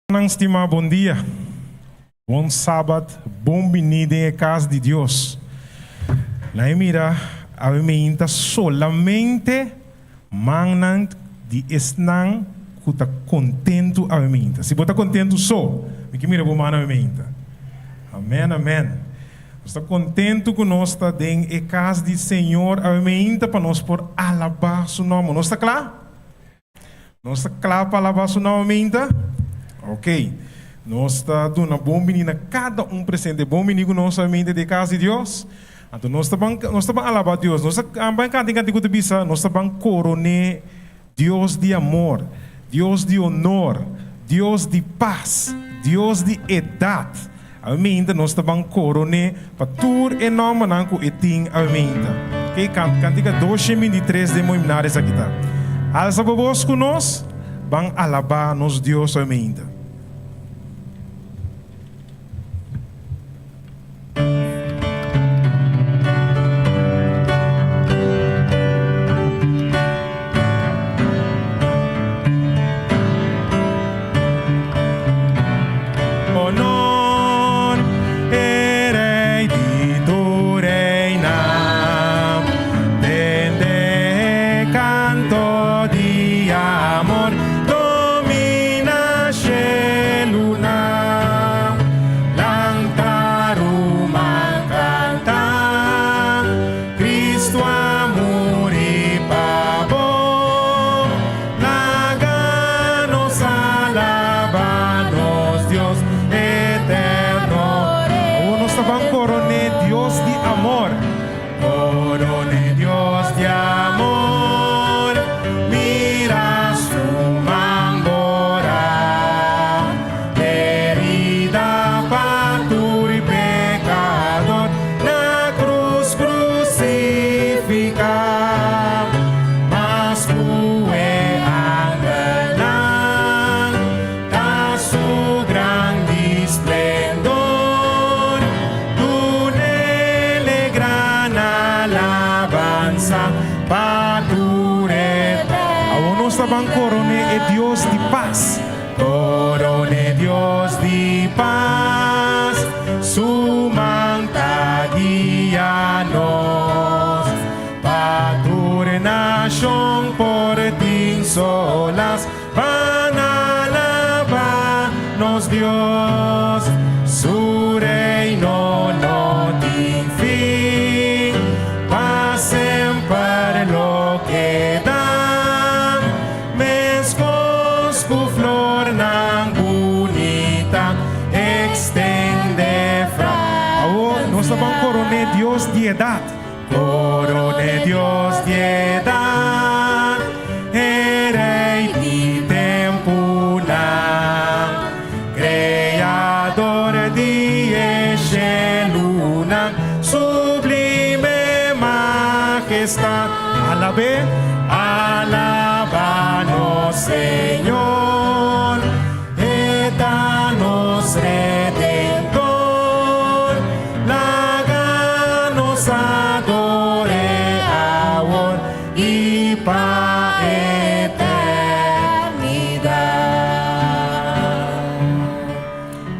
Nan stima bon dia, bon sabat, bon bini den e kas di Dios. Nan e mira awe meinta solamente mannan di esnan ku ta kontentu awe meinta. Si bo ta kontentu so, mi ke mira bo man awe meinta. Amen, amen. Nos ta kontentu ku nos ta den e kas di Señor awe meinta pa nos por alabá su nòmber. Nos ta kla? Nos ta kla pa alabá su nòmber meinta? Ok. Nos ta duna bon bini na kada un presente. Bon bini ku nos solamente den kas di Dios. Anto nos ta ban, nos ta ban alabá Dios. Nos ta ban kanta e kanti ku ta bisa, nos ta ban koroné Dios di amor, Dios di honor, Dios di pas, Dios di edat. Awe meinta nos ta ban koroné pa tur e nòmbernan ku e tin awe meinta. Ke kantika 223 den Moimnar esaki ta. Alsa bo bos ku nos, ban alabá nos Dios awe meinta. Honor, e Rey di tur reynan, Tende e canto di amor, Domina shelunan, Lanta ruman canta, Cristo a muri pa bo. Laga nos alaba nos Dios eterno. Awor nos ta ban coroné Dios di amor. Coroné Dios di amor, mira su man bora. Herida pa tur pecador na cruz crucifica. Mas ku e angelnan ta su grandi splendor, dun'el e gran alabansa pa tur eternidat. Awor nos ta ban koroné e Dios di pas. Koroné Dios di pas, su man ta guia nos. Pa tur nashon por tin solas pa nan alabá nos Dios. Su reino no tin fin, pa semper lo keda, meskos ku flornan bunita ekstende fra. Awor nos ta ban koroné Dios di edat. Corone Dios di edad, e Rey di tempunan, Creador di e shelunan, sublime majestad. Alab'é, alaba nos Señor. E ta nos Redentor, laga nos ador'é awor i pa eternidat.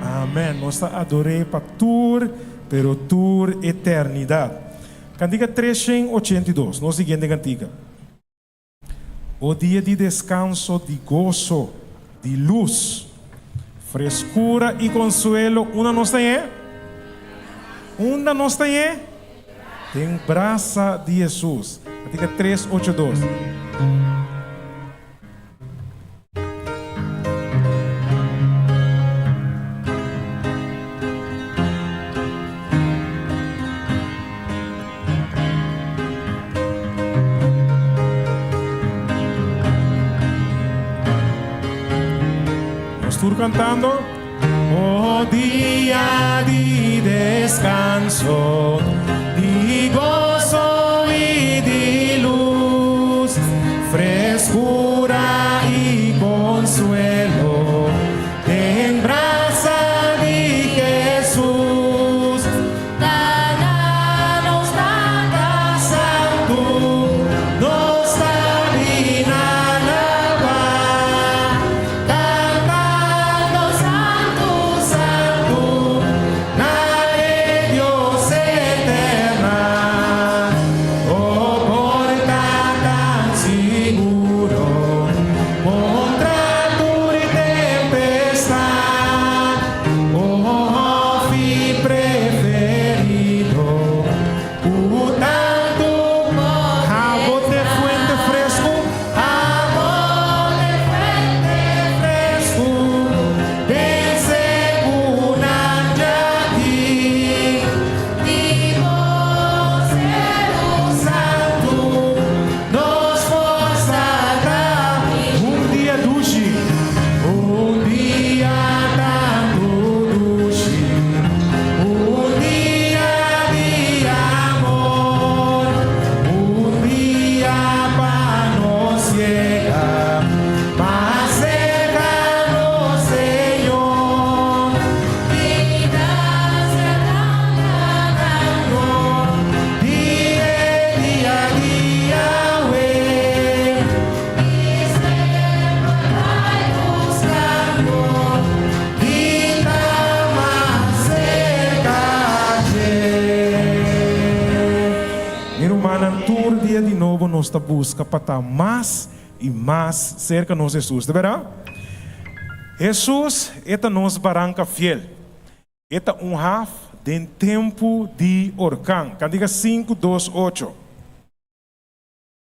Amen. Nos ta ador'é pa tur, pero tur eternidat. Kantika 382, nos siguiente kantika. O dia di descanso, di goso, di luz, frescura y consuelo, unda nos ta ñe? Unda nos ta ñe? Den brasa di Jesus. Cantica tres ocho dos. Nos tur cantando. Oh dia di descanso, di gozo y di luz, frescura y consuelo, den brasa di Jesus. Ta na nos Tata Santu, nos ta bina alabá. Cantando. nos ta buska pa ta mas i mas serka nos Hesus, ta bèrdat? Hesus e ta nos baranka fiel. E ta un haf den tempu di orkan. Kantika sinku, dos, ocho.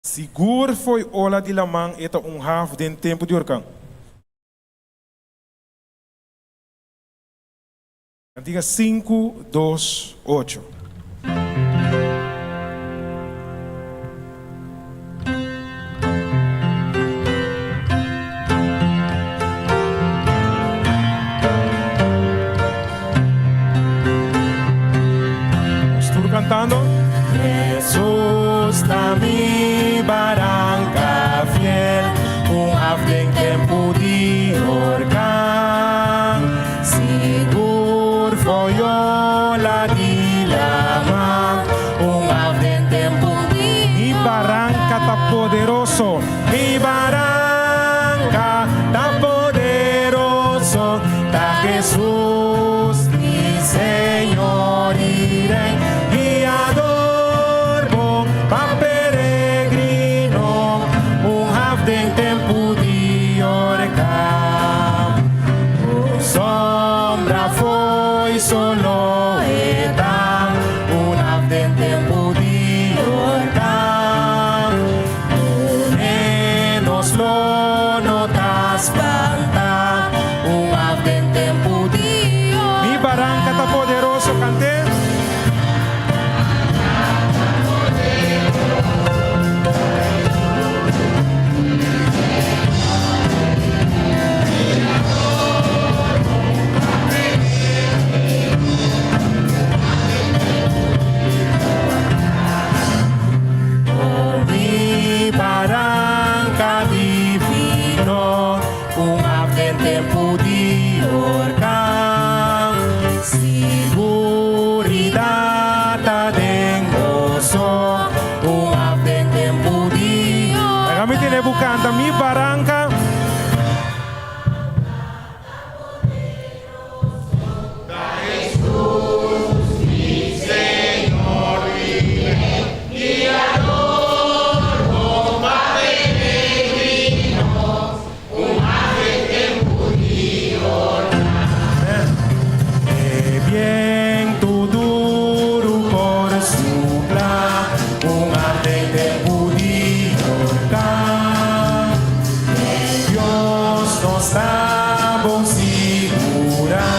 Sigur fo'i ola di laman e ta un haf den tempu di orkan. Kantika sinku, dos, ocho. Nos tur cantando. Hesus ta mi baranca fiel, un haf den tempu di orkan. Sigur foyola di lama, un haf den tempu di Mi baranca ta poderoso. Mi baranca ta poderoso, ta Hesus mi Señor i Rey, guiador bon pa peregrino, un haf den tempu di orkan. Un sombra fo'i solo e ta, un haf den tempu di orkan. Pone nos lo no ta spanta, un haf den tempu di orkan. Mi baranka ta poderoso, kant'é. Oh mi baranca divino, un haf den tempu di orkan. Siguridad ta den goso, un haf den tempu di orkan. Laga mi tene bo canta mi baranca. E bientu duru por supla, un haf den tempu di orkan. Den Dios nos ta bon sigurá,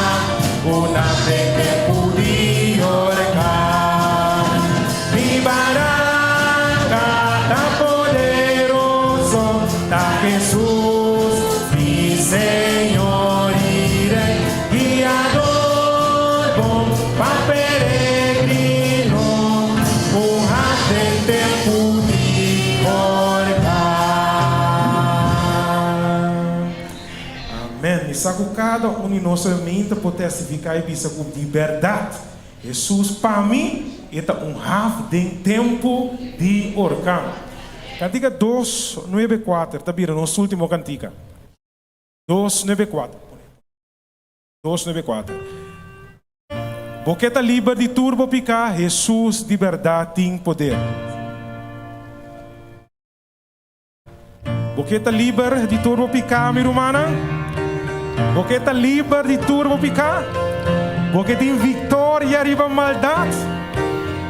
un haf den tempu di orkan. Mi baranka ta poderoso, ta Hesus, mi Señor i Rey, guiador bon pa peregrino, un haf den tempu di orkan. Amen. Mi sa ku kada un di nos herminta por testifiká i bisa ku di bèrdat Hesus pa mi e ta un haf den tempu di orkan. Kantika dos nuebe kuater ta bira nos ultimo kantika. Dos nuebe kuater. Dos nuebe kuater. Bo ke ta liber di tur bo piká, Hesus di bèrdat tin poder. Bo ke ta liber di tur bo piká, mi rumannan? Bo ke ta liber di tur bo piká? Bo ke tin viktoria riba maldat?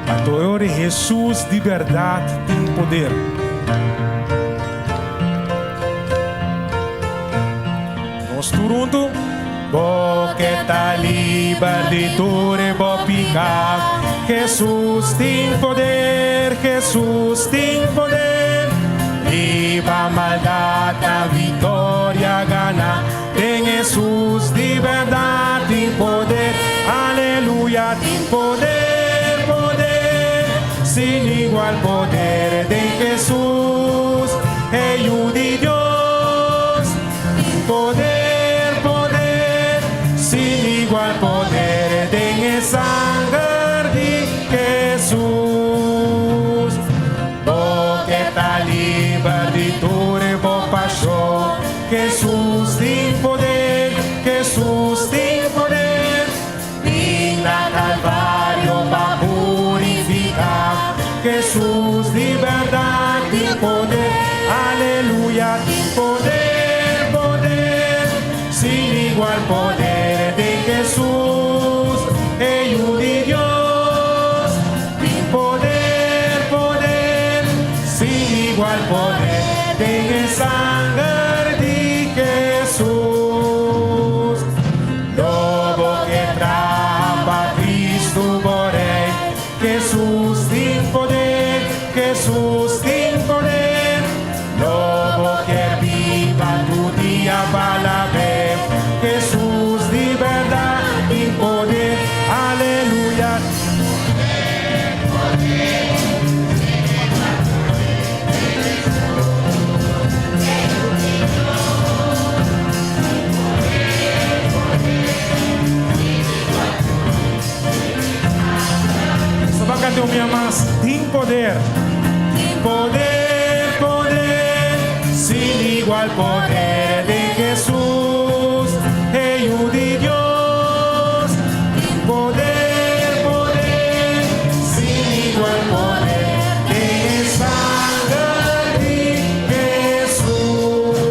Anto e ora Hesus di bèrdat tin poder. Nos tur huntu. Bo ke ta liber di tur e bo piká. Hesus tin poder, Hesus tin poder. Riba maldat ta viktoria gana. Den Hesus di bèrdat tin poder. Aleluya, tin poder, poder. Sin igual poder den Hesus, e Yu di Dios. Tin poder, poder, sin igual poder den e sanger di Hesus. Bo ke ta liber di tur e bo pashon. Hesus tin poder, Hesus tin poder. Bin na Calvario pa purifica. Hesus di berdad tin poder. igual poder den Hesus, e Yu di Dios. Tin poder, poder, sin igual poder den e sanger di Hesus. Lo bo ke traha pa Cristo bo Rey. Hesus tin poder, Hesus tin poder. Lo bo ke biba tur dia pa alab'é. Hesus di berdad tin poder. Aleluya. Nos ta canta un bia mas. Tin poder. Tin poder, poder, sin igual poder den Hesus, e Yu di Dios. Tin poder, poder, sin igual poder den e sanger di Hesus.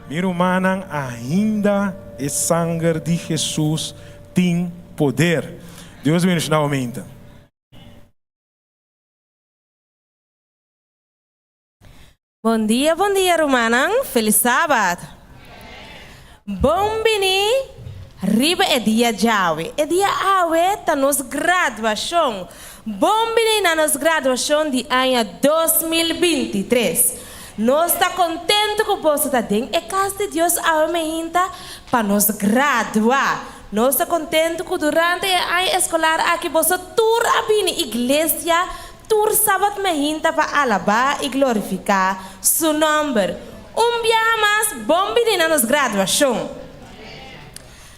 Mi rumannan, ainda e sanger di Hesus tin poder. Dios bendiciona bo mente. Bon dia, bon dia rumannan, felis sabat. Bon bini riba e dia djawe. E dia awe ta nos graduashon. Bon bini na nos graduashon di aña 2023. Nos ta kontentu ku boso ta den e kas di Dios awe meinta pa nos gradua. Nos ta kontentu ku durante e aña eskolar aki boso tur a bini iglesia Tur sabat mehinta pa alabá i glorifiká Su nòmber. Un biaha mas, bon bini na nos graduashon!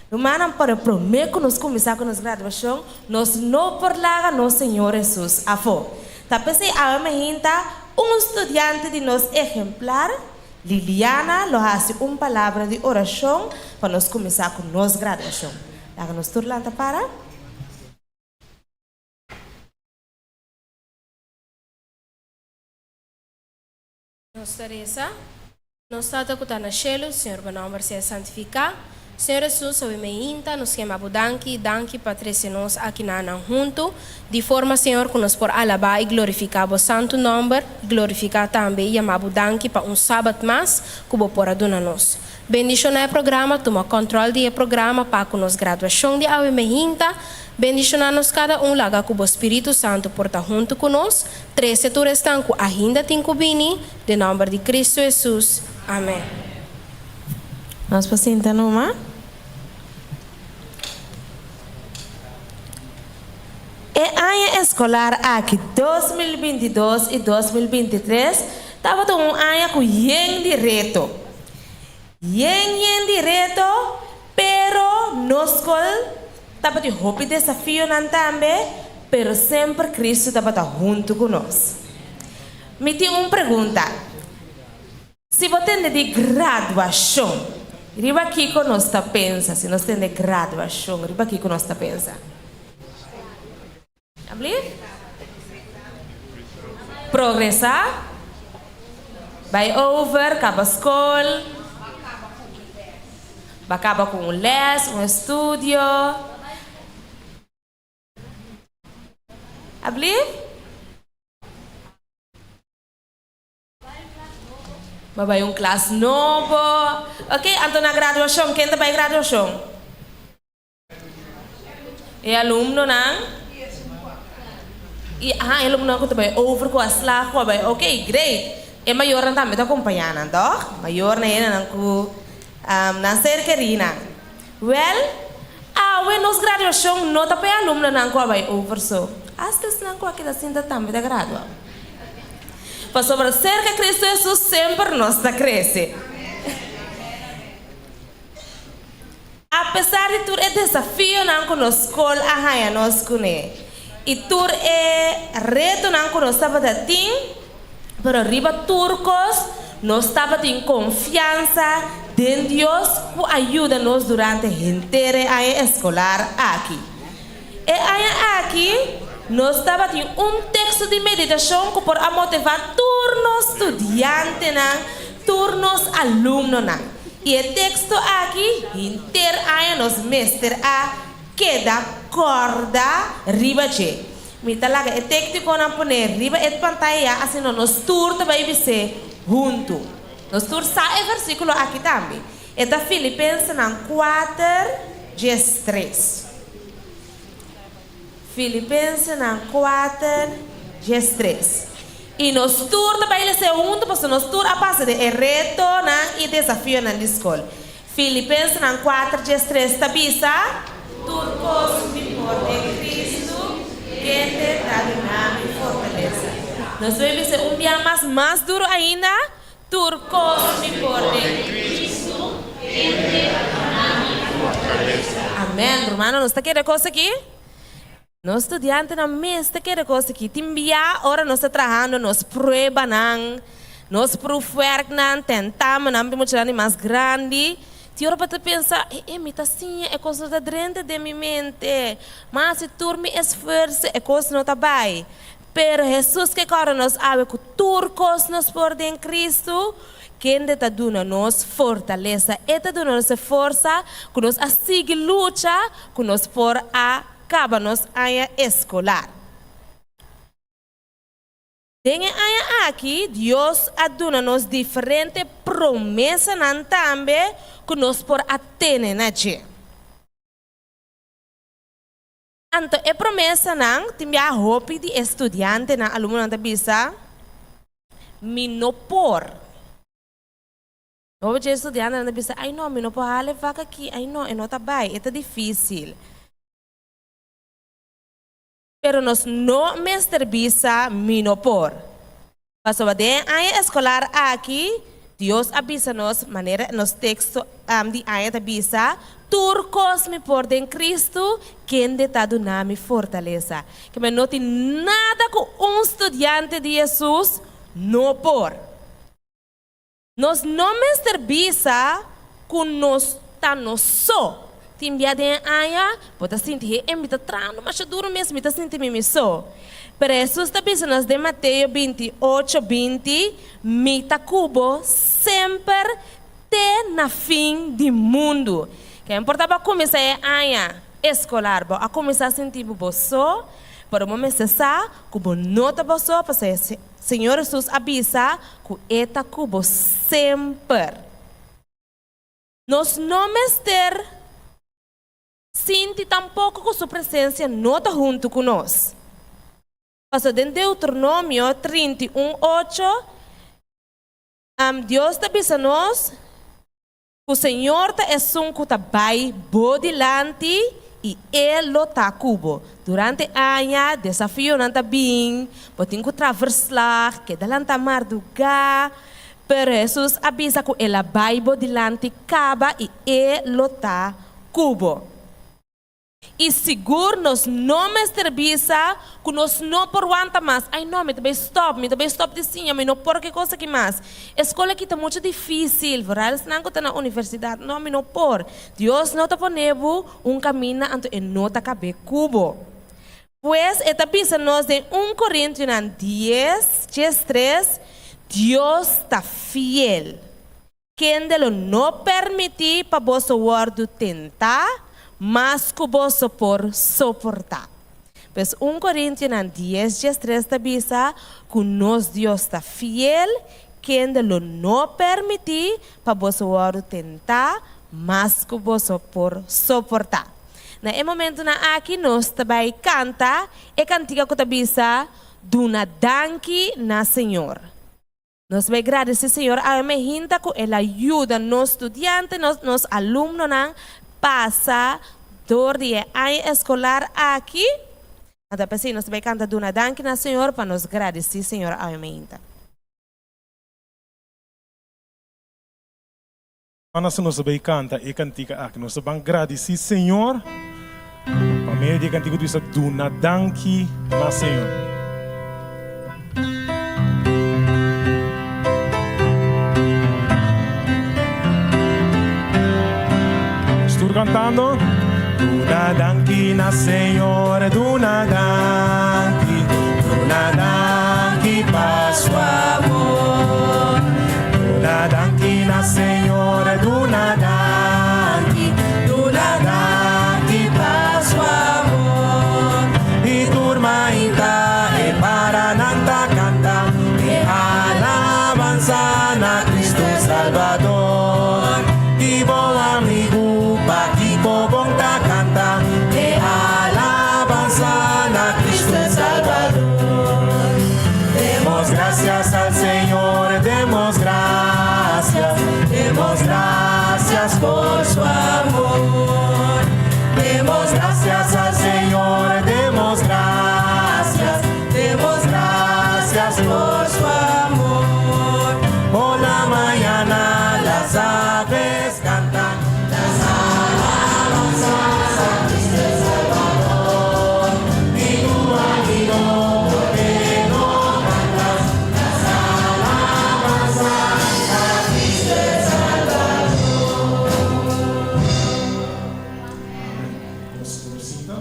Rumannan, pero promé ku nos kuminsá ku nos graduashon, nos no por laga nos Señor Hesus afó. Ta p'esei awe mehinta, un studiante di nos ehemplar, Liliana, lo hasi un palabra di orashon pa nos kuminsá ku nos graduashon. Laga nos tur lanta para. Nos ta resa, Nos Tata ku ta na shelu, Señor bo nòmber sea santifiká. Señor Hesus, awe meinta nos kema bo danki, danki pa trese nos aki na nan huntu, di forma, Señor, ku nos por alabá i glorifiká bo santu nòmber, glorifiká tambe i yama bo danki pa un sabat mas ku bo por a duna nos. Bendishoná e programa, tuma kòntròl di e programa pa ku nos graduashon di awe meinta. Bendishoná nos kada un laga ku bo Spiritu Santu por ta huntu ku nos, trese tur esnan ku ahinda tin ku bini, den nòmber di Kristu Hesus. Amèn. Nos por sinta numa. E aña eskolar aki, 2022 i 2023, tabata un aña ku yen di reto. Yen yen di reto, pero nos skol tabatin hopi desafionan tambe, pero semper Cristo tabata huntu ku nos. Mi tin un pregunta, Si bo tende di graduashon, riba kiko nos ta pensa? Si nos tende graduashon, riba kiko nos ta pensa? Ablief? Progresá, bai over, kaba skol, ba kaba ku un lès, un estudio. Ablief? Ba bai un klas nobo. Ok, anto na graduashon, ken ta bai graduashon? E alumnonan i aha e alumnonan ku ta bai over ku a slag ku a bai ok great e mayornan tambe ta kompañá nan tòg mayornan e hendenan ku nan ser kerí nan wèl awe nos graduashon no ta pa e alumnonan ku a bai over so asta esnan ku a keda sinta tambe ta gradua pasobra serka Cristo Hesus semper nos ta krese. Apesar di tur e desafionan ku nos skol a haña nos kuné i tur e retonan ku nos tabata tin, pero riba tur kos nos tabatin konfiansa den Dios ku a yuda nos durante henter e aña eskolar aki. E aña aki nos tabatin un teksto di meditashon ku por a motivá tur nos studiantenan, tur nos alumnonan. I e teksto aki henter aña nos mester a keda kòrda riba dje. Mi ta laga e téknikonan pone riba e pantaya ya asina nos tur ta bai bis'é huntu. Nos tur sa e versíkulo aki tambe. E ta Filipensenan kuater, 13. Filipensenan kuater, 13. I nos tur ta bai les'é huntu pasobra nos tur a pasa den e retonan i desafionan di skol. Filipensenan kuater, 13 ta bisa, Tur kos mi por den Kristu, kende ta duna mi fortalesa. Nos bai bis'é un bia mas, mas duru ainda, Tur kos mi por den Kristu, kende ta duna mi fortalesa. Amèn, rumannan, nos ta kere kos aki? Nos studiantenan mes ta kere kos aki. Tin bia ora nos ta trahando nos pruebanan, nos proefwerknan, tentamennan pa e muchanan di mas grandi, tin ora bo ta pensa, e e mi ta siña e kos no ta drenta den mi mente, mas si tur mi esfuerso e kos no ta bai. Pero Hesus ke kòrda nos awe ku tur kos nos por den Kristu, kende ta duna nos fortalesa. E ta duna nos e forsa ku nos a sigui lucha ku nos por a kaba nos aña eskolar. Den e aña aki, Dios a duna nos diferente promesanan tambe ku nos por a tene na dje. Anto e promesanan tin bia hopi di e studiantenan, alumnonan ta bisa, Mi no por. Hopi dje e studiantenan ta bisa, Ai no, mi no por hala e vak aki, ai no, e no ta bai, e ta difisil. Pero nos no mester bisa, Mi no por. Pasobra den e aña eskolar aki, Dios a bisa nos, manera nos teksto di aña ta bisa, Tur kos mi por den Kristu, kende ta duna mi fortalesa. Keme no tin nada ku un studiante di Hesus no por. Nos no mester bisa ku nos ta nos so. Tin bia den e aña, bo ta sinti, He, mi ta trahando masha duru mes, mi ta sinti mi mi so. Pero Hesus ta bisa nos den Mateo 28, 20, Mi ta ku bo semper te na fin di mundu. Ken por ta bo a kuminsá e aña eskolar, bo a kuminsá sinti bo bo so, pero bo mester sa ku bo no ta bo so, pasobra Señor Hesus a bisa ku e ta ku bo semper. Nos no mester sinti tampoko ku su presensia no ta huntu ku nos. Pasobra den Deuteronomio 31, ocho, Dios ta bisa nos Ku Señor ta esun ku ta bai bo dilanti i E lo ta ku bo. Durante aña, desafionan ta bin, bo tin ku traha verslag, keda lanta mardugá, pero Hesus a bisa ku El a bai bo dilanti kaba i E lo ta ku bo. I sigur nos no mester bisa ku nos no por wanta mas. Ai no, mi ta bai stòp, mi ta bai stòp di siña, mi no por ke kos aki mas. E skol aki ta muchu difísil, vooral esnan ku ta na universidat. No, mi no por. Dios no ta pone bo un kaminda anto e no ta kab'é ku bo. Pues e ta bisa nos den un Korintionan dies, 13, Dios ta fiel. Kende lo no permití pa boso wòrdu tentá mas ku boso por soportá. Pues un Korintionan dies 13 ta bisa ku nos Dios ta fiel, kende lo no permití pa boso wòrdu tentá mas ku boso por soportá. Na e momentunan aki nos ta bai kanta e kantika ku ta bisa Duna danki na Señor. Nos bai gradesí Señor awe mehinta ku El a yuda nos studiante, nos nos alumnonan pasa dor di e aña eskolar aki. Anto p'esei nos ta bai kanta duna danki na Señor pa nos gradesí Señor awe mehinta. Ora nos ta bai kanta e kantika aki, nos ta ban gradisí Señor pa medio di e kantika ku ta bisa Duna danki na Señor. Nos tur kantando. Duna danki na Señor, duna danki, duna danki pa su amor. Duna danki na Señor, duna. na Cristo Salvador. I bo amigu, pakiko bo n' ta kanta e alabansa na Cristo Salvador? Demos gracias al Señor, demos gracias, demos gracias por su amor. Demos gracias al Señor, demos gracias, demos gracias por su amor. Por la mañana las aves cantan las alabanzas a Cristo el Salvador. Y tu amigo, ¿por qué no cantas las alabanzas a Cristo el Salvador? Nos tur sinta.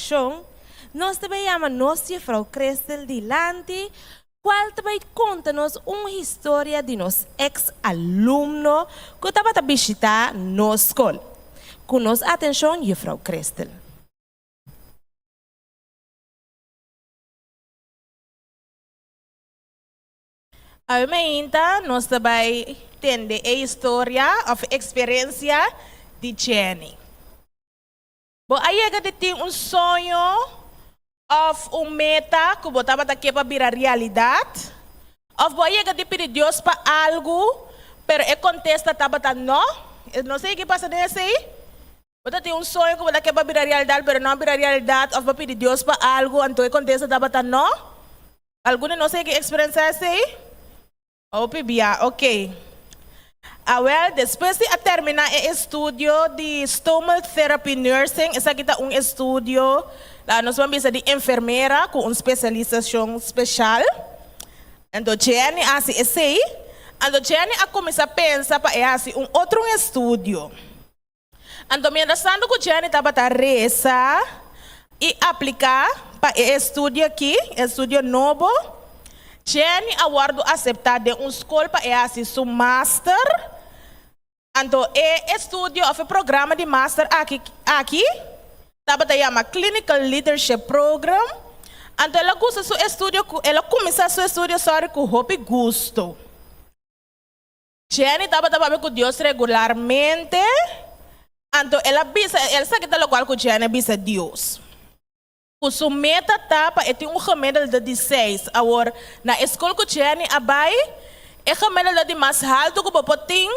Shon, nos ta bay yama nos Juffrouw Christel dilanti, cual ta bay conta nos un historia di nos ex alumno cu tabata bishita nos scol. Cu nos atencion Juffrouw Christel. Awe mainta nos ta bai tende e historia òf eksperensia di Jenny. Bo a yega di tin un soño òf un meta ku bo tabata ke pa bira realidat? Òf bo a yega di pidi Dios pa algu, pero e kontesta tabata no? No sa yega di pasa den esei? Bo ta tin un soño ku bo ta ke pa bira realidat, pero no a bira realidat, òf bo a pidi Dios pa algu, anto e kontesta tabata no? Algun di nos a yega eksperensiá esei? Hopi bia, ok. Awel, despues di a terminá e estudio di Stomal Therapy Nursing, esaki ta un estudio, laga nos ban bisa di enfermera ku un spesialisashon speshal. Anto Jenny a hasi esei. Anto Jenny a kuminsá pensa pa e hasi un otro un estudio. Anto mientras tanto ku Jenny tabata resa i apliká pa e estudio aki, e estudio nobo, Jenny a wòrdu aseptá den un skol pa e hasi su master. Anto e estudio òf e programa di master aki aki tabata yama Clinical Leadership Program. Anto el a gusta su estudio ku el a kuminsá su estudio sòri ku hopi gusto. Jenny tabata papia ku Dios regularmente, anto el a bisa, el sa ki ta lokual ku Jenny a bisa Dios, ku su meta ta pa e tin un gemiddelde di seis. Awor, na e skol ku Jenny a bai, e gemiddelde di mas haltu ku bo por tin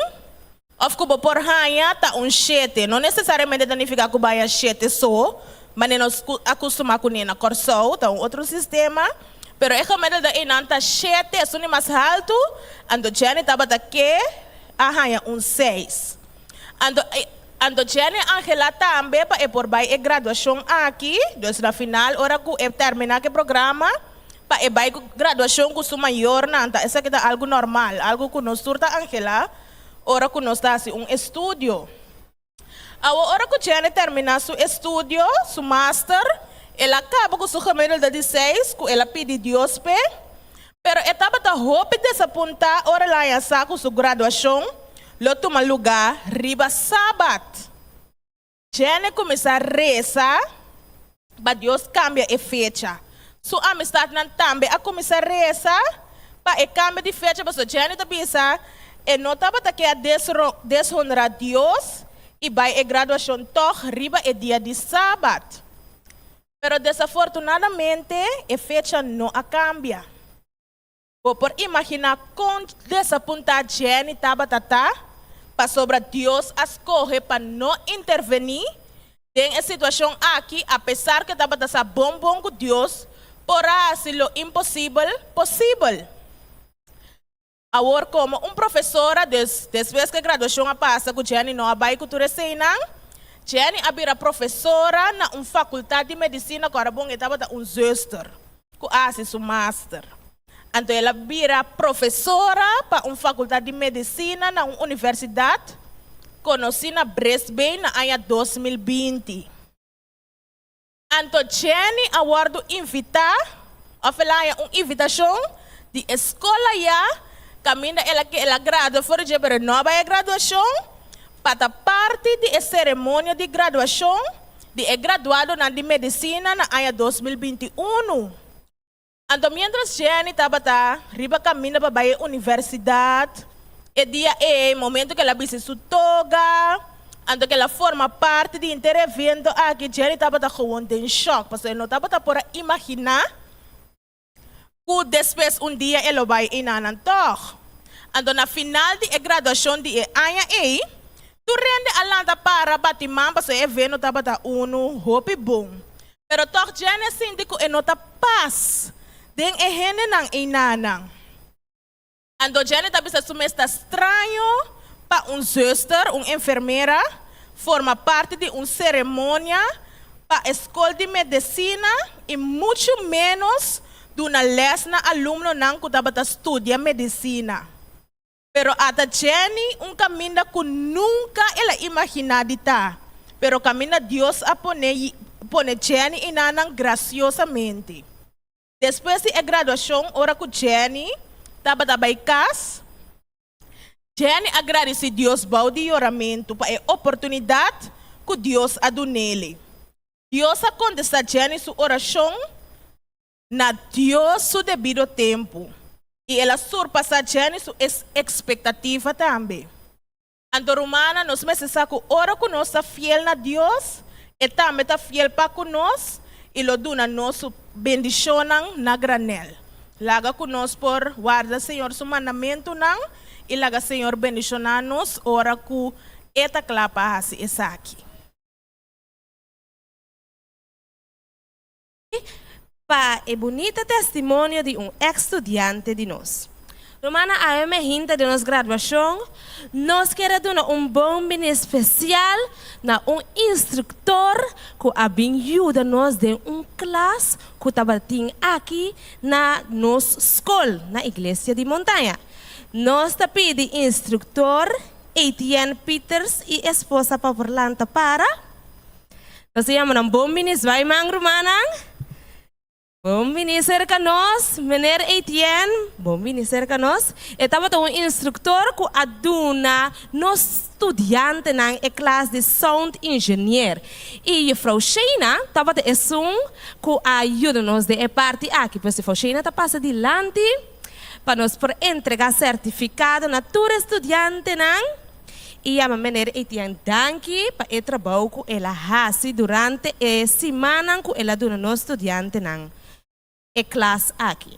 òf ku bo por haña ta un shete. No nesesariamente ta nifiká ku bo haña shete so, manera nos a kustumá kuné na Kòrsou, ta un otro sistema. Pero e gemiddelde einan ta shete, esun di mas haltu, anto Jenny tabata ke a haña un seis. Anto anto Jenny a angelá tambe pa e por bai e graduashon aki, dus na final ora ku e terminá ku e programa, pa e bai ku graduashon ku su mayornan, ta esaki ta algu normal, algu ku nos tur ta angelá ora ku nos ta hasi un estudio. Awor ora ku Jenny terminá su estudio, su master, el a kaba ku su gemiddelde di seis ku el a pidi Dios p'e. Pero e tabata hopi desapuntá ora el a haña sa ku su graduashon lo tuma lugá riba sabat. Jenny kuminsá resa pa Dios kambia e fecha. Su amistatnan tambe a kuminsá resa pa e kambio di fecha pasobra Jenny ta bisa e no tabata ke a deshonrá Dios i bai e graduashon tòg riba e dia di sabat. Pero desafortunadamente e fecha no a kambia. Bo por imaginá kon desapuntá Jenny tabata ta pasobra Dios a skohe pa no intervení den e situashon aki apesar ku e tabata sa bon bon ku Dios por a hasi lo imposibel posibel. Awor komo un profesora, dus despues ku e graduashon a pasa ku Jenny no a bai ku tur eseinan, Jenny a bira profesora na un fakultat di medisina ku ora bon e tabata un zuster. ku a hasi su master. Anto el a bira profesora pa un fakultat di medisina na un universidat konosí na Brisbane na aña 2020. Anto Jenny a wòrdu invitá, òf el a haña un invitashon di e skol ayá. Kaminda el a el a gradua for di dje pero e no a bai e graduashon pa ta parti di e seremonia di graduashon di e graduadonan di medisina na aña 2021. Anto miéntras Jenny tabata riba kaminda pa bai e universidat e dia ei, momento ku el a bisti su toga, anto ku el a forma parti di henter e evento aki, Jenny tabata gewoon den shòk, pasobra e no tabata por a imaginá ku despues un dia e lo bai einanan tòg. Anto na final di e graduashon di e aña ei, tur hende a lanta para bati man pasobra e evento tabata unu hopi bon. Pero tòg Jenny a sinti ku e no ta pas den e hendenan einanan. Anto Jenny ta bisa su mes ta straño pa un zuster, un enfermera, forma parti di un seremonia pa e skol di medesina i muchu ménos duna lès na alumnonan ku tabata studia medisina. Pero ata Jenny un kaminda ku nunka el a imaginá di ta, pero kaminda Dios a pone pone Jenny enanan grasiosamente. Despues di e graduashon ora ku Jenny tabata bai kas, Jenny a gradisí Dios bou di yoramentu pa e oportunidat ku Dios a dun'ele. Dios a kontestá Jenny su orashon na Dios su debido tempu, i el a surpasá Jenny su ekspektativa tambe. Anto rumannan, nos mester sa ku ora ku nos ta fiel na Dios, e tambe ta fiel pa ku nos i lo duna nos su bendishonnan na granèl. Laga ku nos por warda Señor su mandamentunan i laga Señor bendishoná nos ora ku e ta kla pa hasi esaki. Pa e bunita testimonio di un ex studiante di nos. Rumannan awe mehinta den nos graduashon, nos kier a duna un bon bini spesial na un instruktor ku a bin yuda nos den un klas ku tabatin aki na nos skol na Iglesia di Montaña. Nos ta pidi instruktor Etienne Pieters i esposa pa por lanta para. Nos ta yama nan bon bini Zwaiman rumannan. Bon bini serka nos, Meneer Etienne, bon bini serka nos. E tabata un instruktor ku a duna nos studiantenan e klas di sound engineer. I Juffrouw Shayna tabata esun ku a yuda nos den e parti aki. Pues Juffrouw Shayna ta pasa dilanti pa nos por entrega sertifikado na tur e studiantenan. I yama Meneer Etienne danki pa e trabou ku el a hasi durante e simannan ku el a duna nos studiantenan e klas aki.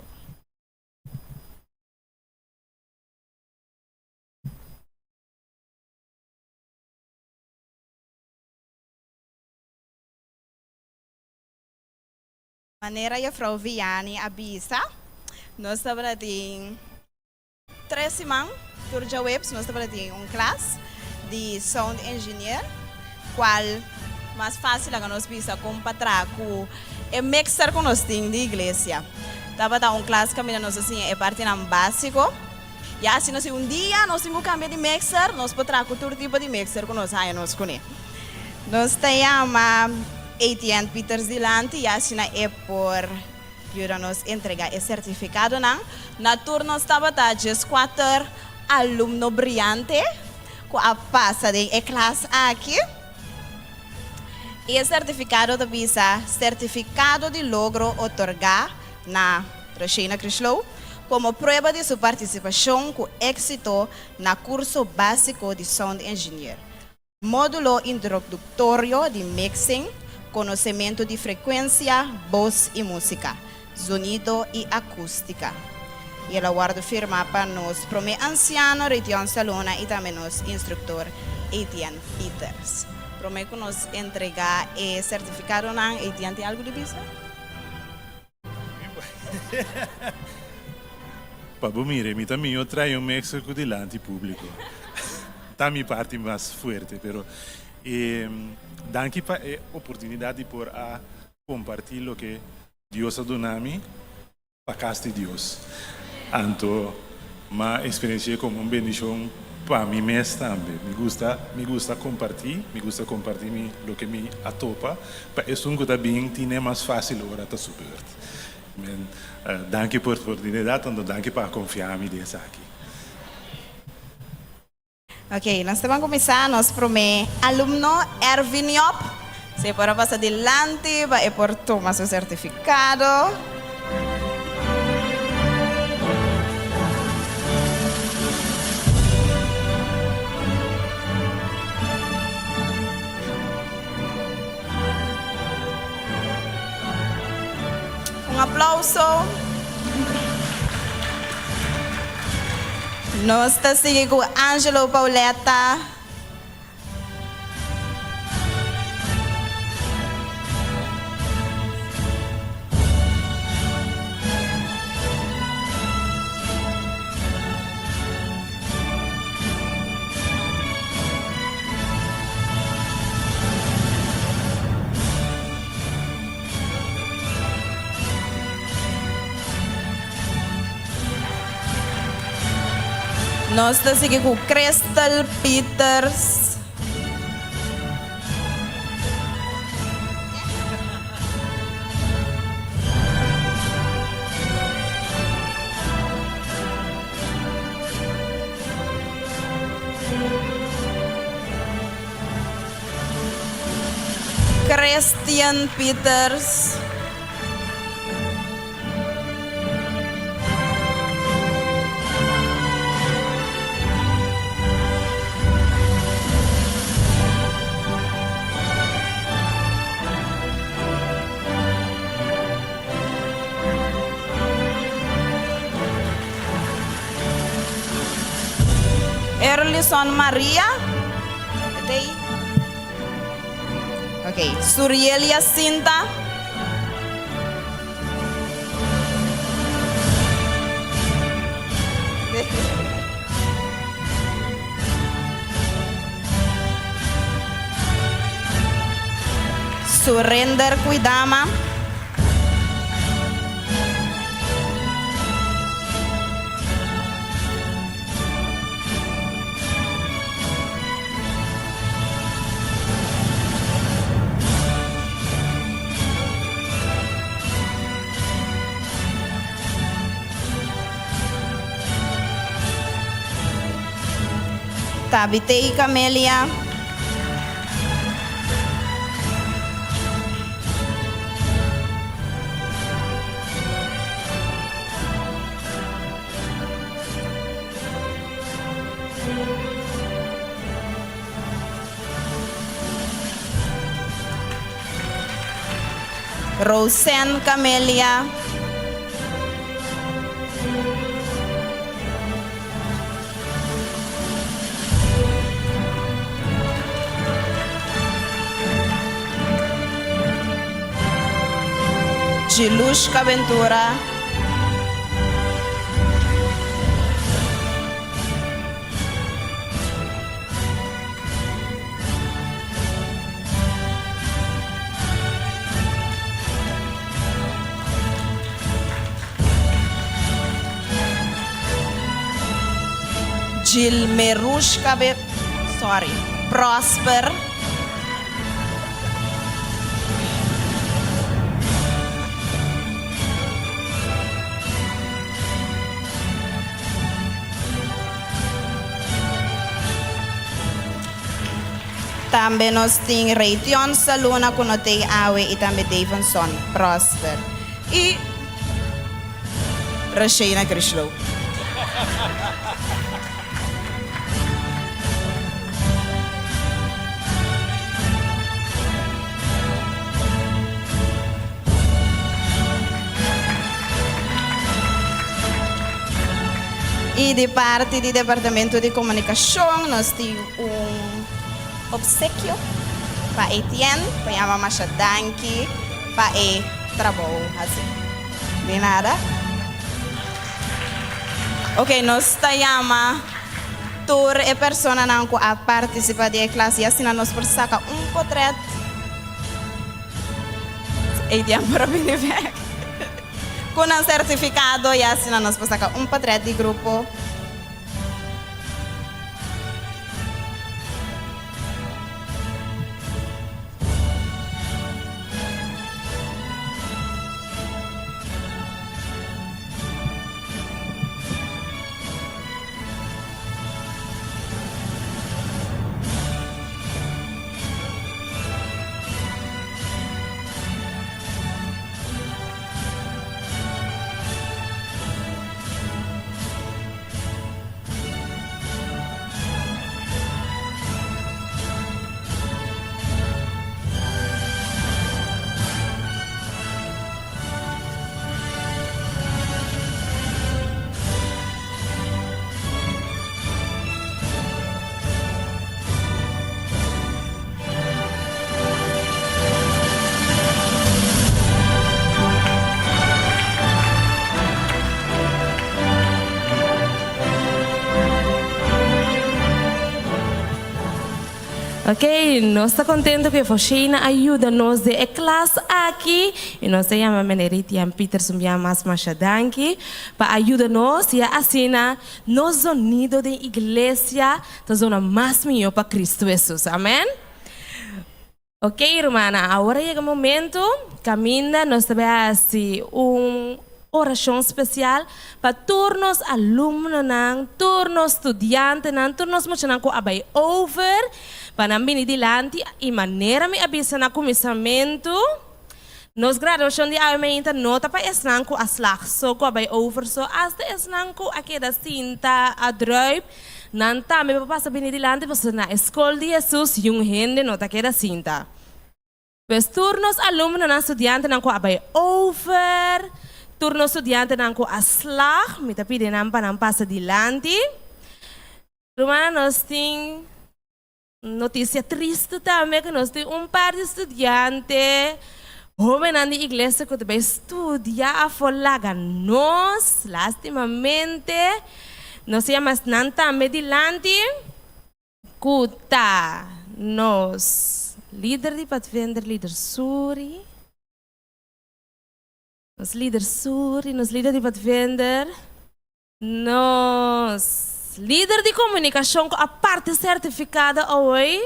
Manera Juffrouw Vianney a bisa, nos tabata tin. Tres siman tur djaweps nos tabata tin un klas di sound engineer cual mas facil laga nos bisa con pa traha cu e mixer cu nos tin di iglesia. Tabata un klas caminda nos a siña e partinan basico ya asina si un dia nos tin cu cambia di mixer nos por traha cu tur tipo di mixer cu nos haya nos cune. Nos ta yama Etienne Pieters dilanti ya asina e por. Yuda nos entregá e sertifikadonan. Na tur nos tabata 14 alumno briante ku a pasa den e klas aki. I e sertifikado ta bisa, Sertifikado di logro otorgá na Roshena Crislow komo prueba di su partisipashon ku éksito na kurso básiko di Sound Engineer. Módulo introduktorio di mixing, konosementu di frekuensia, bos i músika, zonido i akústika. I el a wòrdu firmá pa nos promé ansiano Ritión Salona i tambe nos instruktor Etienne Pieters. Promé ku nos entregá e sertifikadonan, Etienne tin algu di bisa? Pa bo mira, mi ta mihó trae un mixer ku dilanti públiko. Ta mi parti mas fuerte, pero danki pa e oportunidat di por a kompartí loke Dios a duna mi pa kas di Dios. Anto m'a eksperensi'é komo un bendishon pa mi mes tambe. Mi gusta, mi gusta kompartí, mi gusta kompartí mi loke mi a topa pa esun ku ta bin tine mas fásil ora ta su beurt. Men, danki por oportunidat, anto danki pa a konfia mi den esaki. Ok, nos ta ban kuminsá nos promé alumno, Ervin Job. Si e por a pasa dilanti pa e por tuma su sertifikado. Un aplauso. Nos ta sigui ku Angelo Pauletta. Nos ta sigui ku Crystal Peters. Christian Peters. Erlison Maria. Etei. Ok. Surielia Sinta. Surrender Kuidama. Tabitei Camelia. Rosen Camelia. Gilushka Ventura. Gilmerushka Be sorry, Prosper. Tambe nos tin Raytheon Saluna ku no t'ei awe i tambe Davidson Prosper i Rasheyna Krishlow. I di parti di Departamento di Komunikashon nos tin un opsekio pa Etienne pa yama masha danki pa e trabou hasi. Di nada. Ok, nos ta yama tur e personanan ku a partisipa di e klas i asina nos por saka un potret. Etienne por a bini bek ku nan sertifikado i asina nos por saka un potret di grupo. Ok, nos ta contento cu e Sheina a yuda nos den e klas aki y nos ta yama meneer Etienne Pieters un bia mas masha danki pa a yuda nos y asina nos zonido den iglesia ta zona mas miyo pa Cristo Jesus. Amen. Ok rumannan, awor a yega momento caminda nos ta bay haci un oracion special pa tur nos alumnonan, tur nos studiantenan, tur nos muchanan cu a bay over pa nan bini dilanti y manera mi a bisa na cuminsamento, nos graduacion di awe mainta no ta pa esnan cu a slag so, cu a bay over so, hasta esnan cu a keda sinta, a druip, Nan tambe por pasa bini dilanti pasobra na e skol di Hesus yun hende no ta keda sinta. Pues tur nos alumnonan, studiantenan ku a bai over, tur nos studiantenan ku a slag, mi ta pidi nan pa nan pasa dilanti. Ruman, nos tin Notisia tristu tambe ku nos tin un par di studiante, hóbennan di iglesia ku ta bai studia afó laga nos, lástimamente. Nos ta yama esnan tambe dilanti ku ta nos lider di Padvinder, lider Suri. Nos lider Suri, nos lider di Padvinder. Nos lider di komunikashon ku a parti sertifikado awoy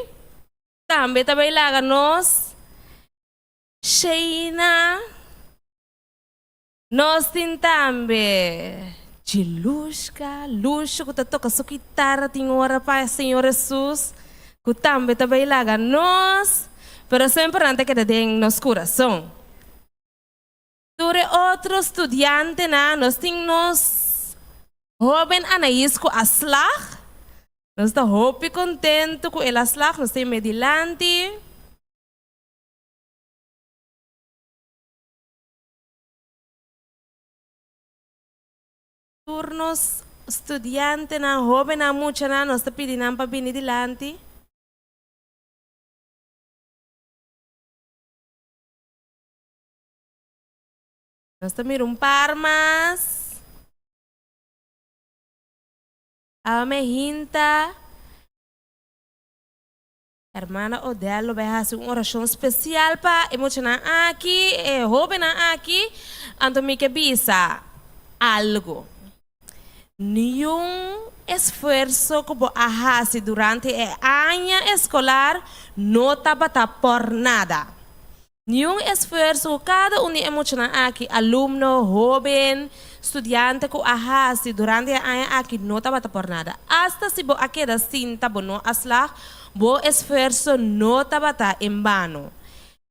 tambe ta bai laga nos Sheina. Nos tin tambe Chilushka, Lucho ku ta toka su kitara tin ora pa Señor Hesus ku tambe ta bai laga nos, pero semper nan ta keda den nos kurason. Tur e otro studiantenan, nos tin nos hoben Anaís ku a slag. Nos ta hopi kontentu ku el a slag, nos ta yam'é dilanti. Tur nos studiantenan, hobennan, muchanan, nos ta pidi nan pa bini dilanti. Nos ta mira un par mas. Awe hinta. Hermana Odell lo bai hasi un orashon spesial pa e muchanan aki, e hóbennan aki. Anto mi ke bisa algu. Niun esfuerso ku bo a hasi durante e aña eskolar no tabata por nada. Niun esfuerso ku kada un di e muchanan aki, alumno, hóben, studiante ku a hasi durante e aña aki no tabata por nada. Asta si bo a keda sinta bo no a slag, bo esfuerso no tabata en bano.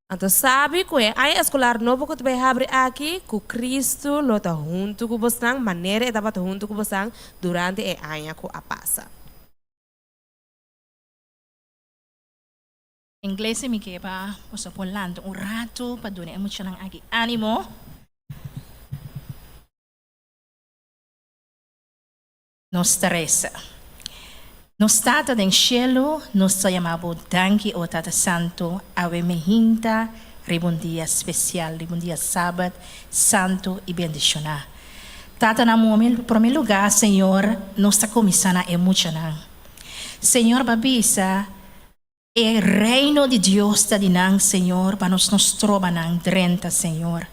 Anto sabi ku e aña eskolar nobo ku ta bai habri aki, ku Kristu lo ta huntu ku bosnan manera e tabata huntu ku bosnan durante e aña ku a pasa. Inglés mi ke pa boso por lanta un ratu pa duna e muchanan aki ánimo. Nos ta resa. Nos Tata den shelu, nos ta yama bo danki, o Tata Santu, awe mi hinta riba un dia spesial, riba un dia sabat santu i bendishoná. Tata, na promé lugá, Señor, nos ta kuminsá na e muchanan. Señor, bo a bisa. E reino di Dios ta di nan, Señor, pa nos no stroba nan drenta, Señor.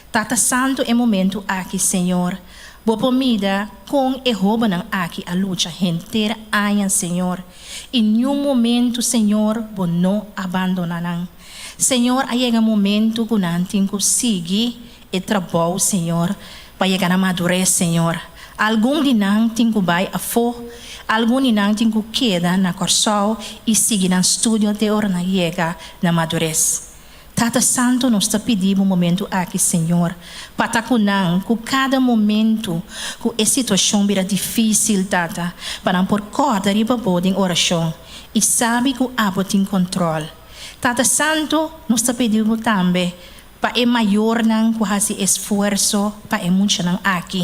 Tata Santu e momento aki, Señor, Bo por mida con e hobennan aki a lucha henter aña, Señor, y niun momento, Señor, Bo no a bandona nan. Señor, a yega momento cu nan tin cu sigui e trabou, Señor, pa yega na madurez, Señor. Algun di nan tin cu bay afo, algun di nan tin cu keda na Corsou y sigui nan studio te ora nan yega na madurez. Tata Santo, nos ta pidi Bo momento aki, Señor, pa ta cu nan, cu cada momento cu e situacion bira dificil, Tata, pa nan por corda riba Bo den oracion y sabi cu Abo tin control. Tata Santo, nos ta pidi Bo tambe Pa e mayornan ku hasi esfuerso pa e muchanan aki.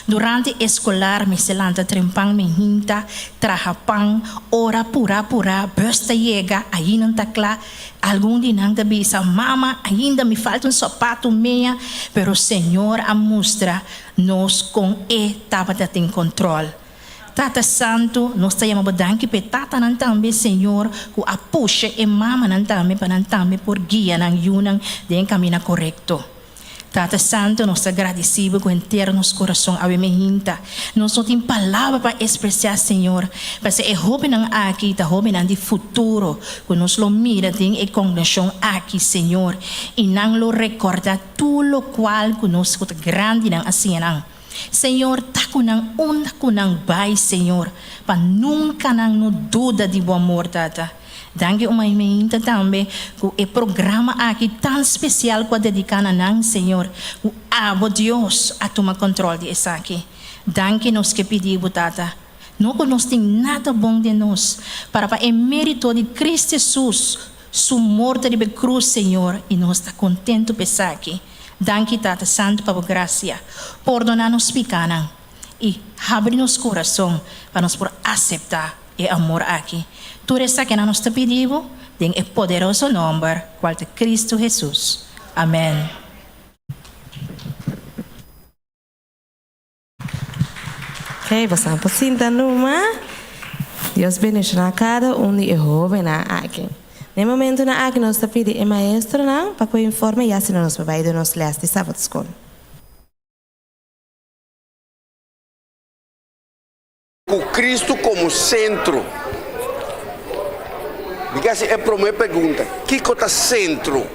Durante eskolar mester lanta trempan men hinta, traha pan, ora purá purá bus ta yega, ayinan ta kla. Algun di nan ta bisa, Mama, ainda mi falta un sapato mea, pero Señor a mustra nos kon E tabata tin kontrol. Tata Santu, nos ta yama Bo danki pa e tatanan tambe, Señor, ku a pusha e mamanan tambe pa nan tambe por guia nan yunan den e kamina korekto. Tata Santu, nos ta gradisí Bo ku henter nos kurason awe mehinta. Nos no tin palabra pa ekspresá, Señor, pasobra e hóbennan aki ta hóbennan di futuro ku nos lo mira den e kongregashon aki, Señor, i nan lo rekordá tur lokual ku nos ku ta grandinan a siña nan. Señor, ta ku nan unda ku nan bai, Señor, pa nunka nan no duda di Bo amor, Tata. Danki un mainta tambe ku e programa aki tan spesial ku a dediká na nan, Señor, ku Abo, Dios, a tuma kòntròl di esaki. Danki nos ke pidi Bo, Tata. No ku nos tin nada bon den nos, para pa e mérito di Cristo Hesus, Su morto riba e krus, Señor, i nos ta kontentu pa esaki. Danki, Tata Santu, pa Bo grasia. Pordoná nos pikánan i habri nos kurason pa nos por aseptá e amor aki. Tur esakinan nos ta pidi Bo den e poderoso nòmber kual ta Cristo Hesus. Amèn. Ok, boso por sinta numa. Dios bendiciona cada un di e hobennan aki. Na e momentonan aki nos ta pidi e maestronan pa cu informe y asina nos por bay den nos les di Sabbatschool. Ku Kristu komo sentro. Mi ke hasi e promé pregunta, Kiko ta sentro?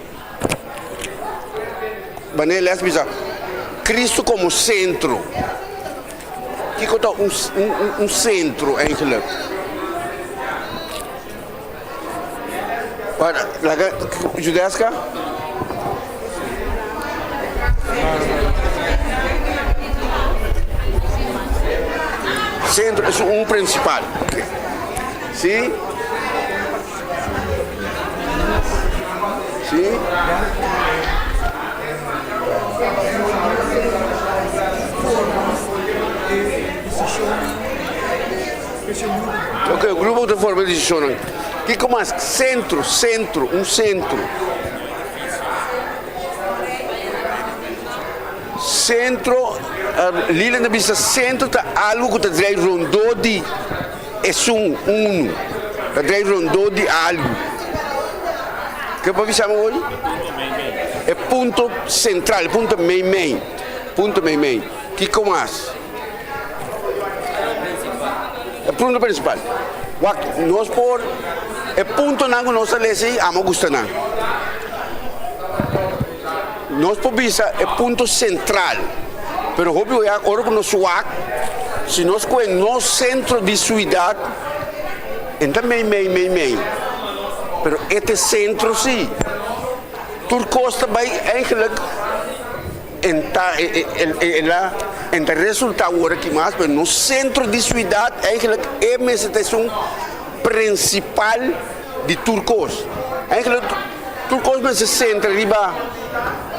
Manera les bisa, Kristu komo sentro. Kiko ta un un sentro eigenlijk? Para, laga, Judeska? Centro es un principal. Okay. Sí? Sí? Ok, grupo ta forma decisionnan. Kiko mas? Centro, centro, un centro. Centro, Lilian ta bisa centro ta algo ku ta drai rondó di esun unu. Ta drai rondó di algo. Ke bo bisa mi hoy? E punto central, e punto meimei. Punto meimei. Kiko mas? E punto principal. Wak, nos por, e puntonan ku nos ta lesa ei, amo gusta nan. Nos por bisa e punto sentral, pero hopi wea ora ku nos wak, si nos kohe nos sentro di suidat, e ta mei mei mei mei, pero e ta e sentro si. Tur kos ta bai eigenlijk. En ta el a en ta resulta awor aki mas pero nos centro di ciudad eigenlijk e mester ta esun principal di tur cos. Eigenlijk tur cos mester centra riba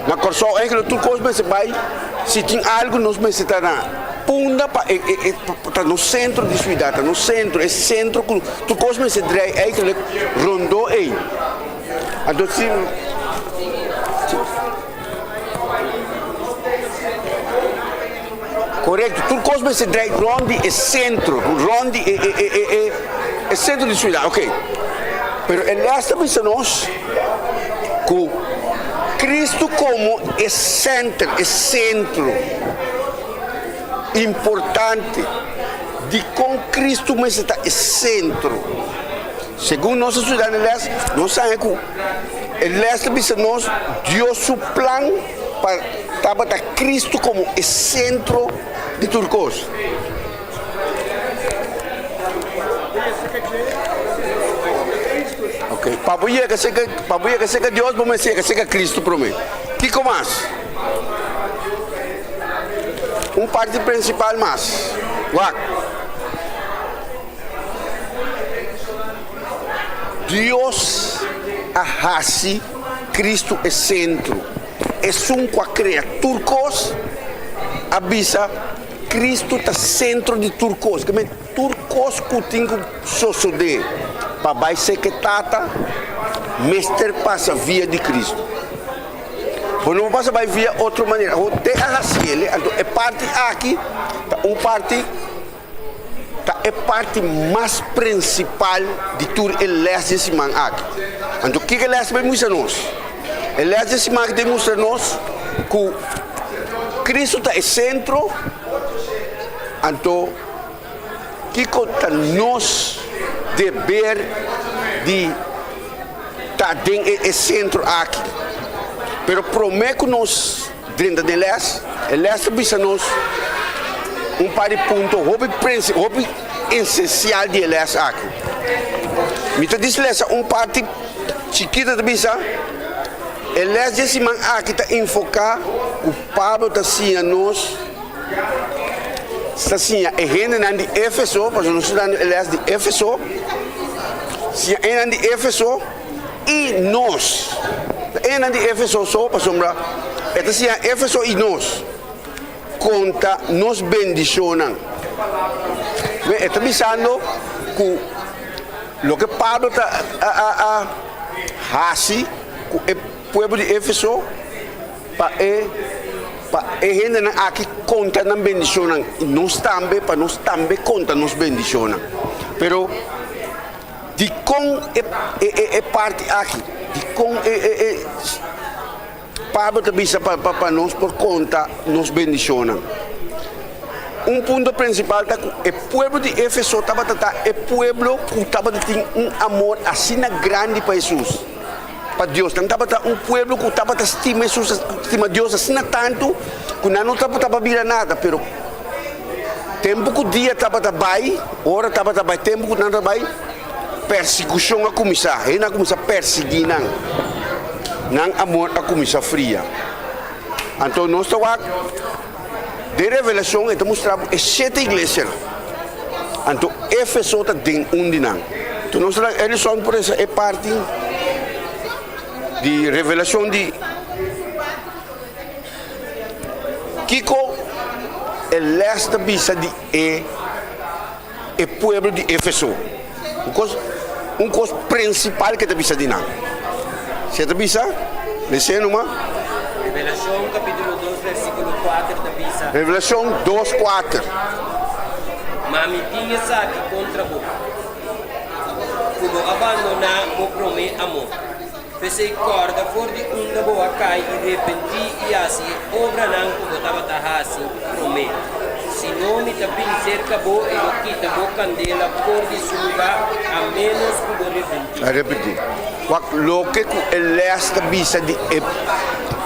na Corsou eigenlijk tur cos mester bay si tin algo nos mester ta na punda pa e e ta nos centro di ciudad ta nos centro e centro cu tur cos mester draai eigenlijk rondó ey. Anto si. Korekto, tur kos mester drai rònt di e sentro, rònt di e e e e e sentro di siudat, oke. Pero e lès ta bisa nos ku Kristu komo e sènter, e sentro importante. Dikon Kristu mester ta e sentro? Segun nos a studia na e lès, nos sabe ku e lès ta bisa nos Dios su plan pa tabata Kristu komo e sentro di tur kos. Ok, pa bo yega serka, pa bo yega serka Dios, bo mester yega serka Kristu promé. Kiko mas? Un parti prinsipal mas. Wak. Dios a hasi Kristu e sentro. Esun ku a krea tur kos a bisa Kristu ta sentro di tur kos. Ke men tur kos ku tin ku sosodé pa bai seke Tata mester pasa via di Kristu. Bo no por pasa bai via otro manera. Te a hasi el, anto e parti aki ta un parti. Ta. e parti mas prinsipal di tur e lès di e siman aki. Anto kiko e lès ta bai mustra nos? E lès di e siman aki ta bai mustra nos ku Kristu ta e sentro, anto kiko ta nos deber di ta den e sentro aki. Pero promé ku nos Drenta den les, e les ta bisa nos un par di punto hopi hopi esencial di e les aki. Mi ta dislesa un parti chikito ta bisa, E les di e siman aki ta enfoca cu Pablo ta siña nos, ta siña e hendenan di Efeso, pasobra nos ta dando e les di Efeso, siña e hendenan di Efeso, I nos. E nan di Efeso so, pasobra e ta siña Efeso i nos konta nos bendishonnan. E ta bisando ku loke Pablo ta a hasi ku e pueblo di Efeso pa e pa e hendenan aki konta nan bendishonnan i nos tambe pa nos tambe konta nos bendishonnan. Pero. Dikon e parti aki? Dikon Pablo ta bisa pa nos por konta nos bendishonnan? Un punto prinsipal ta ku e pueblo di Efeso tabata ta e pueblo ku tabata tin un amor asina grandi pa Hesus, pa Dios. Nan tabata un pueblo ku tabata stima Hesus, stima Dios asina tantu ku nan no tabata bira nada. Pero Tempu ku dia tabata bai, ora tabata bai, tempu ku nan ta bai, persekushon a kuminsá. Hende a kuminsá persiguí nan. Nan amor a kuminsá fria. Anto nos ta wak den Revelashon e ta mustra bo e shete iglesianan. Anto Efeso ta den un di nan. Anto nos ta wak Edison por esa e parti di Revelashon di. Kiko e lès ta bisa di e e pueblo di Efeso? Un kos un kos prinsipal ke ta bisa di nan. Si e ta bisa, les'é numa. Revelashon kapítulo dos versíkulo kuater ta bisa. Revelashon dos kuater. Ma mi tin esaki kontra bo, ku bo a bandoná bo promé amor. P'esei kòrda for di unda bo a kai i repentí i hasi e obranan ku bo tabata hasi promé. Si no, mi ta bin serka bo i lo kita bo kandela for di su lugá, a ménos ku bo repentí. A repentí. Wak loke ku e lès ta bisa di e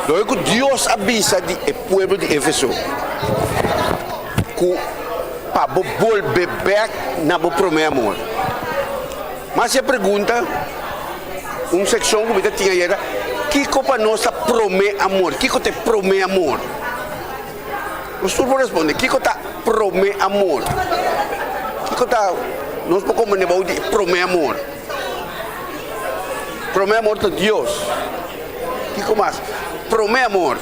loke ku Dios a bisa di e pueblo di Efeso, ku pa bo bolbe bèk na bo promé amor. Mas e pregunta. Un sekshon ku mi ta tin ayer ta, Kiko pa nos ta promé amor? Kiko ta e promé amor? Nos tur por responde, Kiko ta promé amor? Kiko ta, nos por komprende bou di promé amor? Promé amor ta Dios. Kiko mas? Promé amor.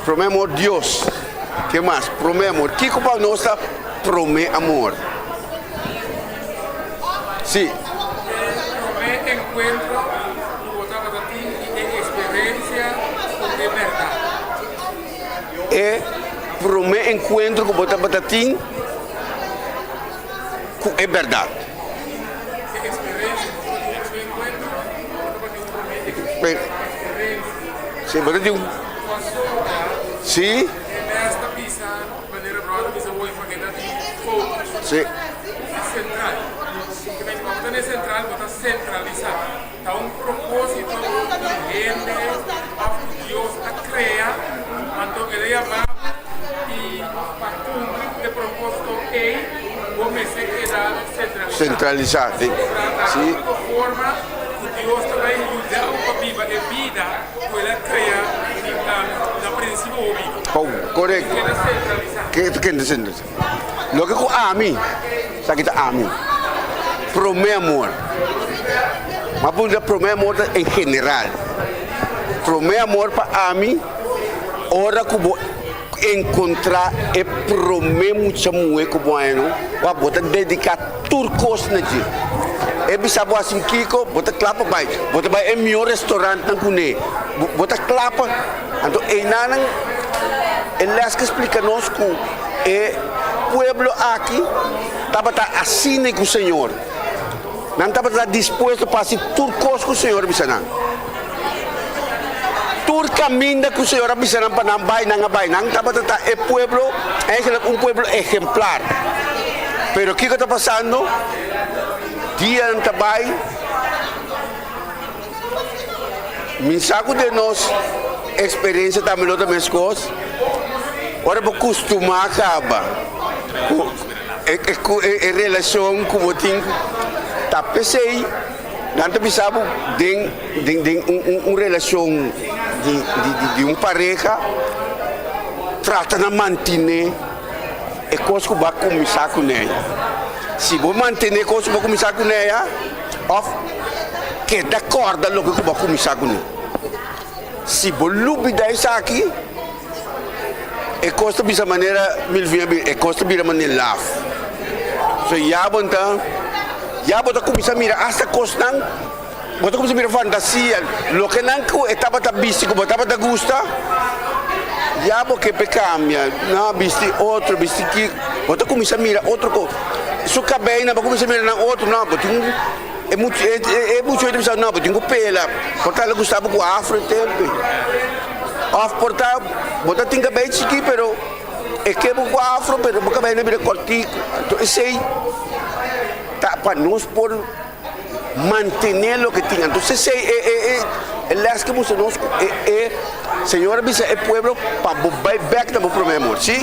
Promé amor Dios. Ke mas? Promé amor. Kiko pa nos ta promé amor? Sí. Promé enkuentro ku bo tabata tin i e eksperensia ku e bèrdat. E promé enkuentro ku bo tabata tin ku e bèrdat. E eksperensia, bo tabata tin un promé enkuentro, bo tabata tin un promé eksperensia. Sí, bo ta tin un. Pasobra. Sí. E lès ta bisa. Manera brother bisa hoy pa keda di focus. Sí. E central. Ke men bo ta na e central bo ta centralisa. Ta un proposito ku hende of ku Dios a crea anto el a yama bo y pa cumpli ku e proposito ey bo mester keda centralisa. Centralisa. Pasobra ta e unico forma ku Dios ta bay yuda bo pa biba e bida ku el a crea di na principio bo biba. Oh, korekto. Ke ta kende sentralisá? Loke ku ami, esaki ta ami. Promé amor. Mi a puntra promé amor ta en general. Promé amor pa ami, ora ku bo enkontrá e promé mucha muhé ku bo haña no, wak bo ta dediká tur kos na dje. E bisa bo hasi kiko, bo ta kla pa bai. Bo ta bai e mihó restorantnan kuné. Bo ta kla pa. Anto einanan e les ke splika nos ku e pueblo aki tabata asina ku Señor. Nan tabata dispuesto pa hasi tur kos ku Señor a bisa nan. Tur kaminda ku Señor a bisa nan pa nan bai, nan a bai. Nan tabata ta e pueblo, eigenlijk un pueblo ehemplar. Pero kiko ta pasando? Dianan ta bai, mi sa ku den nos eksperensia tambe lo ta meskos. Ora bo kustumá kaba ku e relashon ku bo tin ta p'esei nan ta bisa bo den den un relashon di un pareha trata na mantené e kos ku bo a kuminsá kuné. Si bo mantené e kos ku bo a kuminsá kuné ya òf keda kòrda loke ku bo a kuminsá kuné. Si bo lubidá esaki, e kos ta bisa manera Milvin a bisa, e kos ta bira manera laf. So ya bo ta, ya bo ta kuminsá mira asta kosnan, bo ta kuminsá mira fantasia, loke nan ku e tabata bisti ku bo tabata gusta, ya bo ke p'e kambia, nan a bisti otro, bisti ki, bo ta kuminsá mira otro kos. Su kabeinan bo kuminsá mira nan otro, no, bo tin. E mucha e mucha ta bisa no bo tin ku pela por ta lo gusta bo ku afro e tempo of por ta bo ta tin kabei chiki pero e ke bo ku afro pero bo kabei na bira kortiku anto esei ta pa nos por mantene loke tin anto esei e e e les ke mustra nos ku e e señor a bisa e pueblo pa bo bai bek na bo prome amor si.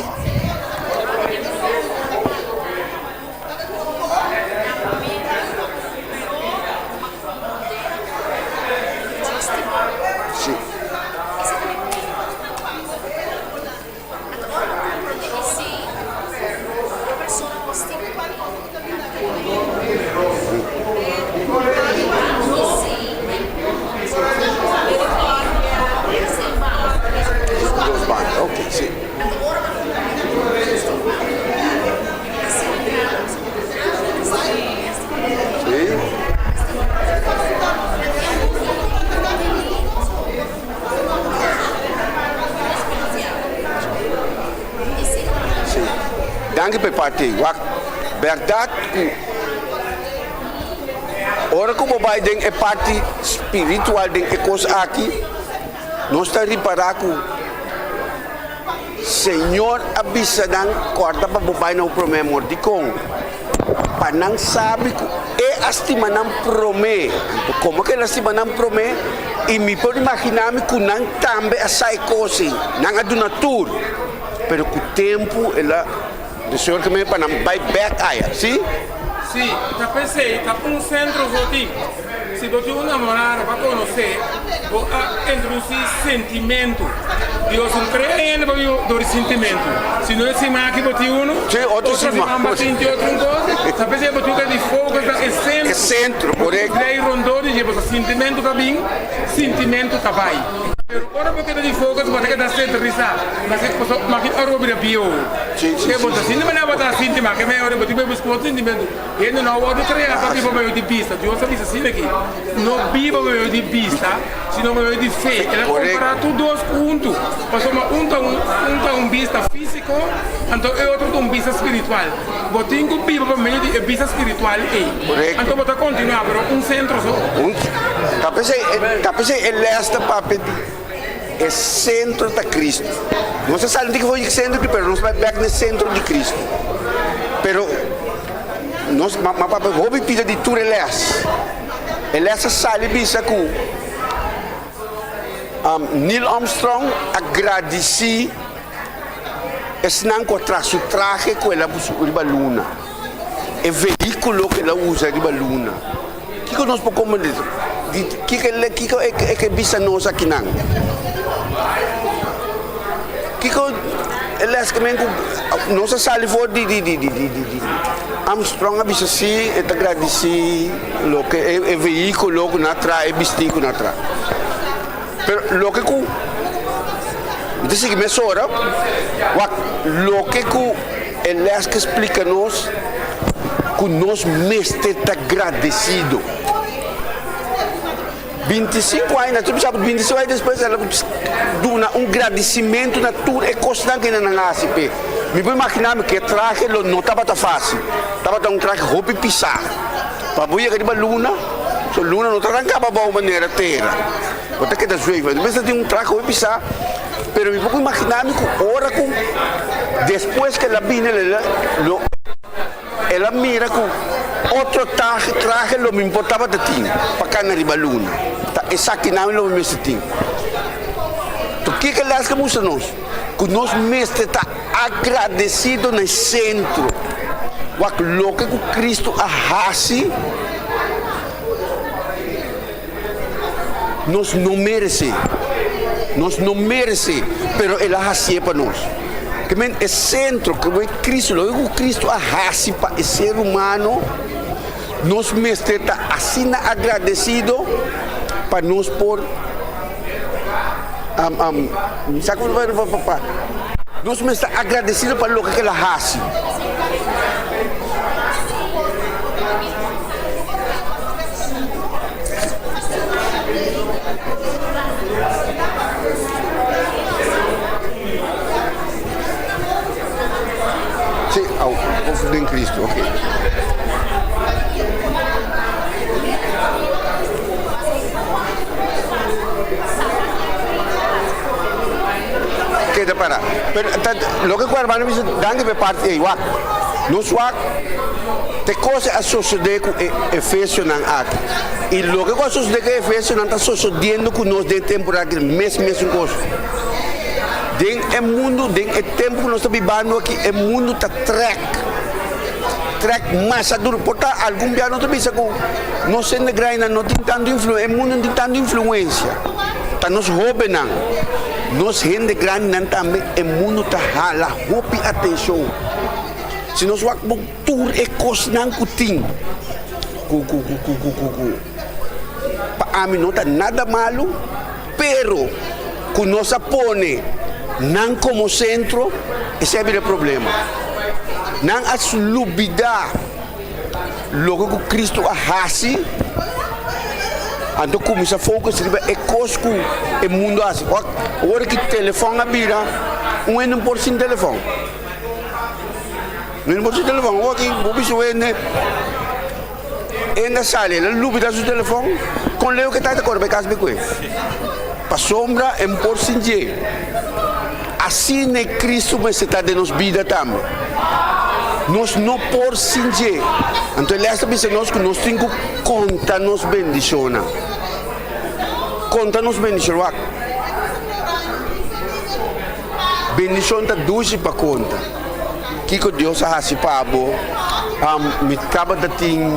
Dos banda, ok, sí. Sí. Danki pa e parti ei. Wak, bèrdat ku ora ku bo bai den e parti spiritual den e kos aki, nos ta ripará ku Señor a bisa nan, Kòrda pa bo bai na bo promé amor. Dikon? Pa nan sabi ku E a stima nan promé. Anto, komo ku El a stima nan promé, i mi por imaginá mi ku nan tambe a sa e kos ei. Nan a duna tur. Pero ku tempu El a, de Señor ke mester pa nan bai bèk aya. Sí? Sí, ta p'esei ta un sentro so tin. Si bo tin un namorado pa konosé, bo a introdusí sentimentu. Dios no krea hende pa biba dor di sintimentu. Si no e siman aki bo tin unu, otro siman bo sinti otro un kos. Ta p'esei bo tin ku di focus na e sentro. E sentro, korekto. Bo tin ku rondó di dje, pasobra sintimentu ta bin, sintimentu ta bai. Pero ora bo keda di focus bo ta keda sentralisá. Pasobra maki ora bo bira bieu, ke bo ta sinti manera bo ta sinti, maki mei ora bo tin ku buska otro sintimentu. Hende no a wòrdu kreá pa biba medio di bista. Dios a bisa asina aki, No biba medio di bista, sino medio di fe. El a kompará tur dos huntu, pasobra un ta un un ta un bista físiko, anto e otro ta un bista spiritual. Bo tin ku biba pa medio di e bista spiritual ei. Anto bo ta kontinuá, pero un sentro so. Ta p'esei, ta p'esei e lès ta papia di e sentro ta Cristo. Nos a sali di for di e sentro, pero nos bai bèk na e sentro di Cristo. Pero. Nos ma papia hopi pida di tur e les. E les a sali bisa ku Neil Armstrong a gradisí esnan ku a traha su trahe ku el a riba luna, e vehíkulo ku el a usa riba luna. Kiko nos por komprendé? Kiko kiko e ke bisa nos akinan? Kiko e les ke men ku nos a sali for di di di di di di Armstrong a bisa si e ta gradisí loke e e vehíkulo ku nan a traha e bistí ku nan a traha. Pero loke ku mi ta sigui mesora wak loke ku e les ke splika nos ku nos mester ta gradesido. 25 aña, tur bisa 25 aña despues el a duna un gradisimentu na tur e kosnan ku nan a hasi p'e. Mi por imaginá mi ku e trahe lo no tabata fásil. Tabata un trahe hopi pisá. Pa bo yega riba luna, so luna no ta ranká pa abou manera tera. Bo ta keda zweef. Bo mester tin un trahe hopi pisá. Pero mi por imaginá mi ku ora ku despues ku el a bini el a lo el a mira ku otro trahe trahe lo mi por tabata tin pa kana riba luna. Ta esakinan lo mi mester tin. To kiko el a mustra nos? Ku nos mester ta agradesido na e sentro. Wak loke ku Kristu a hasi nos no meresé. Nos no meresé, pero el a hasié pa nos. Ke men e sentro, ke men Kristu, loke ku Kristu a hasi pa e ser humano, nos mester ta asina agradesido pa nos por sa ku pa nos mester ta agradesido pa loke ku el a hasi. Sí, au, of den Cristo, ok. Keda para. Pero ta, loke ku hermano bisa, danki pa e parti ei, wak. Nos wak te kos a sosodé ku e Efesionan aki. I loke ku a sosodé ku e Efesionan ta sosodiendo ku nos den e temporada aki, mes mesun kos. Den e mundu, den e tempu ku nos ta bibando aki, e mundu ta trèk, trèk masha duru. Por ta algun bia nos ta bisa ku nos hende grandinan no tin tantu influ, e mundu no tin tantu influensia. Ta nos hóbennan, nos hende grandinan tambe e mundu ta hala hopi atenshon. Si nos wak bon tur e kosnan ku tin ku ku ku ku ku ku ku pa ami no ta nada malu. Pero ku nos a pone nan komo sentro, esei a bira e problema. Nan a lubidá loke ku Kristu a hasi, anto kuminsá focus riba e kos ku e mundu a hasi. Ora ki telefòn a bira, un hende no por sin telefòn. Un hende no por sin telefòn. Awor aki bo bisa un hende. Enda sali, el a lubida su telefon, kon leu ke ta ta kore bai kas bai kue. Pasobra e por sin dje. Asina e Cristo mester ta den nos bida tambe. Nos no por sin dje. Anto e les ta bisa nos ku nos tin ku konta nos bendishonnan. Konta nos bendishon. Wak, bendishon ta dushi pa konta. Kiko Dios a hasi pa bo? Mi tabata tin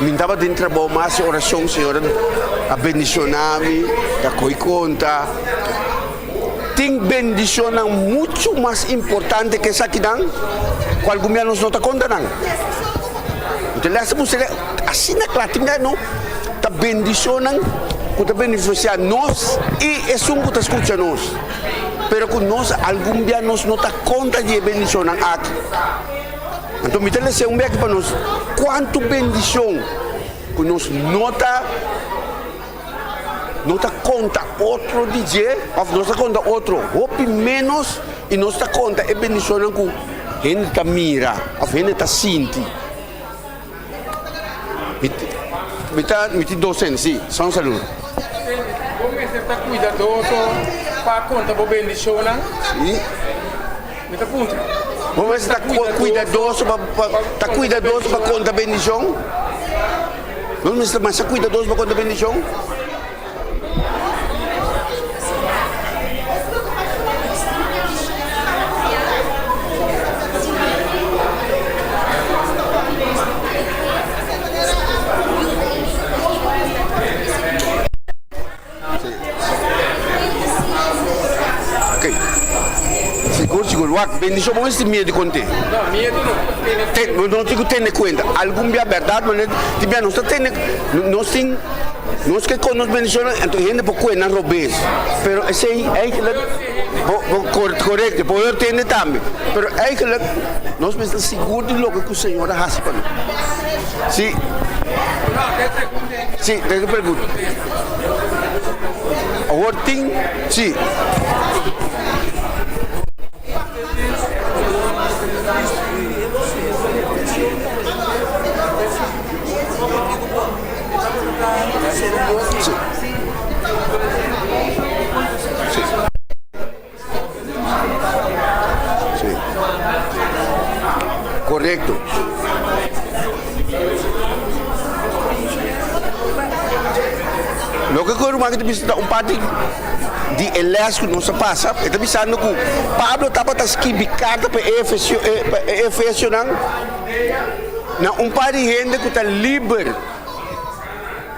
mi tabata tin trabou mas e orashon Señor a bendishoná mi ta ko'i konta. Tin bendishonnan muchu mas importante ke esakinan ku algun bia nos no ta konta nan. Bo ta lesa mustra asina kla tin bia no ta bendishonnan ku ta benefisiá nos i esun ku ta skucha nos. Pero ku nos algun bia nos no ta konta di e bendishonnan aki. Anto mi ta lesa un bia aki pa nos kuantu bendishon ku nos no ta no ta konta otro di dje òf nos ta konta otro hopi ménos i nos ta konta e bendishonnan ku hende ta mira òf hende ta sinti. Mi ta mi tin dos hende, si, San Saludo. Bo mester ta kuidadoso pa konta bo bendishonnan? Si. Mi ta puntra. Bo mester ta kuidadoso pa ta kuidadoso pa konta bendishon? Nos mester ta masha kuidadoso pa konta bendishon? Sigur sigur wak bendishon bo mester miedu konte. No, miedu no. Ten, no tin ku tene kuenta. Algun bia bèrdat manera tin bia nos ta tene nos tin nos ke kon nos bendishonnan anto hende por kue nan robes. Pero esei eigenlijk bo bo korekto por tende tambe. Pero eigenlijk nos mester sigur di loke ku Señor a hasi pa nos. Si. Si, den su pregunta. Awor tin, si. Sí. Sí. Sí. Korekto. Loke ku e ruman aki ta bisa ta un parti di e les ku nos a pasa. E ta bisando ku Pablo tabata skibi karta pa e efesio pa e efesionan na un par di hende ku ta liber.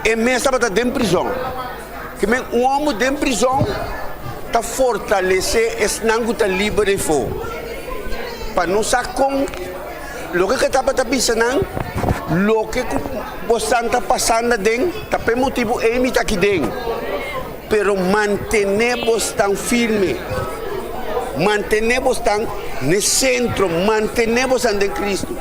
E mes tabata den prizòn. Ke men un hòmber den prizòn ta fortalesé esnan ku ta liber efó. Pa nos sa kon loke ku e tabata bisa nan, loke ku bosan ta pasando aden, ta p'e motibu ei mi ta aki den. Pero mantené bosnan firme, mantené bosnan n'e sentro, mantené bosnan den Kristu.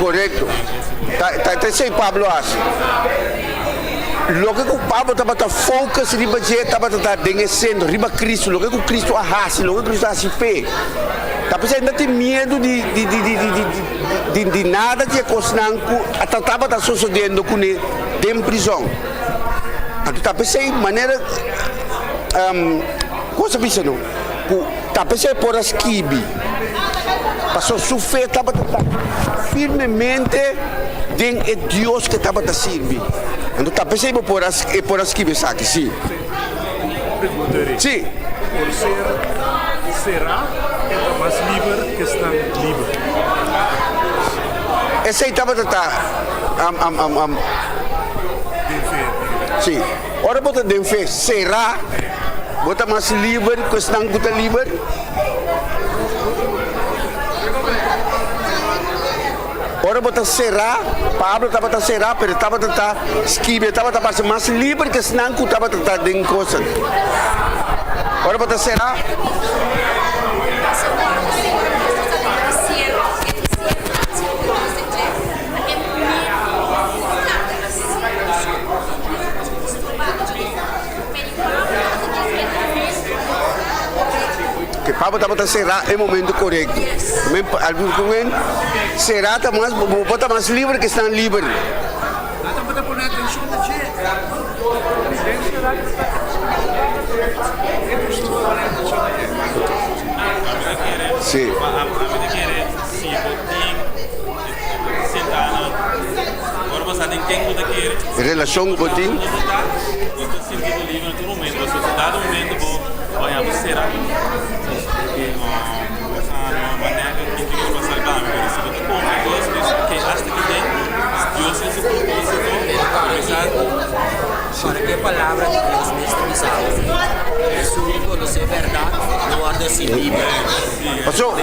Korekto. Ta ta esei Pablo a hasi. Loke ku Pablo tabata focus riba dje tabata ta den e sentro, riba Kristu, loke ku Kristu a hasi, loke Kristu a hasi p'e. Ta p'esei no tin miedu di di di di di di di nada di e kosnan ku a ta tabata sosodiendo kuné den prizòn. Anto ta p'esei manera kos a bisa no ku ta p'esei por a skibi pasobra su fe tabata ta firmemente den e Dios ku e tabata sirbi. Anto ta p'esei bo por a e por a skibi esaki, sí. Pregunta Eric. Sí. Por ser será e ta mas liber ke esnan liber? Esei tabata ta am am am am. Den fe. Sí. Ora bo ta den fe será bo ta mas liber ku esnan ku ta liber? Ora bo ta será, Pablo tabata será, pero e tabata ta skibi, e tabata parse mas liber ke esnan ku tabata ta den kosa. Ora bo ta será. Ke Pablo tabata será e momento korekto. Men algun ku men será ta mas bo bo ta mas liber ke esnan liber. Sí. Relashon ku bo tin. Paso.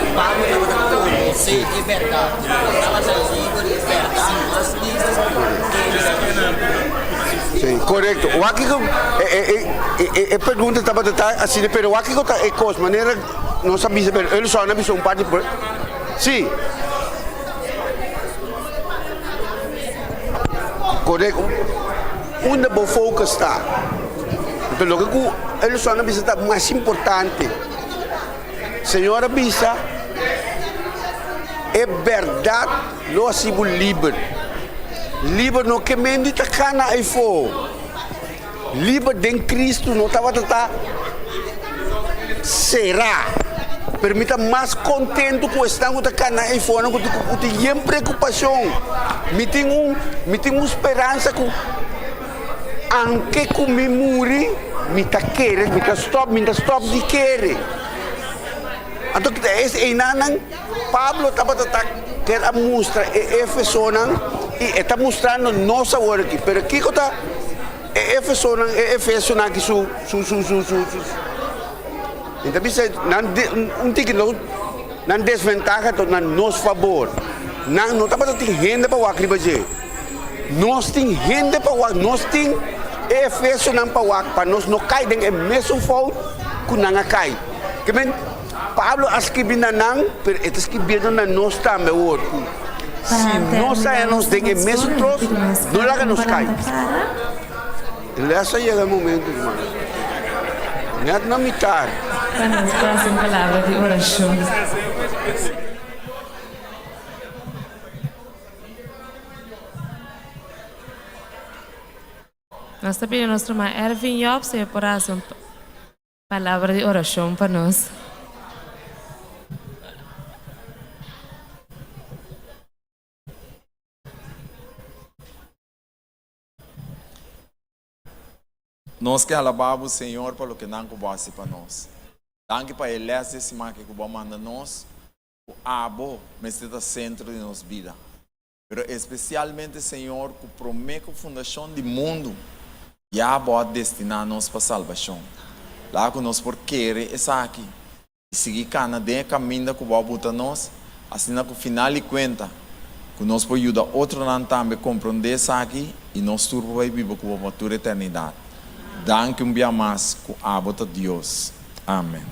Sí, korekto. Wak kiko e e e e pregunta tabata ta asina, pero wak kiko ta e kos, manera nos a bisa, pero Elson a bisa un parti por, sí. Korekto. Unda bo focus ta? Enton loke ku Elson a bisa ta mas importante. Señor a bisa, E bèrdat lo hasi bo liber. Liber no ke men di ta kana eifó. Liber den Cristo no tabata ta será. Pero mi ta mas kontentu ku esnan ku ta kana eifó nan ku tin yen preokupashon. Mi tin un, mi tin un speransa ku anke ku mi muri, mi ta kere, mi ta stòp, mi ta stòp di kere. Anto kita es einanan Pablo tabata ta ker a mustra e Efesonan i e ta mustrando nos awor aki. Pero kiko ta e Efesonan, e Efesonan aki su su su su su su? Mi ta bisa nan un tiki no. nan desventaha ta na nos fabor. Nan no tabata tin hende pa wak riba dje. Nos tin hende pa wak, nos tin e Efesonan pa wak pa nos no kai den e mesun fout ku nan a kai. Ke men, Pablo a skibi na nan, pero e ta skibiendo na nos tambe awor ku si nos haña nos den e mesun tros, no laga nos kai. E les a yega e momento, ruman. Net na mitar. Pa nos pasa un palabra di orashon. Nos ta pidi nos ruman Ervin Job si e por hasi un palabra di orashon pa nos. Nos ke alabá bo, Señor, pa loke nan ku bo hasi pa nos. Danki pa e lès di e siman aki ku bo a manda nos, ku abo mester ta sentro di nos bida. Pero espesialmente, Señor, ku promé ku fundashon di mundu ya bo a destiná nos pa salbashon. Laga ku nos por kere esaki i sigui kana den e kaminda ku bo a buta nos, asina ku final di kuenta, ku nos por yuda otronan tambe komprondé esaki i nos tur por bai biba ku bo pa tur eternidat. Danki un bia mas ku abo ta Dios. Amen.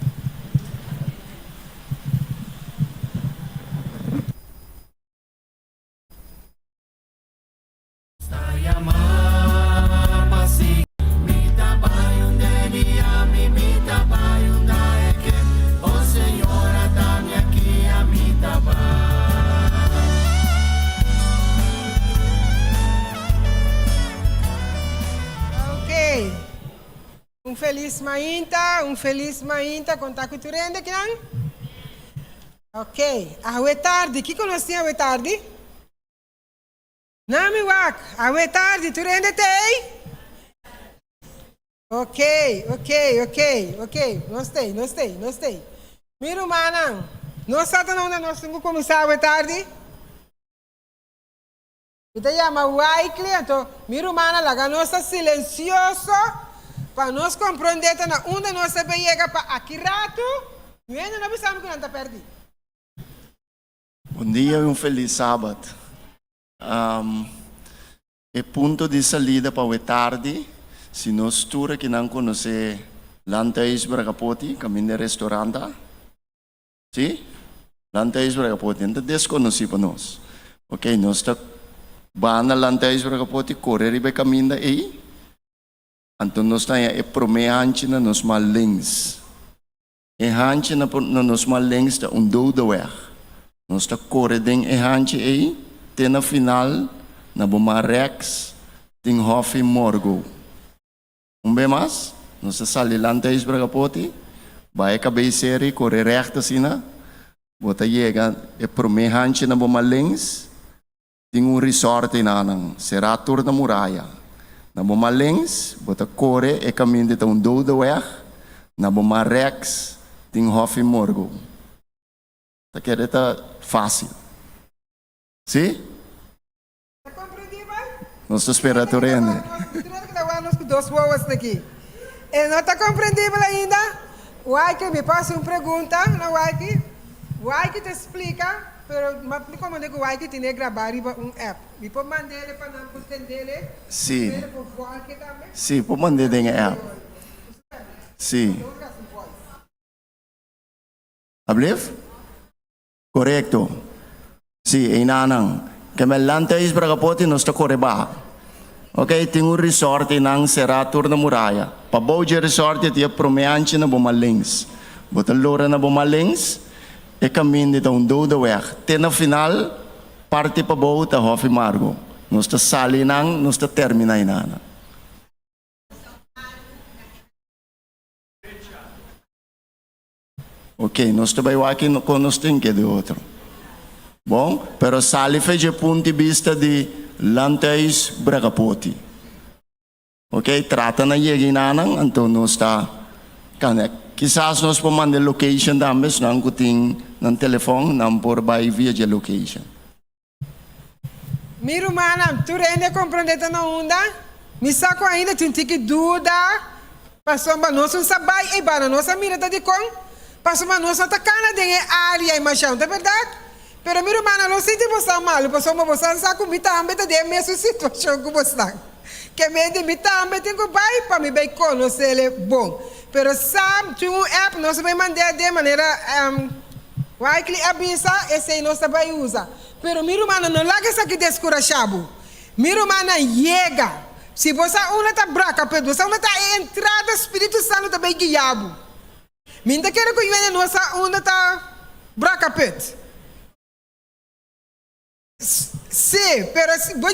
Ok. Un felis mainta, un felis mainta. Konta ku tur hende kinan? Ok. Awe tardi, kiko nos tin awe tardi? Nami wak, awe tardi tur hende ta ei? Ok, ok, ok, ok, nos ta ei, nos ta ei, nos ta ei. Mi rumannan, nos sa ta na unda nos tin ku kuminsá awe tardi? Mi ta yama Wycliffe, anto mi rumannan laga nos ta silensioso pa nos komprondé ta na unda nos ta bin yega pa aki ratu, mi hende no bisa mi ku nan ta pèrdí. Bon dia y un feliz Sabat. E punto di salida pa awe tardi, si nos tur akinan conoce Landhuis Bragapoti, caminda e restaurant ta, si? Landhuis Bragapoti no ta desconoci pa nos. Ok, nos ta banda Landhuis Bragapoti, core riba e caminda ey, anto nos ta haña e prome hanchi na nos man links. E hanchi na na nos man links ta un dodeweg. Nos ta kore den e hanchi ei te na final na bo man rèks tin Hòfi Morgo. Un be mas, nos ta sali Landhuis Bragapoti, bai e kabei seri, kore règt asina, bo ta yega e promé hanchi na bo man links, tin un resort einanan, será tur na muraya. Na bo man links, bo ta kore e kaminda ta un dodeweg, na bo man rèks tin Hòfi Morgo. Ta kere ta fásil. Sí? Nos ta spera tur hende. Tur hende ku ta wak nos ku dos wowo's aki. E no ta komprendibel ainda? Waiki, mi por hasi un pregunta na Waiki? Waiki ta splika, pero mi a komprende ku Waiki tene grabá riba un app. Mi por mand'ele pa nan por tendele? Sí. Ele por volke tambe? Sí, por mand'é den e app. Sí. Ablief? Korekto. Sí, einanan. Ke men Landhuis Bragapoti nos ta kore baha. Ok, tin un resort einan será tur na muraya. Pabou dje resort e tin e promé hanchi na bo man links. Bo ta lora na bo man links, e kaminda ta un dodeweg. Te na final, parti pabou ta Hòfi Margo. Nos ta sali einan, nos ta terminá einanan. Ok, nos ta bai wak kon nos tin ke di otro. Bon, pero sali fe dje punt di bista di Landhuis Bragapoti. Ok, trata na yega enanan, anto nos ta kanda. Kisas nos por manda e location tambe, esnan ku tin nan telefòn, nan por bai via dje location. Mi rumannan, tur hende a komprondé ta na unda? Mi sa ku ainda tin tiki duda, pasobra nos un sa bai ei banda nos a mira ta dikon. Pasobra nos no ta kana den e área ei mashá, no ta bèrdat? Pero mi rumannan, no sinti bosan malu, pasobra bosan sa ku mi tambe ta den e mesun situashon ku bosan. Ke mente mi tambe tin ku bai pa mi bai konos'é bon. Pero sa, tin un app nos a bai mand'é den manera Wycliffe a bisa, esei nos ta bai usa. Pero mi rumannan, no laga esaki deskurashá bo. Mi rumannan, yega! Si bo sa unda ta braka, pero bo sa unda ta e entrada, Spiritu Santu ta bai guia bo. Mi ta kere ku yuende no sa unda ta Brakkaput. Sí, pero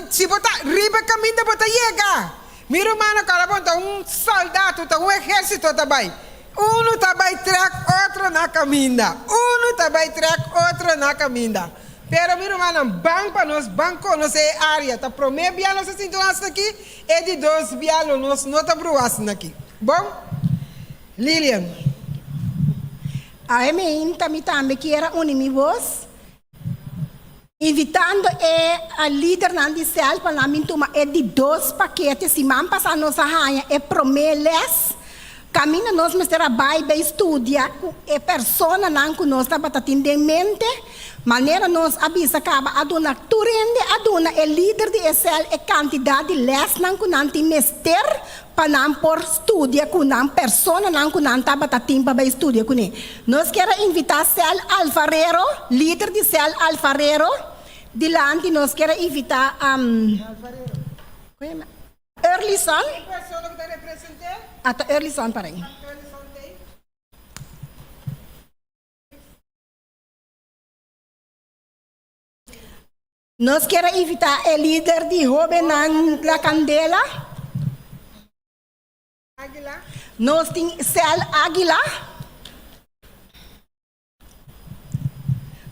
si bo ta riba e kaminda bo ta yega. Mi rumannan kòrda bon ta un sòldat, ta un ehérsito ta bai. Unu ta bai trèk otro na kaminda. Unu ta bai trèk otro na kaminda. Pero mi rumannan ban pa nos ban konosé e área. Ta promé bia nos a sinti un asina aki, e di dos bia lo nos no ta brua asina aki. Bon? Lilian. Awe meinta mi tambe kier a uni mi bos, invitando e lidernan di sel pa nan bin tuma e di dos pakete. Siman pasa nos a haña e promé les, kaminda nos mester a bai bay studia ku e personanan ku nos tabata tin den mente. Manera nos a bisa kaba a duna tur hende a duna e lider di e sel e kantidat di lèsnan ku nan tin mester pa nan por studia ku nan personanan ku nan tabata tin pa bai studia kuné. Nos kier a invitá Sel Alfarero, lider di Sel Alfarero, dilanti. Nos kier a invitá Erlison. Ata Erlison para ei. Nos kier a invitá e lider di hóbennan La Candela. Nos tin Sel Águila.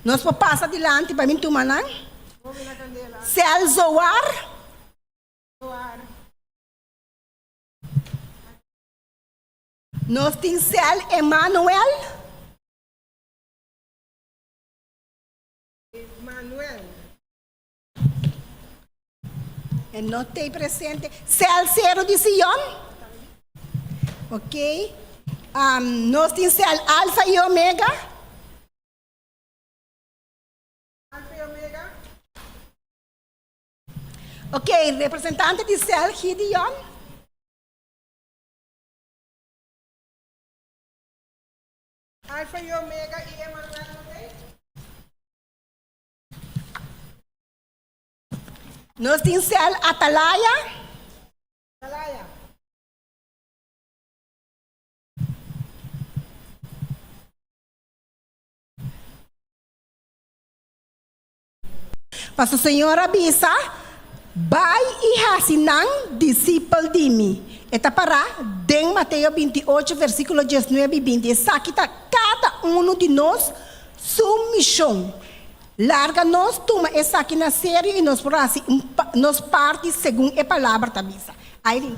Nos por pasa dilanti pa bin tuma nan. Sel Zoar. Nos tin Sel Emanuel. Manuel. E no t'ei presente. Sel Sero di Sion. Ok. Um, nos tin sel Alfa i Omega. Alfa i Omega. Ok, representante di sel Gideon. Alfa i Omega i Emanuel no t'ei? Nos tin sel Atalaya. Atalaya. Paso Señor a bisa, Bai i hasi nan disipel di mi. E ta pará den Mateo 28, versíkulo 19 i 20. Esaki ta kada unu di nos su mishon. Larga nos tuma esaki na serio i nos por hasi nos parti segun e Palabra ta bisa. Irene.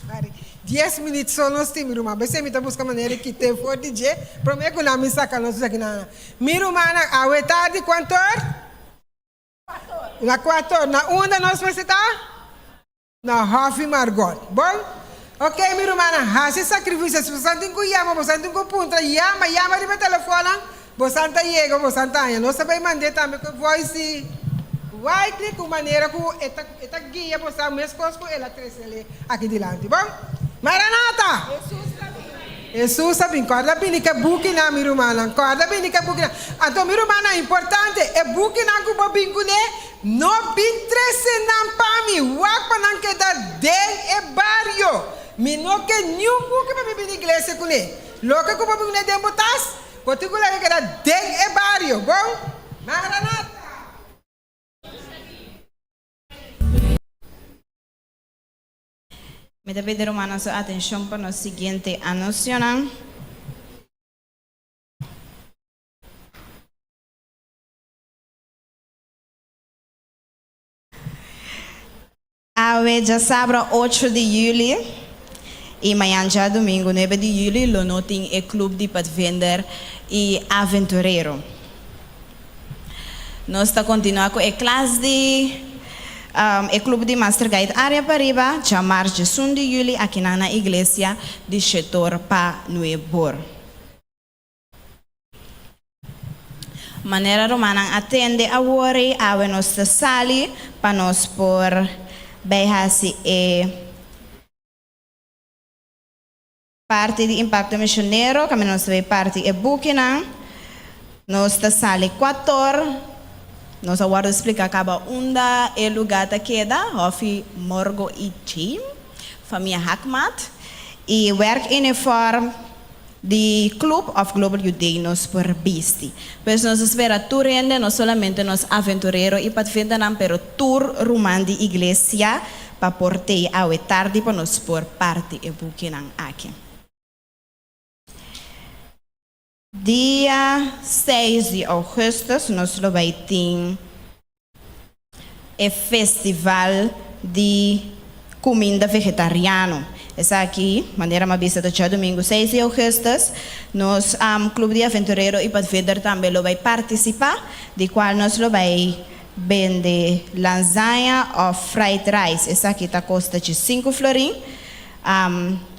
Sorry. Dies minüt so nos tin, mi ruman. Besei mi ta buska manera di kit'é for di dje promé ku nan mi saka nos esaki nan. Mi rumannan, awe tardi kuantor? Na kuator. Na unda nos mester ta? Na Hòfi Margot. Bon? Ok, mi rumannan, hasi sakrifisio. Si bosan tin ku yama, bosan tin ku puntra, yama, yama riba e telefònnan, bosan ta yega, bosan ta haña. Nos ta bai mand'é tambe ku e voice di Wycliffe, ku manera ku e ta e ta guia bosan meskos ku el a tres'é aki dilanti. Bon? Maranata! Hesus a bin. Kòrda bini ku e bukinan, mi rumannan. Kòrda bini ku e bukinan. Anto, mi rumannan, importante, e bukinan ku bo bin kuné, no bin trese nan pa mi. Wak pa nan keda den e bario. Mi no ke niun buki pa mi bini iglesia kuné. Loke ku bo bin kuné den bo tas, bo tin ku laga keda den e bario. Bon? Maranata! Mi ta pidi rumannan su atenshon pa nos siguiente anunsionan. Awe djasabra ocho di yüli i mañan djadumingu nuebe di yüli lo no tin e Club di Padvinder i Aventurero. Nos ta kontinuá ku e klas di e Club di Master Guide Area Pariba djamars djesun di yüli akinan na Iglesia di Shetor pa Nuebor. Manera rumannan a tende awor ei, awe nos ta sali pa nos por bai hasi e parti di Impakto Misionero, kaminda nos ta bai parti e bukinan. Nos ta sali kuator. Nos a wòrdu splika kaba unda e lugá ta keda, Hòfi Morgo i Jame, famia Hakmat, i wèrkuniform di Club of Global Youth Day nos por bisti. Pues nos ta spera tur hende, no solamente nos aventurero i padvindernan, pero tur ruman di iglesia pa por tei awe tardi pa nos por parti e bukinan aki. Dia seis di augustus nos lo bai tin e festival di cuminda vegetariano. Esaki, manera mi a bisa ta djadumingu seis di augustus. Nos Club di Aventurero y Padvinder tambe lo bai participa, di cual nos lo bai bende lanzaña of fried rice. Esaki ta costa dje sinku florin.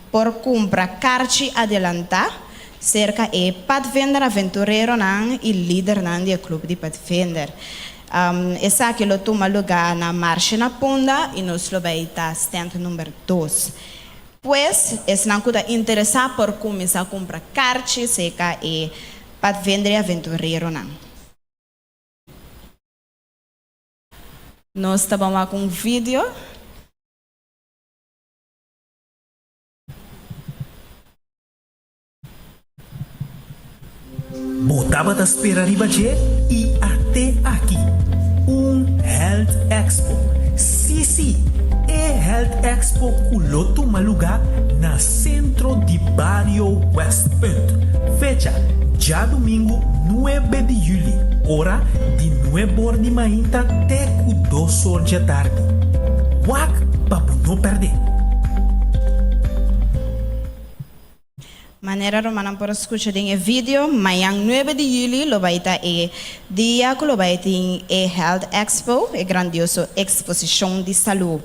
Por cumpra carchi adelanta Serka e padvinder aventureronan i lidernan di e klup di padvinder. Esaki lo tuma lugá na Marshe na Punda i nos lo bai ta stand number dos. Pues, esnan ku ta interesá por kuminsá kumpra karchi serka e padvinder i aventureronan. Nos ta ban wak un video. Bo tabata spera riba dje i at'é aki, un Health Expo. Sí, sí, e Health Expo ku lo tuma lugá na Sentro di Bario Westpunt. Fecha, djadumingu nuebe di yüli, ora di nuebor di mainta te ku dosor djatardi. Wak pa bo no pèrdè! Manera rumannan por a skucha den e video, mañan nuebe di yüli lo bai ta e dia ku lo bai tin e Health Expo, e grandioso eksposishon di salú,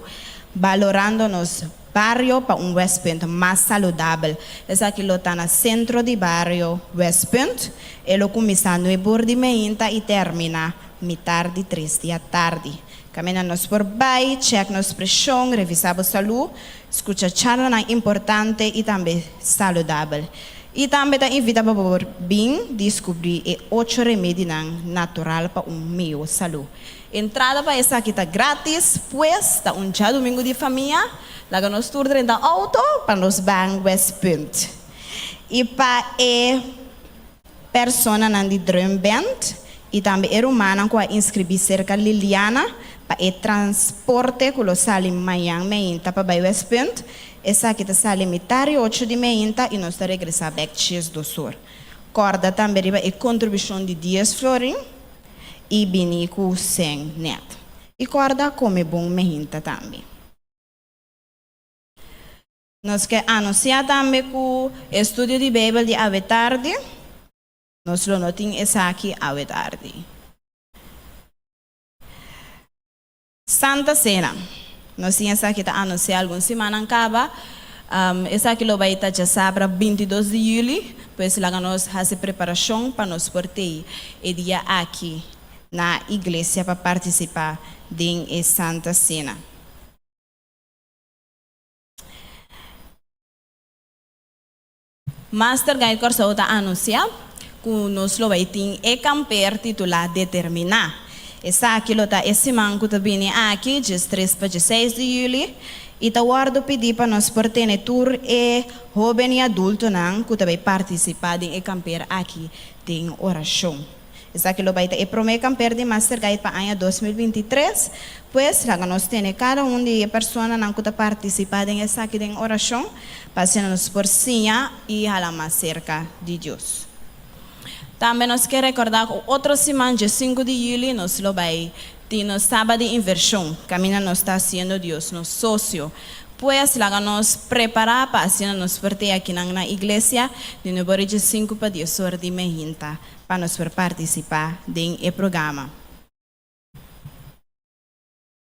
balorando nos bario pa un Westpunt mas saludabel. Esaki lo ta na sentro di bario Westpunt. E lo kuminsá nuebor di meinta i terminá mitar di tres di atardi. Kaminda nos por bai, chèk nos preshon, revisá bo salú, skucha charlanan importante i tambe saludabel. I tambe ta invitá pa bo por bin diskubrí e ocho remedinan natural pa un mihó salú. Entrada pa esaki ta grátis, pues ta un djadumingu di famia, laga nos tur drenta outo pa nos ban Westpunt. I pa e Personanan di Drum Band y tambe e rumannan cu a inscribi cerca Liliana pa e transporte cu lo sali mañan meinta pa bay Westpunt. Esaki ta sali mitar y ocho di meinta y nos ta regresa bek ches dosor. Corda tambe riba e contribucion di dies florin y bini cu cen net. Y corda come bon meinta tambe. Nos ke anunsiá tambe ku e studio di Beibel di awe tardi, nos lo no tin esaki awe tardi. Santa Sena. Nos tin esaki ta anunsiá algun simannan kaba. Esaki lo bai ta djasabra 22 di yüli, pues laga nos hasi preparashon pa nos por tei e dia aki na iglesia pa partisipá den e Santa Sena. Master Guide Kòrsou ta anunsiá ku nos lo bai tin e kamper titulá Determiná. Esaki lo ta e siman ku ta bini aki, djes tres pa djeseis di yüli, i ta wòrdu pidí pa nos por tene tur e hóben i adultonan ku ta bai partisipá den e kamper aki den orashon. Esaki lo bai ta e promé kamper di Master Guide pa aña 2023. Pues, laga nos tene kada un di e personanan ku ta partisipá den esaki den orashon, pa asina nos por siña i hala mas serka di Dios. Tambe nos ke rekordá ku otro siman, dje sinku di yüli, nos lo bai tin nos Saba di Invershon, kaminda nos ta hasiendo Dios nos sosio. Pues, laga nos prepará pa asina nos por te akinan na iglesia di nuebe ora dje sinku pa dies ora di mehinta. pa nos por partisipá den e programa.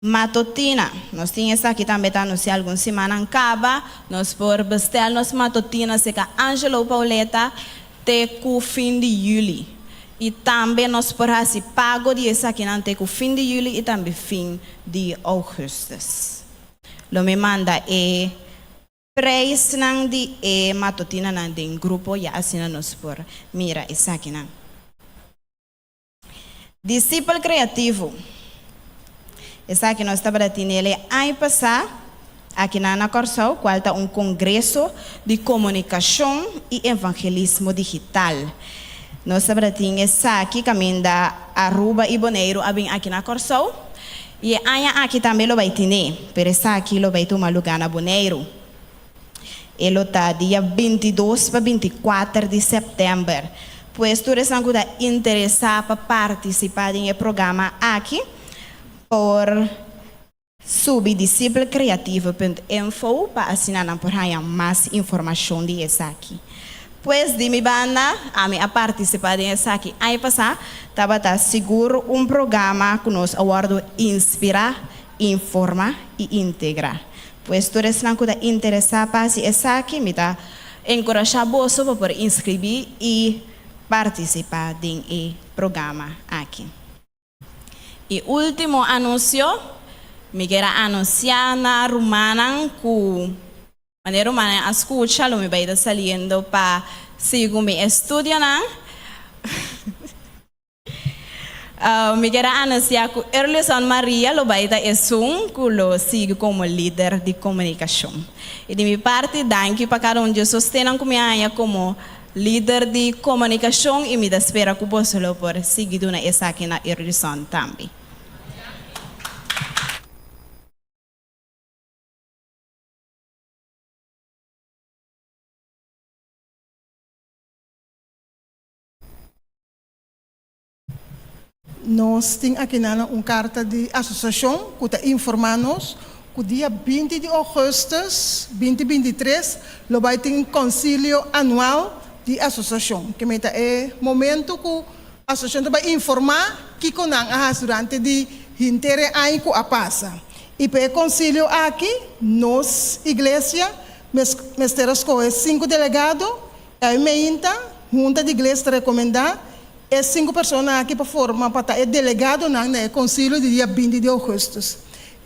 Matotina, Nos tin esaki tambe ta anunsiá algun simannan kaba. Nos por bestèl nos matotina serka Angelo Pauletta te ku fin di yüli. I tambe nos por hasi pago di esakinan te ku fin di yüli i tambe fin di ougùstùs. Lo mi manda e preisnan di e matutinanan den grupo ya asina nos por mira esakinan. Disipel kreativo. Esaki nos tabata tine el e aña pasá akinan na Kòrsou, kual ta un kongreso di komunikashon i evangelismo digital. Nos tabata tin esaki kaminda Aruba i Boneiru a bin aki na Kòrsou i e aña aki tambe lo bai tine, pero esaki lo bai tuma lugá na Boneiru. E lo ta dia 22 pa 24 di sèptèmber. Pues tur esnan ku ta interesá pa partisipá den e programa aki por subi disipelcreativo.info pa asina nan por haña mas informashon di esaki. Pues di mi banda ami a partisipá den esaki aña pasá, tabata sigur un programa ku nos a wòrdu inspirá, informá i integrá. Pues tur esnan ku ta interesá pa hasi esaki, mi ta enkurashá boso pa por inskribí i partisipá den e programa aki. I último anunsio, mi kier a anunsiá na rumannan ku manera rumannan a skucha lo mi bai ta saliendo pa sigui ku mi estudionan. Mi kier a anunsiá ku Erlison Maria lo bai ta esun ku lo sigui komo lider di komunikashon. I di mi parti, danki pa kada un di e sostennan ku mi a haña komo lider di komunikashon i mi ta spera ku boso lo por sigui duna esaki na Erlison tambe. Nos tin akinan un karta di asosiashon ku ta informá nos ku dia 20 di ougùstùs 2023 lo bai tin konsilio anual di asosiashon. Ke mei ta e momentu ku asosiashon ta bai informá kiko nan a hasi durante di henter e aña ku a pasa. I pa e konsilio aki nos iglesia mester a skohe sinku delegado I meinta, Hunta di Iglesia ta rekomendá e sinku persona aki pa forma pa ta e delegadonan na e konsilio di dia 20 di ougùstùs.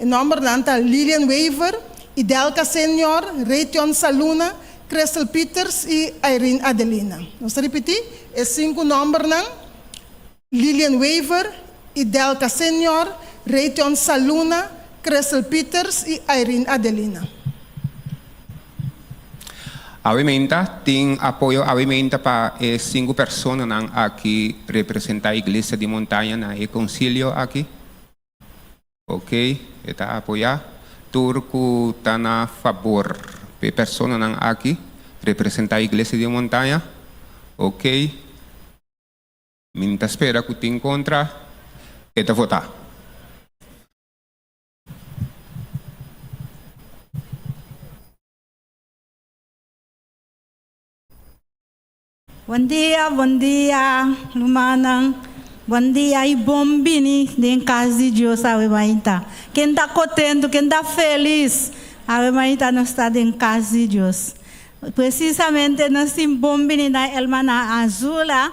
E nòmbernan ta Lilian Wever, Idelka Senior, Raytion Saluna, Crystal Pieters i Irene Adelina. Nos ta ripití e sinku nòmbernan, Lilian Wever, Idelka Senior, Raytion Saluna, Crystal Pieters i Irene Adelina. Awe meinta tin apoyo awe meinta pa e sinku personanan aki representa Iglesia di Montaña na e konsilio aki? Ok, e ta apoya tur ku ta na fabor pa e personanan aki representa Iglesia di Montaña? Ok. Mi n ta spera ku tin kontra, e ta votá. Bon dia, bon dia, rumannan. Bon dia i bon bini den kas di Dios awe mainta. Ken ta kontentu, ken ta felis? Awe mainta nos ta den kas di Dios. Presisamente nos tin bon bini na Hermana Azula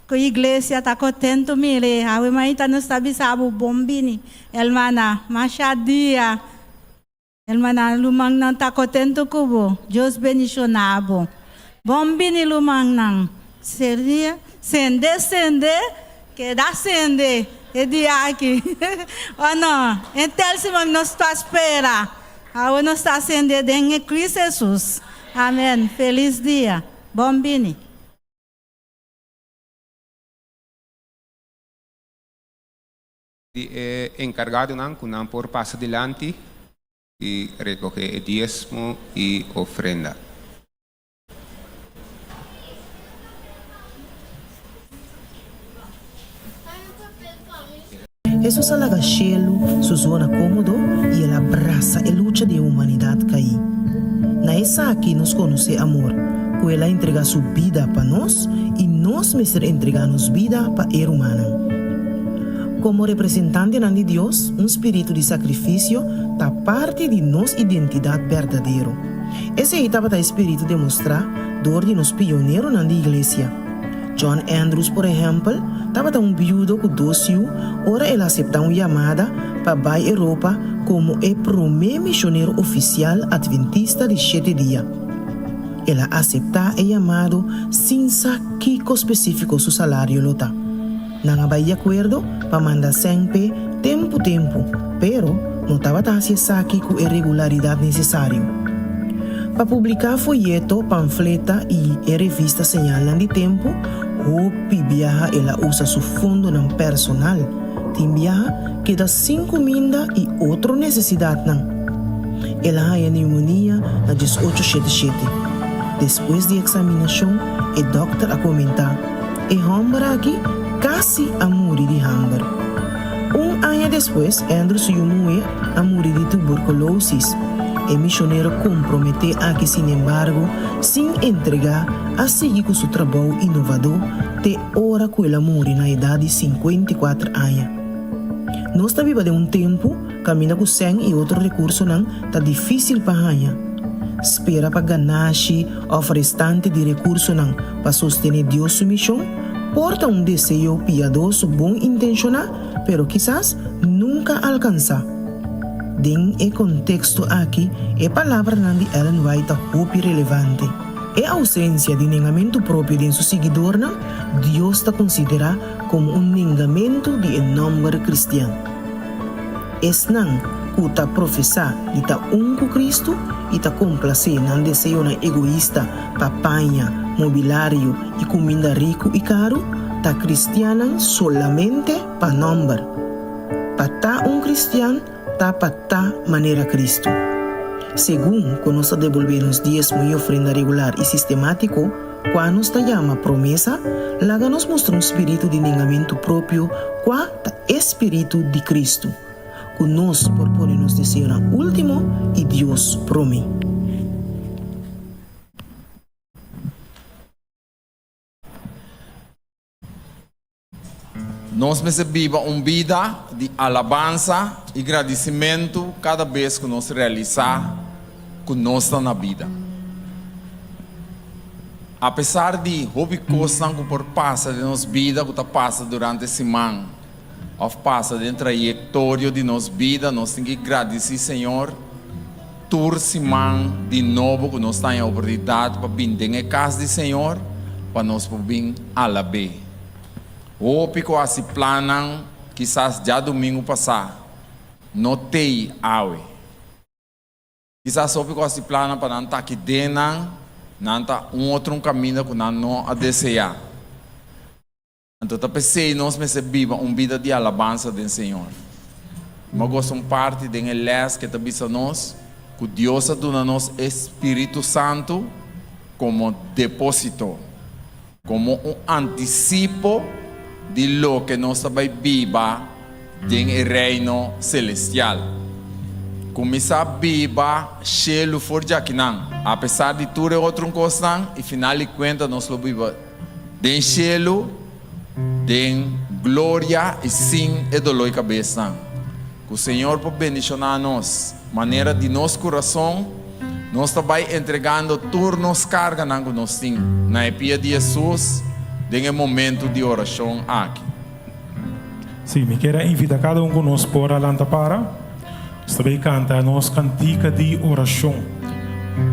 ku iglesia ta kontentu mire awe mainta nos ta bisa bo bon bini hermana masha dia hermana rumannan ta kontentu ku bo Dios bendishona bo bon bini rumannan seria sende sende keda sende e dia aki o no entel siman nos ta spera Awe nos ta ascende den e Cristo Jesus. Amen. Feliz dia. Bon bini. Di e enkargadonan ku nan por pasa dilanti i rekohé e diesmo i ofrenda. Hesus a laga shelu, su zona kómodo, i el a brasa e lucha di e humanidat kaí. Na esaki nos konosé amor, ku el a entregá su bida pa nos i nos mester entregá nos bida pa e rumannan. Komo representantenan di Dios, un spiritu di sakrifisio ta parti di nos identidat berdadero. Esei tabata e spiritu demostrá dor di nos pioneronan di iglesia. John Andrews, por ehèmpel, tabata un biudo ku dos yu ora el a aseptá un yamada pa bai Europa komo e promé mishonero ofisial atventista di shete dia. El a aseptá e yamado sin sa kiko spesífiko su salario lo ta. Nan a bai di akuerdo pa manda sèn p'e tempu tempu, pero no tabata hasi esaki ku e regularidat nesesario. Pa publiká foyeto, pamfleta i e revista Señalnan di Tempu, hopi biaha el a usa su fondonan personal, tin biaha keda sin kuminda i otro nesesidatnan. El a haña neumonia na diesocho shete shete. Despues di eksaminashon, e dòkter a komentá, E hòmber aki kasi a muri di hamber. Un aña despues, Andrew su yu muhé a muri di tuberkulosis. E mishonero komprometé aki sinembargo, sin entregá, a sigui ku su trabou inovadó te ora ku el a muri na edat di 54 aña. Nos ta biba den un tempu kaminda ku sèn i otro rekursonan ta difísil pa haña. Spera pa ganashi òf restante di rekursonan pa sostené Dios su mishon por ta un deseo piadoso bon intenshoná pero kisas nunka alkansá. Den e konteksto aki e palabranan di Ellen White ta hopi relevante. E ousensia di nengamentu propio den su siguidornan Dios ta konsiderá komo un nengamentu di e nòmber kristian. Esnan ku ta profesá di ta un ku Kristu i ta komplasé nan deseonan egoista pa paña, mobilario i kuminda riku i karu, ta kristiannan solamente pa nòmber. Pa ta un kristian ta pa ta manera Kristu. Segun ku nos ta debolbé nos diesmo i ofrenda regular i sistemátiko, kua nos ta yama promesa, laga nos mustra un spiritu di nengamentu propio kua ta e spiritu di Kristu, ku nos por pone nos deseonan último i Dios promé. Nos mester biba un bida di alabansa i gradisimentu kada bes ku nos realisá ku nos ta na bida. Apesar di hopi kosnan ku por pasa den nos bida ku ta pasa durante siman òf pasa den trayektorio di nos bida, nos tin ki gradisí Señor tur siman di nobo ku nos ta haña oportunidat pa bin den e kas di Señor pa nos por bin alab'é. Hopi ku hasi plannan kisas djadumingu pasá no tei awe. Kisas hopi ku hasi plannan pa nan ta aki den nan, nan ta un otro un kaminda ku nan no a deseá. Anto ta p'esei nos mester biba un bida di alabansa den Señor. Mi a gosta un parti den e lès ke ta bisa nos ku Dios a duna nos e Spiritu Santu komo depósito. Komo un antisipo di loke nos ta bai biba den e Reino selestial. Kuminsá biba shelu for djakinan, apesar di tur e otro kosnan, i final di kuenta nos lo biba den shelu, den gloria i sin e doló di kabesnan. Ku Señor por bendishoná nos manera di nos kurason nos ta bai entregando tur nos karganan ku nos tin na e pia di Hesus den e momentu di orashon aki. Sí, mi kier a invita kada un ku nos por a lanta para. Nos ta bai kanta nos kantika di orashon.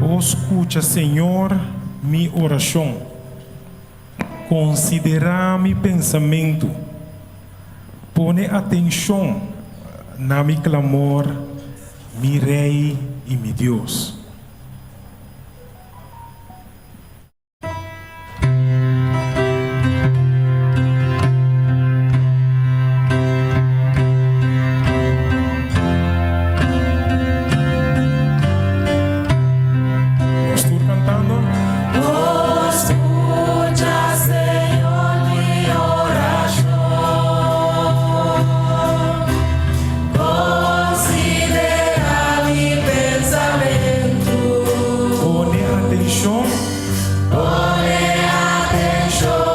O skucha, Señor, mi orashon. Konsiderá mi pensamentu. Pone atenshon na mi klamor, mi Rei i mi Dios. Nos tur kantando. O skucha, Señor, mi orashon, konsiderá mi pensamentu. Pone atenshon. Pone atenshon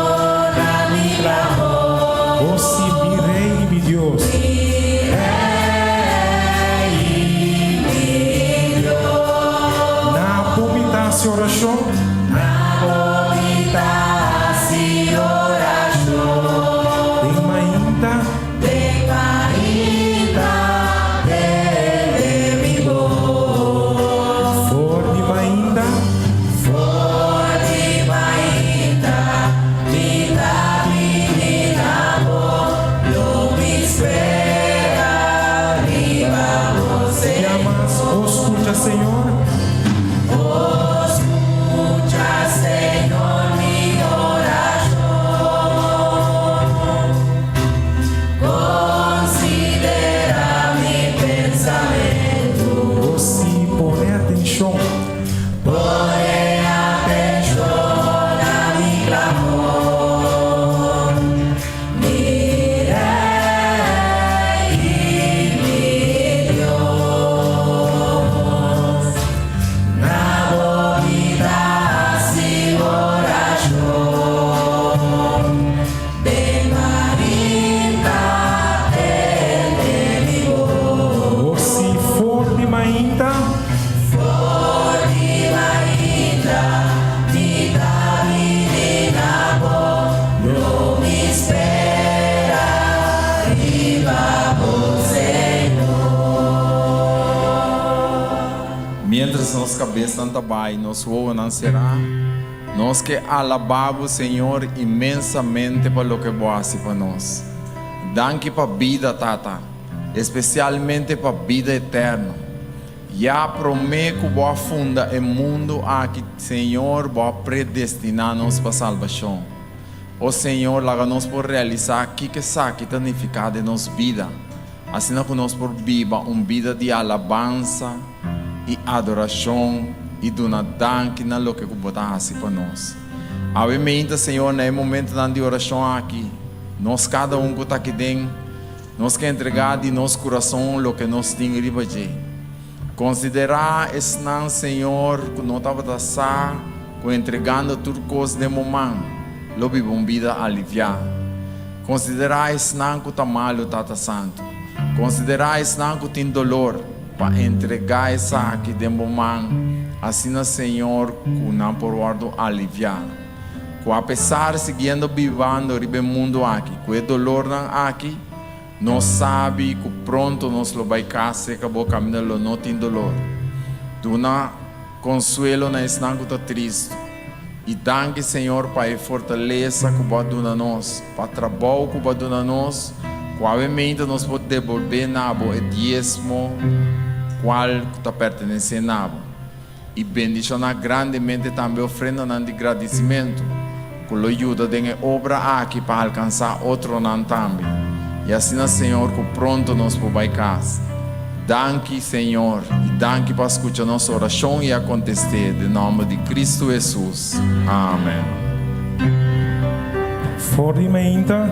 na mi klamor. O sí, mi Rei i mi Dios. Mi Rei i mi Dios. Na bo mi ta hasi orashon. Na bo mi ta hasi orashon. Miéntras nos kabesnan ta bai, nos wowonan será, nos ke alabá Bo, Señor, inmensamente pa loke Bo hasi pa nos. Danki pa bida, Tata, espesialmente pa bida eterno. Ya promé ku Bo a funda e mundu aki, Señor, Bo a predestiná nos pa salbashon. O Señor, laga nos por realisá kiko esaki ta nifiká den nos bida, asina ku nos por biba un bida di alabansa i adorashon i duna danki na loke ku Bo ta hasi pa nos. Awe meinta, Señor, na e momentonan di orashon aki, nos kada un ku ta aki den, nos ke entregá di nos kurason loke nos tin riba dje. Konsiderá esnan, Señor, ku no tabata sa ku entregando tur kos den bo man lo biba un bida aliviá. Konsiderá esnan ku ta malu, Tata Santu. Konsiderá esnan ku tin dolor, pa entregá esaki den bo man, asina, Señor, ku nan por wòrdu aliviá. Ku apesar siguiendo bibando riba e mundu aki ku e dolornan aki, Nos sabi ku pronto nos lo bai kas serka bo kaminda lo no tin dolor. Duna konsuelo na esnan ku ta tristu. I danki Señor pa e fortalesa ku bo a duna nos, pa trabou ku bo a duna nos, ku awe meinta nos por debolbé na bo e diesmo kual ku ta pertenesé na bo. I bendishoná grandemente tambe ofrendanan di gradisimentu ku lo yuda den e obra aki pa alkansá otronan tambe. I asina, Señor, ku pronto nos por bai kas. Danki, Señor, i danki pa skucha nos orashon i a kontest'é den nòmber di Kristu Hesus. Amen. For di mainta.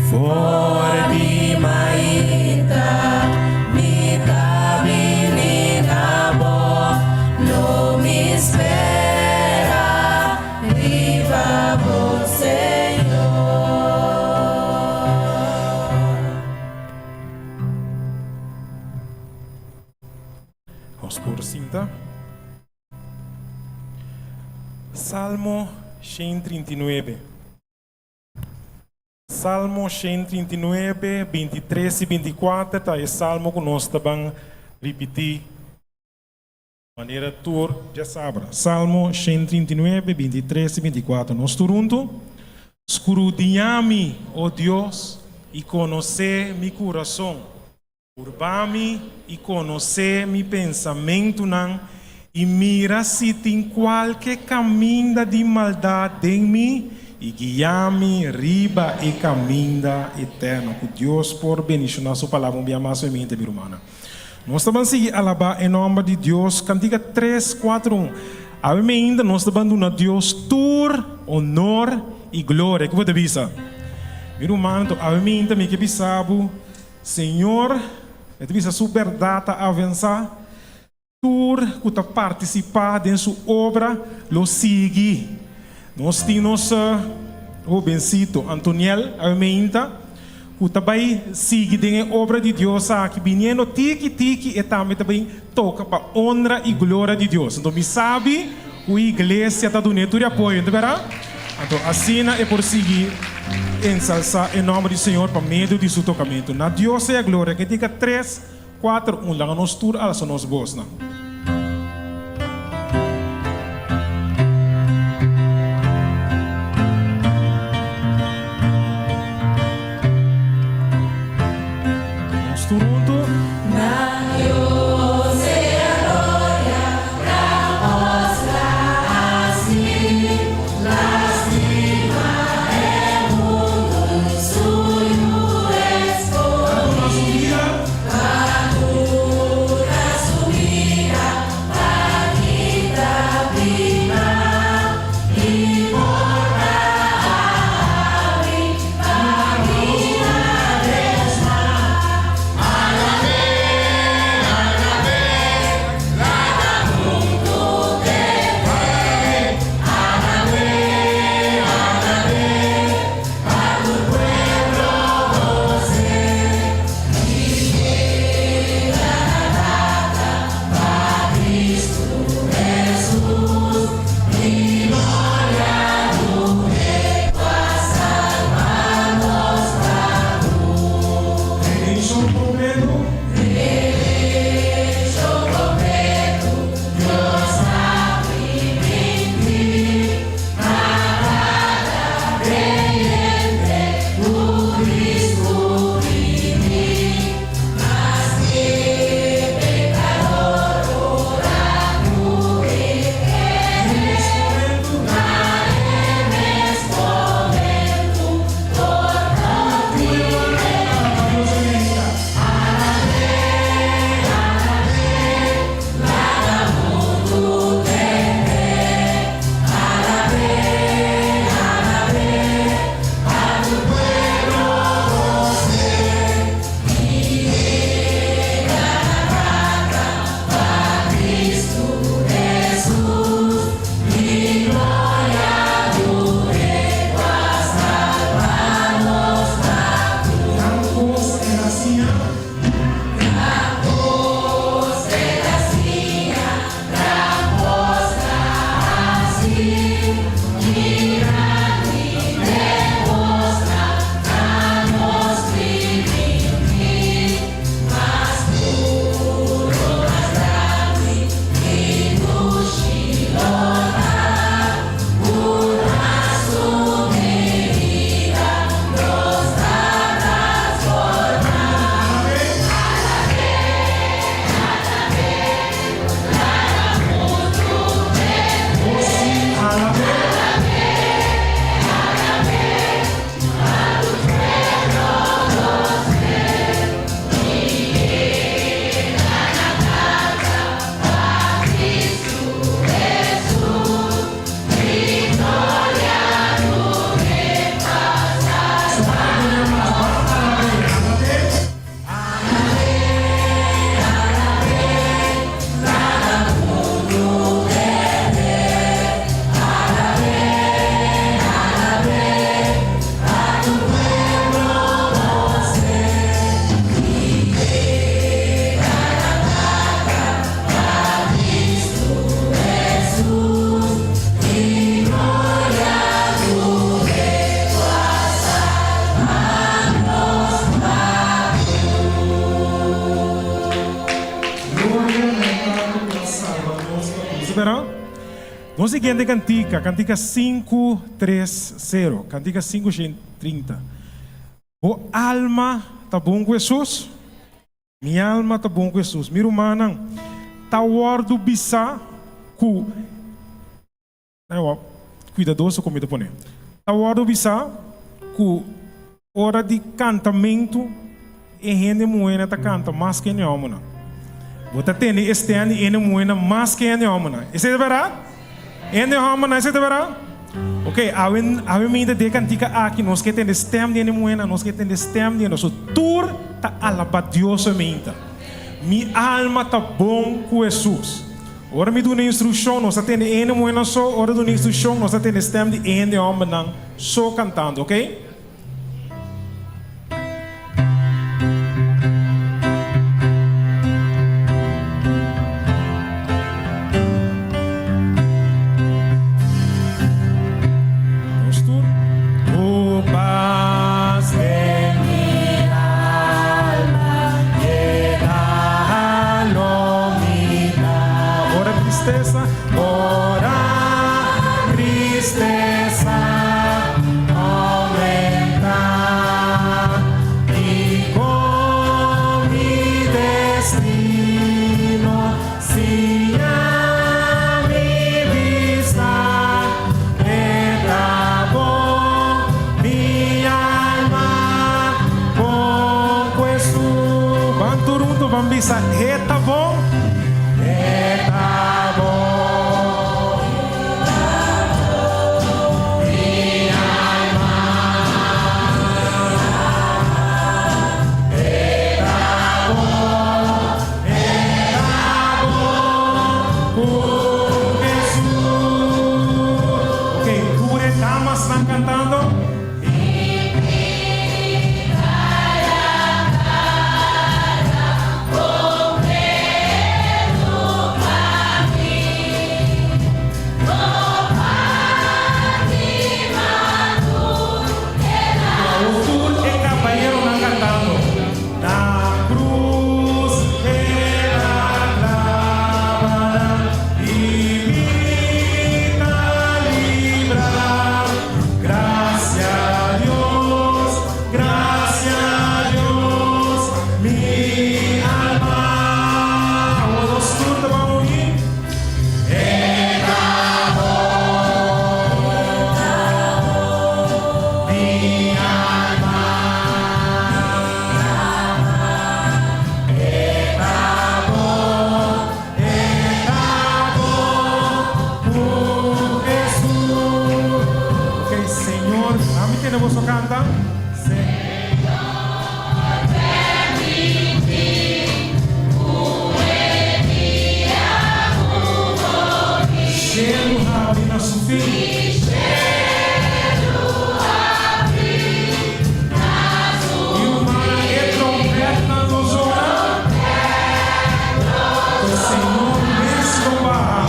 For di mainta mi ta bini na bo, lo mi spera riba bo, Señor. Nos por sinta. Salmo 139. Salmo 139, 23 i 24 ta e salmo ku nos ta ban ripití manera tur djasabra. Salmo 139, 23 i 24. Nos tur huntu? Skrudiñá mi, o Dios, i konosé mi kurason. Purba mi i konosé mi pensamentunan, i mira si tin kualke kaminda di maldat den mi, i guia mi riba e kaminda eterno. Ku Dios por bendishoná Su Palabra un bia mas hoy mi hente, mi rumannan. Nos ta ban sigui alabá e nòmber di Dios. Kantika tres, kuater, un. Awe meinda nos ta ban duna Dios tur honor i gloria. Ke bo ta bisa? Mi ruman, anto awe meinda mi ke bisa bo. Señor, e ta bisa su bèrdat ta avensá, tur ku ta partisipá den su obra lo sigui. Nos tin nos hobensito Antoniel Aumeinta ku ta bai sigui den e obra di Dios aki, biniendo tiki tiki e tambe ta bai toka pa honra i gloria di Dios. Anto mi sabi ku iglesia ta dun'é tur e apoyo, no ta bèrdat? Anto asina e por sigui ensalsá e nòmber di Señor pa medio di su tokamentu. Na Dios sea gloria. Kantika tres, kuater, un. Laga nos tur alsa nos bosnan. Nos tur huntu. Na Dios sea gloria, gran kos ta hasi, lastima e mundu su yu escogí, pa duna su bida. spera? Nos siguiente kantika, kantika sinku tres sero, kantika sinku shen trinta. Bo alma ta bon ku Hesus? Mi alma ta bon ku Hesus. Mi rumannan, ta wòrdu bisá ku. Kuidadoso ku mi ta pone. Ta wòrdu bisá ku ora di kantamentu e hende muhénan ta kanta mas ku hende hòmbernan. Bo ta tende e stèm di hende muhénan mas ku hende hòmbernan. Esei ta bèrdat? Hende hòmbernan, esei ta bèrdat? Oke, awe awe mi ta den e kantika aki nos ke tende stèm di hende muhénan, nos ke tende stèm di hende. So tur ta alabá Dios oe Mi alma ta bon ku Hesus. Ora mi duna instrukshon, nos ta tende hende muhénan so, ora duna instrukshon, nos ta tende stèm di hende hòmbernan so kantando, oke? Nos tur. Ku pas den mi alma yega lo mi ta. Ora tristesa, ora tristesa aumenta i con mi destino siña mi bista e ta bon mi alma bon cu Hesus. Ban tur hunto ban bisa e ta bon. E ta bon mi alma. E ta bon, e ta bon ku Hesus. Ok, tur e damasnan kantando. Awor tur e kabayeronan kantando, Na krus el a klaba nan i mi ta libra. Gracia Dios, gracia Dios, mi alma. Awor nos tur ta ban uni. E ta bon, mi alma. E ta bon, E ta bon ku Hesus. Ok, Señor, ami tende boso kanta. Señor, permití ku e dia ku morí. Shelu habri na su fin. I shelu habri na su I humana e trompetnan lo zona. E Señor mes lo baha.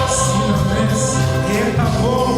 Asina mes, e ta bon.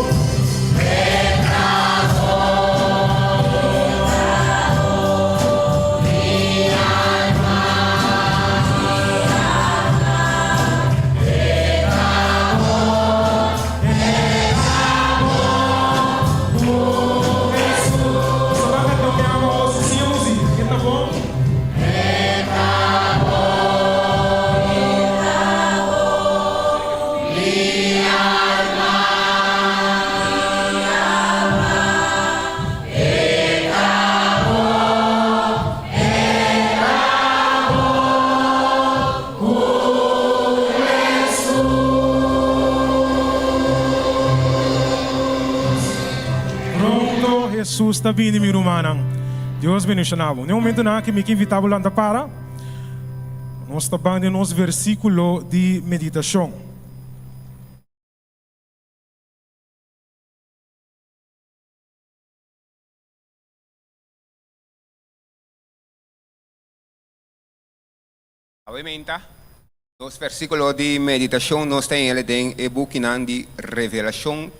Pronto Hesus ta bini, mi rumannan. Dios bendiciona bo. Na e momentonan aki mi ke invita bo lanta para. Nos ta ban den nos versiculo di meditacion. Awe menta, nos versíkulo di meditashon nos ta hel den e bukinan di Revelashon.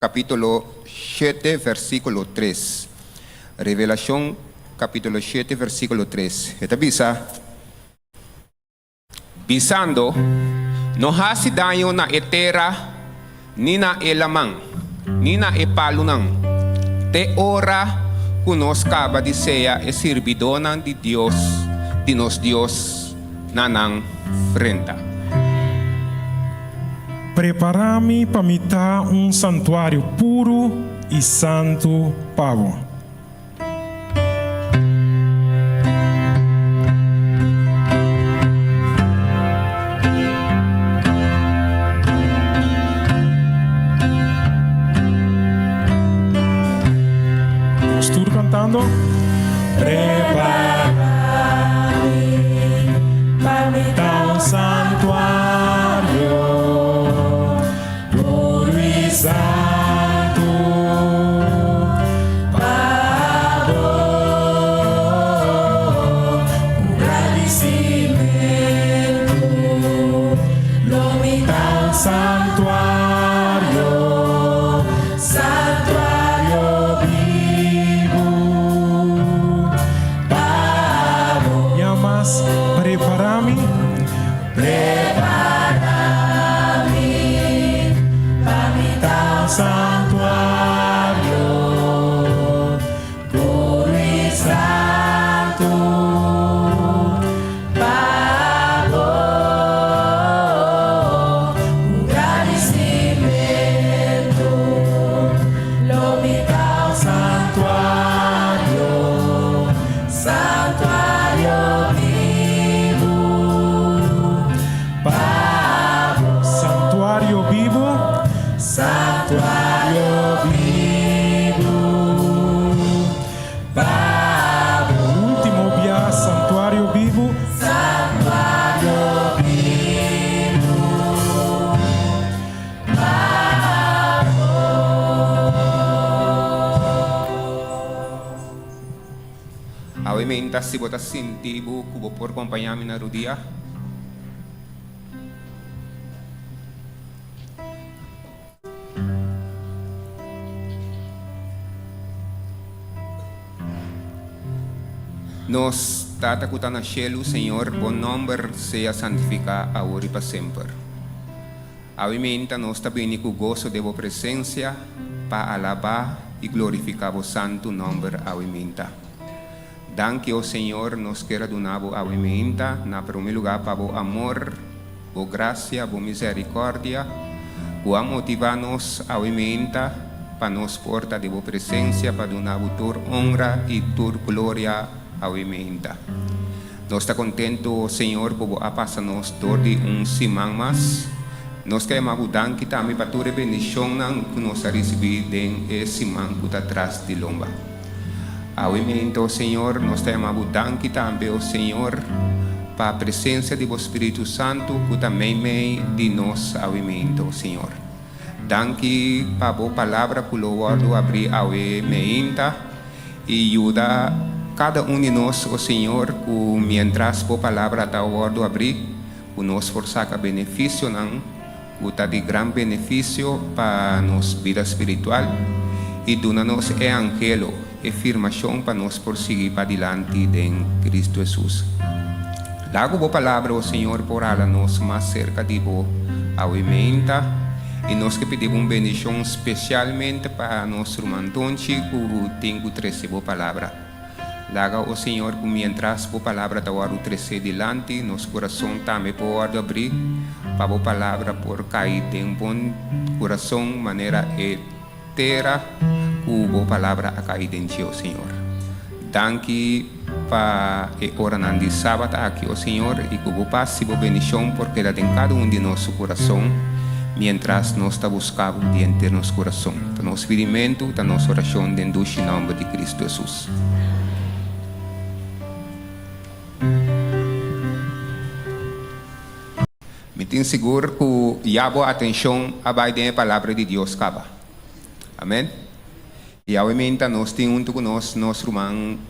kapítulo shete versíkulo tres. Revelashon kapítulo shete versíkulo tres. E ta bisa, Bisando, No hasi daño na e tera, ni na e laman, ni na e palunan, te ora ku nos kaba di sea e sirbidónan di Dios, di nos Dios, na nan frenta. Prepará mi pa mi ta un santuario puru i santu pa bo. Nos tur cantando. Prepara mi pa mi ta un santuario puro y santo pa bo ku gradisimentu lo mi ta un santuario, santuario bibu pa bo. Ya mas prepara mi. Prepara mi pa mi ta un santuario puro y santo pa bo ku gradisimentu lo mi ta un santuario, santuario bibu pa bo. Santuario bibu, santuario bibu pa bo. Ultimo bia, santuario bibu, santuario bibu pa bo. Awe meinta si bo ta sinti bo ku bo por kompañá mi na rudia. Nos Tata ku ta na shelu, Señor, bo nòmber sea santifiká awor i pa semper. Awe meinta nos ta bini ku goso den bo presensia pa alabá i glorifiká bo santu nòmber awe meinta. Danki, o Señor, nos kier a duna bo awe meinta na promé lugá pa bo amor, bo grasia, bo misèrikòrdia ku a motivá nos awe meinta pa nos por ta den bo presensia pa duna bo tur onra i tur gloria awe meinta. Nos ta kontentu, o Señor, ku bo a pasa nos dor di un siman mas. Nos ta yama bo danki tambe pa tur e bendishonnan ku nos a risibí den e siman ku ta tras di lomba. Awe meinta, o Señor, nos ta yama bo danki tambe, o Señor, pa presensia di bo Spiritu Santu ku ta meimei di nos awe meinta, o Señor. Danki pa bo palabra ku lo wòrdu abrí awe meinta. I yuda kada un di nos, o Señor, ku mientras Bo Palabra ta wòrdu abrí, ku nos por saka benefisionan ku ta di gran benefisio pa nos bida spiritual, i duna nos e anhelo, e firmashon pa nos por sigui padilanti den Kristu Hesus. Lagu Bo Palabra, o Señor, por hala nos mas serka di Bo awe meinta, i nos ke pidi Bo un bendishon spesialmente pa nos ruman Tonchi ku tin ku trese Bo Palabra. Laga, o Señor, ku mientras Bo Palabra ta wòrdu tresé dilanti, nos kurason tambe por wòrdu abrí pa Bo Palabra por kai den bon kurason manera e tera ku Bo Palabra a kai den dje, o Señor. Danki pa e oranan di Sabat aki, o Señor, i ku Bo pas i Bo bendishon por keda den kada un di nos su kurason mientras nos ta buska Bo di henter nos kurason. Ta nos pidimentu, ta nos orashon den dushi nòmber di Kristu Hesus. Mi tin sigur ku ya bo atenshon a bai den e Palabra di Dios kaba. Amen. I awe minta nos tin huntu ku nos nos ruman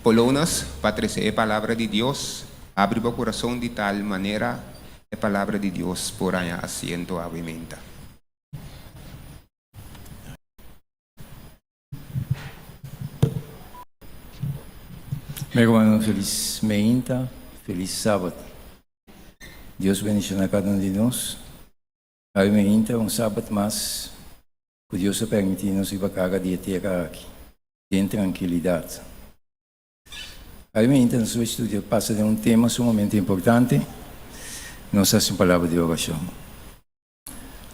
Polonas pa trese e Palabra di Dios. Abri bo kurason di tal manera e Palabra di Dios por haña asiento awe minta. Mi rumannan felis meinta, felis sabat. Dios bendiciona cada un di nos. Awe meinta un sabat mas cu Dios a permiti nos riba cara di e tera aki den trankilidad. Awe meinta nos lo studia pasa den un tema sumamente importante. Nos haci un palabra di oracion.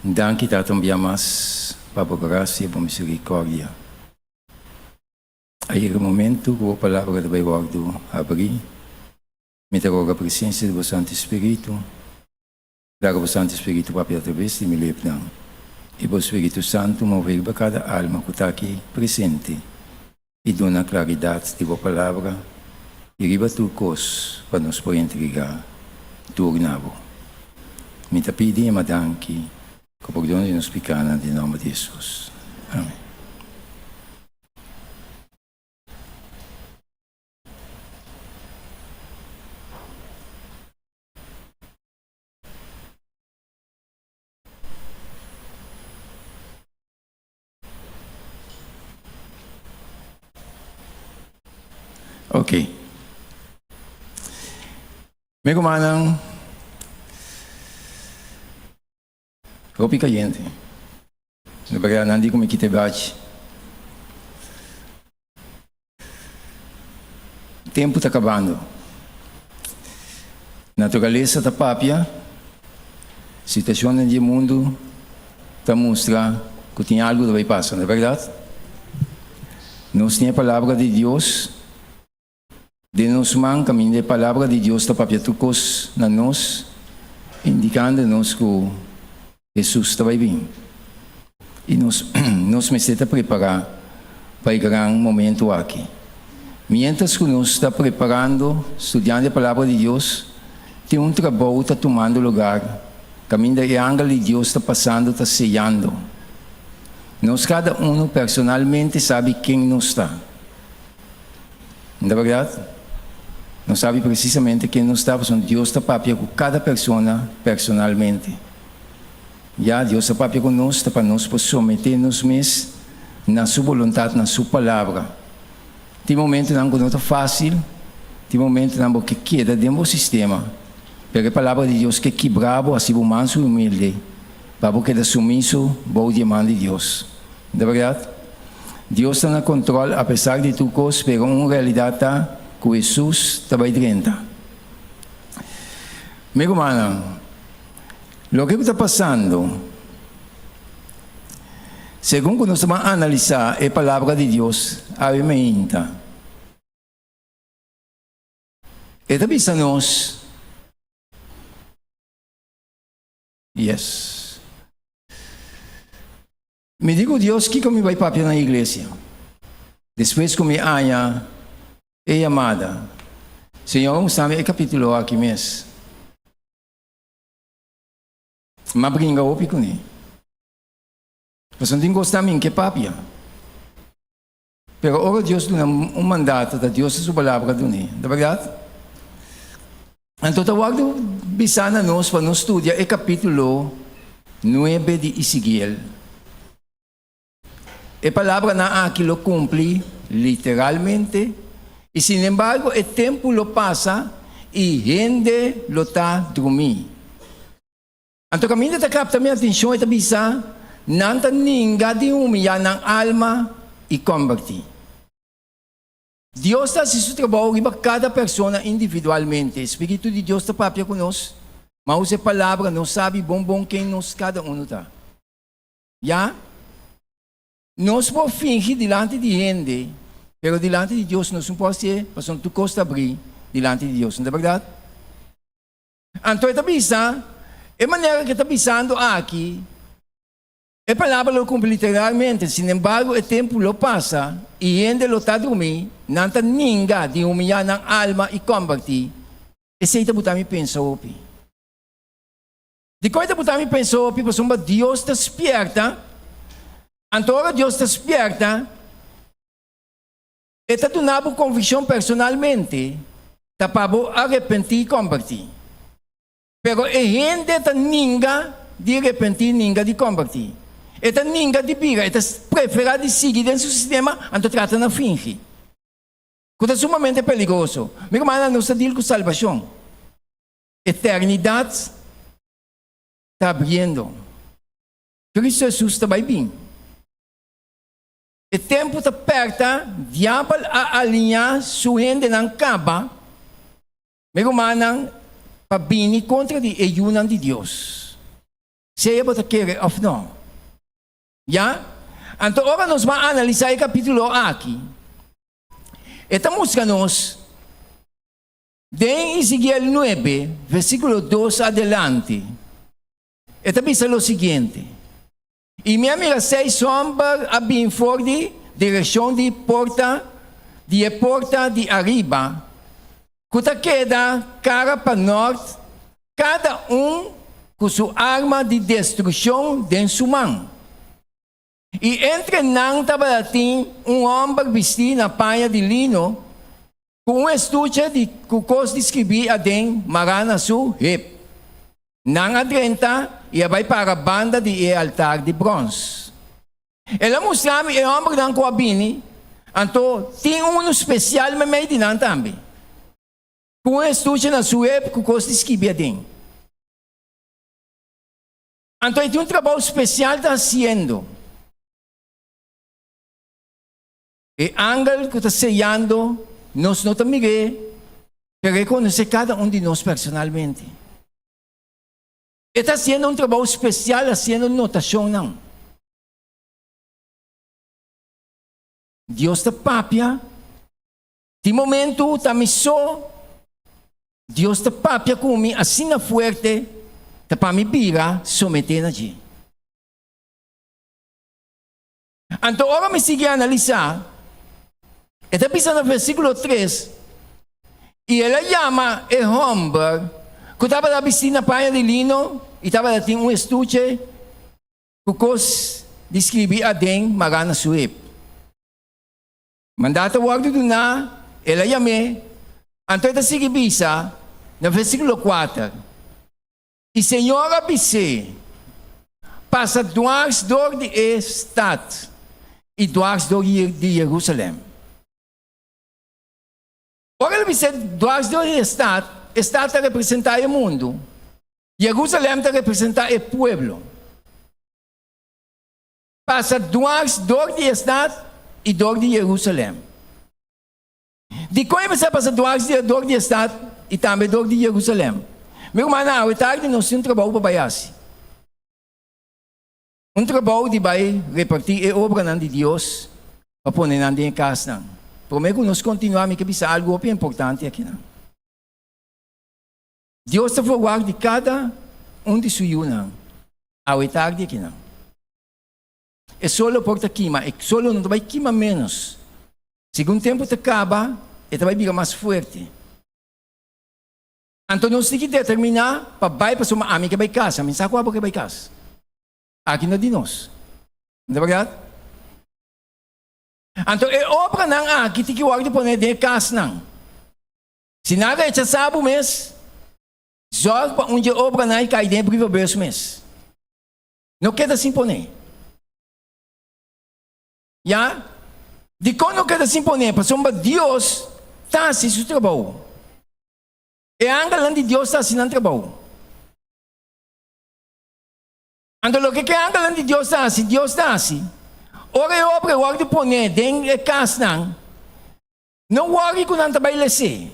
Danki Tata un bia mas pa bo gracia y bo misericordia. A yega momento ku bo palabra ta bai wòrdu abrí. Mi ta roga presensia di bo Santu Spiritu. Laga bo Santu Spiritu papia atraves di mi lepnan, i bo Spiritu Santu move riba kada alma ku ta aki presente i duna klaridat di bo palabra i riba tur kos pa nos por entregá tur na bo. Mi ta pidi i ma danki ku pordon di nos pikánan den nòmber di Hesus. Amen. Ok. Mi rumannan, hopi kayente. No brea nan di ku mi kita e bachi. Tempu ta kabando. Naturalesa ta papia, situashonnan di e mundu ta mustra ku tin algu ta bai pasa, no ta bèrdat? Nos tin e Palabra di Dios Den nos man kaminda e Palabra di Dios ta papia tur kos na nos, indikando nos ku Hesus ta bai bin. I nos nos mester ta prepará pa e gran momentu aki. Miéntras ku nos ta preparando, studiando e Palabra di Dios, tin un trabou ta tumando lugar kaminda e angel di Dios ta pasando ta seyando. Nos kada unu personalmente sabi ken nos ta. Na berdad, nos sabi precisamente ken nos ta pasobra Dios ta papia cu cada persona personalmente. Ya, Dios ta papia cu nos ta pa nos por somete nos mes na Su boluntad, na Su Palabra. Tin momentonan cu no ta facil, tin momentonan bo ke keda den bo sistema, pero e Palabra di Dios ke kibra bo, haci bo manso y humilde, pa bo keda sumiso bou di e man di Dios. Na berdad, Dios ta na control apesar di tur cos, pero un realidad ta cu Hesus ta bay drenta. Mi rumannan, loke cu ta pasando, segun cu nos ta ban analisa e Palabra di Dios awe meinta, e ta bisa nos, Yes. Mi di ku Dios kiko mi bai papia na iglesia. Despues ku mi haña e yamada, Señor a mustra mi e kapítulo aki mes. M'a bringa hopi kuné. Pasobra tin kos ta mi ke papia. Pero ora Dios duna un mandato, ta Dios ta su palabra dun'é. Ta bèrdat? Anto ta wòrdu bisá na nos pa nos studia e kapítulo nuebe di Ezekiel. E palabranan aki lo kumpli literalmente, i sinembargo e tempu lo pasa i hende lo ta drumí. Anto kaminda ta kapta mi atenshon e ta bisa, Nan ta ninga di humiyá nan alma i kombertí. Dios ta hasi su trabou riba kada persona individualmente. Spiritu di Dios ta papia ku nos, ma usa e Palabra nos sabi bon bon ken nos kada unu ta. Ya, nos por fingi dilanti di hende, pero dilanti di Dios nos no por hasié, pasobra tur kos ta abrí dilanti di Dios, no ta bèrdat? Anto e ta bisa, E manera ku e ta bisando aki, e palabra lo kumpli literalmente, sinembargo e tempu lo pasa i hende lo ta drumí, nan ta ninga di humiyá nan alma i kombertí. Esei ta buta mi pensa hopi. Dikon e ta buta mi pensa hopi? Pasobra Dios ta spierta, anto ora Dios ta spierta, E ta duna bo konvikshon personalmente ta pa bo arepentí i kombertí. Pero e hende ta ninga di repentí, ninga di kombertí. E ta ninga di bira, e ta preferá di sigui den su sistema, anto trata na fingi. Ku ta sumamente peligroso. Mi rumannan, nos ta deal ku salbashon. Eternidat ta abriendo. Kristu Hesus ta bai bin. E tempu ta pèrta, diabel a aliñá su hendenan kaba, mi rumannan, pa bini kontra di e yunan di Dios. Sea bo ta kere òf nò. Ya? Anto ora nos ban analisá e kapítulo aki, e ta mustra nos den Ezekiel nuebe, versíkulo dos adelante, e ta bisa lo siguiente, I mi a mira seis hòmber a bin for di direkshon di porta di e porta di ariba, ku ta keda kara pa nòrt, kada un ku su arma di destrukshon den su man. I entre nan tabatin un hòmber bistí na paña di lino, ku un estuche di ku kos di skribí aden mará na su hep. Nan a drenta i a bai para banda di e altar di bròns. El a mustra mi e hòmbernan ku a bini, anto tin unu spesial meimei di nan tambe, ku un estuche na su hep ku kos di skibi aden. Anto e tin un trabou spesial ta hasiendo. E angel ku ta seyando nos no ta mir'é, pero e konosé kada un di nos personalmente. E ta hasiendo un trabou spesial hasiendo notashonnan. Dios ta papia, tin momentu ta mi so, Dios ta papia ku mi asina fuerte ta pa mi bira someté na dje. Anto ora mi sigui analisá, e ta bisa na versíkulo tres, I el a yama e hòmber ku tabata bistí na paña di lino i tabata tin un estuche ku kos di skribí aden mará na su hep. Mandato a wòrdu duná, el a yam'é. Anto e ta sigui bisa na versíkulo kuater, I Señor a bis'é, Pasa dwars dor di e stat i dwars dor di Jerusalèm. Ora el a bis'é dwars dor di e stat, e stat ta representá e mundu, Jerusalèm ta representá e pueblo. Pasa dwars dor di e stat i dor di Jerusalèm. Dikon e mester pasa dwars di dor di e stat i tambe dor di Jerusalèm? Mi rumannan, awe tardi nos tin un trabou pa bai hasi. Un trabou di bai repartí e obranan di Dios pa pone nan den e kasnan. Promé ku nos kontinuá, mi ke bisa algu hopi importante akinan. Dios ta forwak di kada un di su yunan awe tardi akinan. E solo por ta kima, e solo no ta bai kima ménos. Segun tempu ta kaba, e ta bai bira mas fuerte. Anto nos tin ki determiná pa bai pasobra ami ke bai kas, ami sa ku abo ke bai kas. Aki no di nos. No ta bèrdat? Anto e obranan aki tin ki wòrdu pone den e kasnan. Si nan rechasá bo mes, zòrg pa un dje obranan ei kai den e brievenbus mes. No keda sin pone. Ya? Dikon no keda sin pone? Pasobra Dios ta hasi su trabou. E angelnan di Dios ta hasi nan trabou. Anto loke ku e angelnan di Dios ta hasi, Dios ta hasi. Ora e obra wòrdu pone den e kasnan, no wòri ku nan ta bai les'é.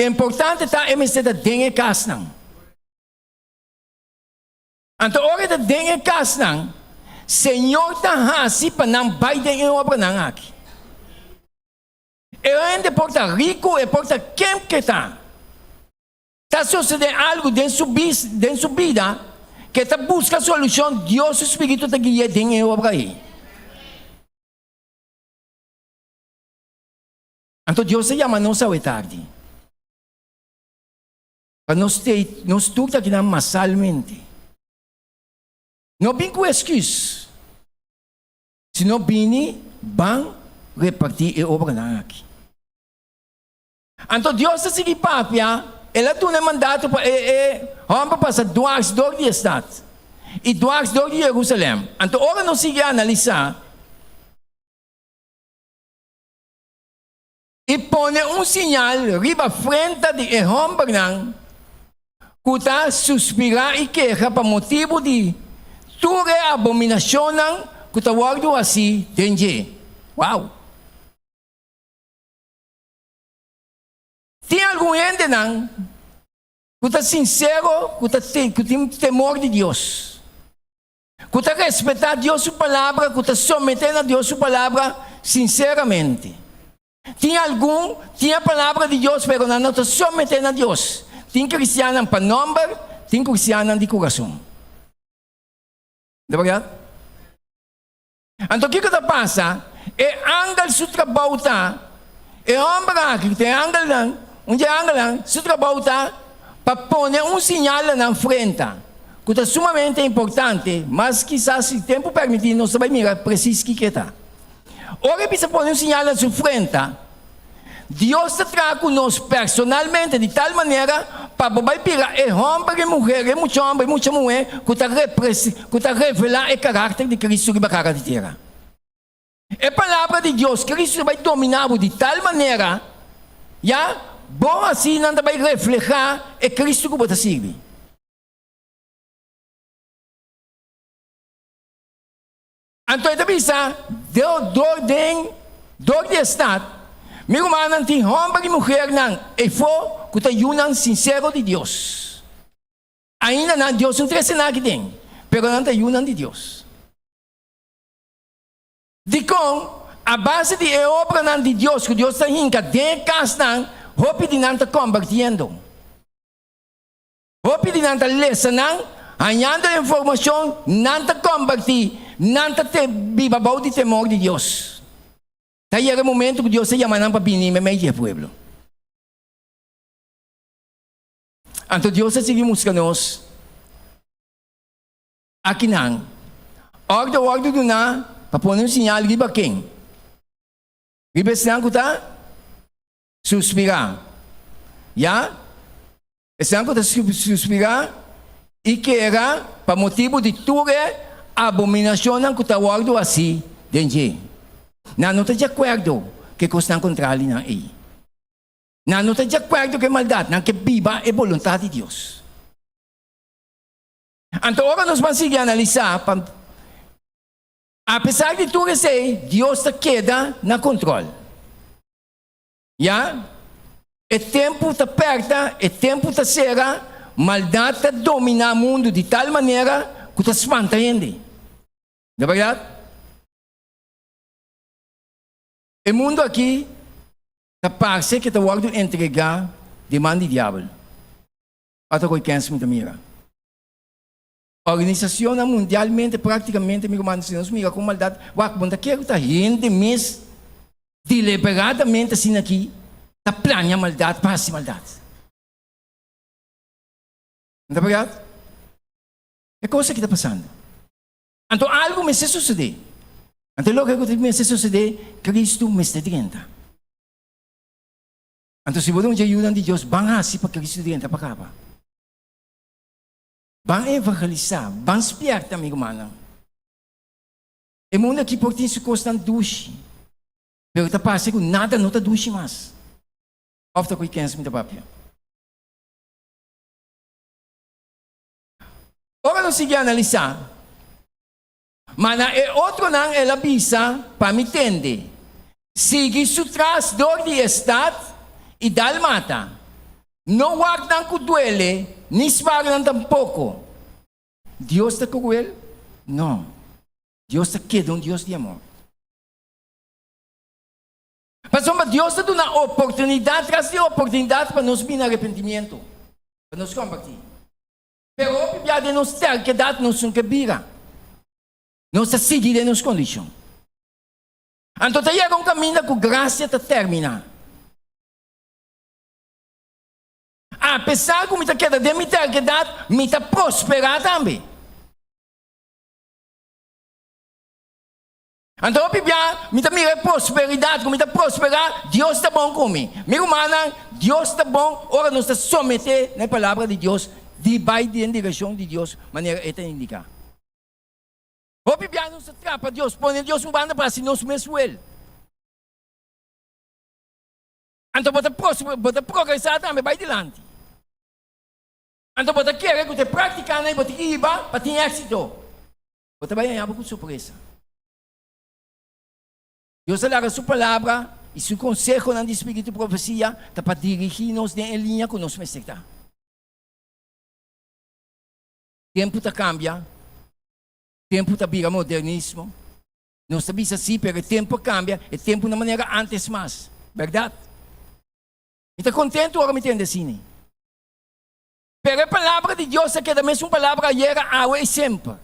Importante ta e mester ta den e kasnan. Anto ora e ta den e kasnan, Señor ta hasi pa nan bai den e obranan aki. E hende por ta riku, e por ta ken ke ta. Ta sosodé algu den su bis, den su bida ke ta buska solushon, Dios su spiritu ta gui'é den e obra ei. Anto Dios ta yama nos awe tardi. Pa nos tei, nos tur ta kinan masalmente. No bin ku esküs, sino bini ban repartí e obranan aki. Anto Dios ta sigui papia, El a duna e mandato pa e e hòmber pasa dwars dor di e stat i dwars dor di Jerusalèm. Anto ora nos sigui analisá. I pone un siñal riba frenta di e hòmbernan ku ta suspirá i keha pa motibu di tur e abominashonnan ku ta wòrdu hasí den dje. Wow! Tin algun hendenan ku ta sinsero, ku ta ku tin temor di Dios, ku ta respetá Dios su Palabra, ku ta someté na Dios su Palabra sinseramente. Tin algun tin e Palabra di Dios pero nan no ta someté na Dios. Tin kristiannan pa nòmber, tin kristiannan di kurason. Ta bèrdat? Anto kiko ta pasa? E angel su trabou ta, e hòmber aki ku ta e angelnan, un di e angelnan, su trabou ta pa pone un siñal na nan frenta, ku ta sumamente importante, mas kisas si tempu permití nos ta bai mira presis kiko e ta. Ora e bisa pone un siñal na su frenta, Dios ta traha ku nos personalmente di tal manera pa bo bai bira e hòmber i muher, e mucha hòmber i mucha muhé ku ta ku ta revelá e karakter di Kristu riba kara di tera. E Palabra di Dios, Kristu ta bai dominá bo di tal manera, ya bo hasinan ta bai reflehá e Kristu ku bo ta sirbi. Anto e ta bisa, Dor den dor di e stat, mi rumannan tin hòmber i muhernan eifó ku ta yunan sinsero di Dios. Ainda nan Dios no trese nan aki den, pero nan ta yunan di Dios. Dikon? A base di e obranan di Dios ku Dios ta hinka den e kasnan, hopi di nan ta kombertiendo. Hopi di nan ta lesa nan, hañando informashon, nan ta kombertí, nan ta te biba bou di temor di Dios. Ta yega e momento ku Dios ta yama nan pa bini meimei di e pueblo. Anto Dios ta sigui mustra nos akinan. Òrdu a wòrdu duná pa pone un siñal riba ken? Riba esnan ku ta suspirá. Ya, esnan ku ta suspirá i kera pa motibu di tur e abominashonnan ku ta wòrdu hasí den dje. Nan no ta di akuerdo ku e kosnan kontralinan ei. Nan no ta di akuerdo ku e maldat, nan ke biba e boluntat di Dios. Anto ora nos ban sigui analisá pa. Apesar di tur esei, Dios ta keda na kontrol. Ya, e tempu ta pèrta, e tempu ta sera, maldat ta dominá mundu di tal manera ku ta spanta hende. No bèrdat? E mundu aki ta parse ke ta wòrdu entregá den man di diabel. Ata ku e kèns mi ta mira. Organisacionnan mundialmente practicamente mi ruman si nos mira con maldad wak bo ta kere cu ta hende mes deliberadamente asina aki ta plania maldad pa haci maldad. No ta verdad? E cos aki ta pasando. Anto algo mester sucede. Anto e loke cu mester sucede Cristo mester drenta. Anto si bo ta un dje yunan di Dios ban haci pa Cristo drenta pa caba. Ban evangelisá, ban spièrta, mi rumannan. E mundu akí por tin su kosnan dushi, pero ta parse ku nada no ta dushi mas. Òf ta ku kens mi ta papia? Ora nos sigui analisá, ma na e otronan el a bisa pa mi tende, Sigui su tras dor di e stat i dal mata. No wak nan ku duele, ni spara nan tampoko. Dios ta kruel? No. Dios ta keda un Dios di amor. Pasobra Dios ta duna oportunidat tras di oportunidat pa nos bini arepentimiento, pa nos kompartí. Pero hopi bia den nos terkedat nos no ke bira. Nos ta sigui den nos kondishon. Anto ta yega un kaminda ku grasia ta terminá. Apesar ku mi ta keda den mi terkedat, mi ta prosperá tambe. Anto hopi bia mi ta mira e prosperidat ku mi ta prosperá, Dios ta bon ku mi. Mi rumannan, Dios ta bon ora nos ta someté na e Palabra di Dios di bai den direkshon di Dios manera e ta indiká. Hopi bia nos ta trapa Dios, pone Dios un banda pa hasi nos mes wel. Anto bo ta bo ta progresá tambe bai dilanti. Anto bo ta kere ku ta e práktikanan ei bo tin hiba pa tin éksito. Bo ta bai haña bo ku sorpresa. Dios a laga su Palabra i su konsehonan di spiritu profesia ta pa dirigí nos den e liña ku nos mester ta. Tempu ta kambia, tempu ta bira modernismo. Nos ta bisa sí, pero e tempu a kambia, e tempu no manera ántes mas. Bèrdat? Mi ta kontentu ora mi tende asina. Pero e Palabra di Dios a keda mesun palabra ayera, awe i semper.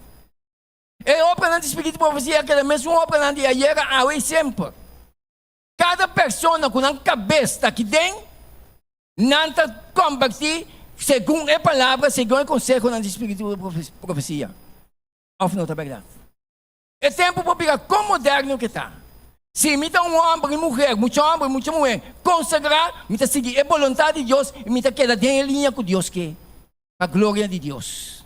E obranan di spiritu profesia a keda mesun obranan di ayera, awe i semper. Kada persona ku nan kabes ta aki den, nan ta kombertí segun e palabra, segun e konsehonan di spiritu di profesia. Òf no ta bèrdat? E tempu por bira kon moderno ke ta. Si mi ta un hòmber i muher, mucha hòmber i mucha muher konsagrá, mi ta sigui e boluntat di Dios i mi ta keda den e liña ku Dios ke, pa gloria di Dios.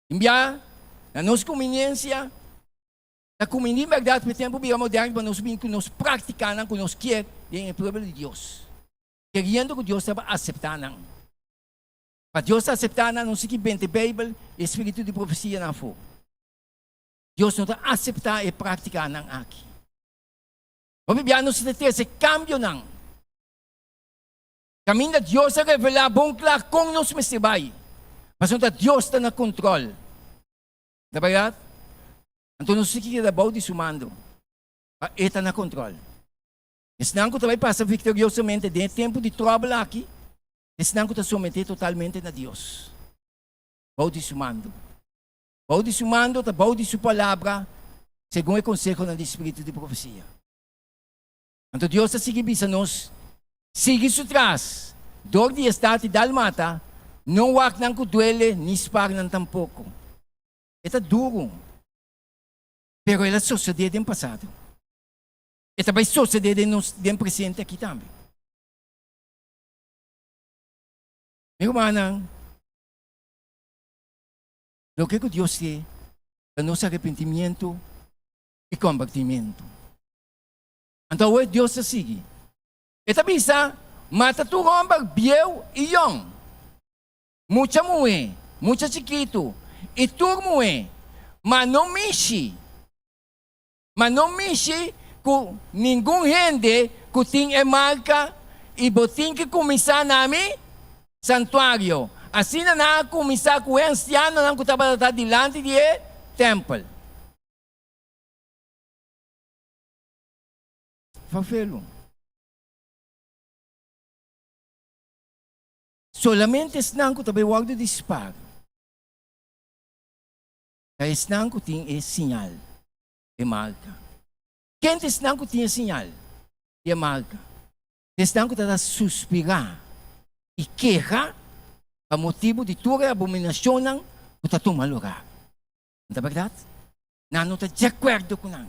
Tin bia, na nos kuminiensia, ta kuminí bèrdat ku e tempu bira moderno pa nos bin ku nos práktikanan ku nos kier den e pueblo di Dios, keriendo ku Dios ta aseptá nan. Pa Dios aseptá nan, nos sigui bente Beibel i e spiritu di profesianan afó. Dios no ta aseptá e práktikanan aki. Hopi bia nos ta trese kambionan. Kaminda Dios a revelá bon kla kon nos mester bai, pasobra ta Dios ta na kontrol. Ta bèrdat? Anto nos tin ki keda bou di su mando, pa e ta na kontrol. Esnan ku ta bai pasa viktoriosamente den e tempu di tròbel aki, esnan ku ta someté totalmente na Dios, bou di su mando. Bou di su mando ta bou di su palabra, segun e konsehonan di spiritu di profesia. Anto Dios ta sigui bisa nos, Sigui su tras, dor di e stat di dal mata, no wak nan ku duele ni spar nan tampoko. E ta duru, pero el a sosodé den pasado. E ta bai sosodé den nos den presente aki tambe. Mi rumannan, loke ku Dios ke ta nos arepentimiento i kombertimentu. Anto awe Dios ta sigui. E ta bisa, Mata tur hòmber bieu i yòn, mucha muhé, mucha chikitu i tur muhé, ma no mishi, ma no mishi ku ningun hende ku tin e marka, i bo tin ki kuminsá na mi santuario. Asina nan a kuminsá ku e ansianonan ku tabata ta dilanti di e tèmpel. Fafelu. Solamente esnan ku ta bai wòrdu di spar ta esnan ku tin e siñal, e marka. Ken ta esnan ku tin e siñal i e marka? Ta esnan ku ta ta suspirá i keha pa motibu di tur e abominashonnan ku ta tuma lugá. No ta bèrdat? Nan no ta di akuerdo ku nan.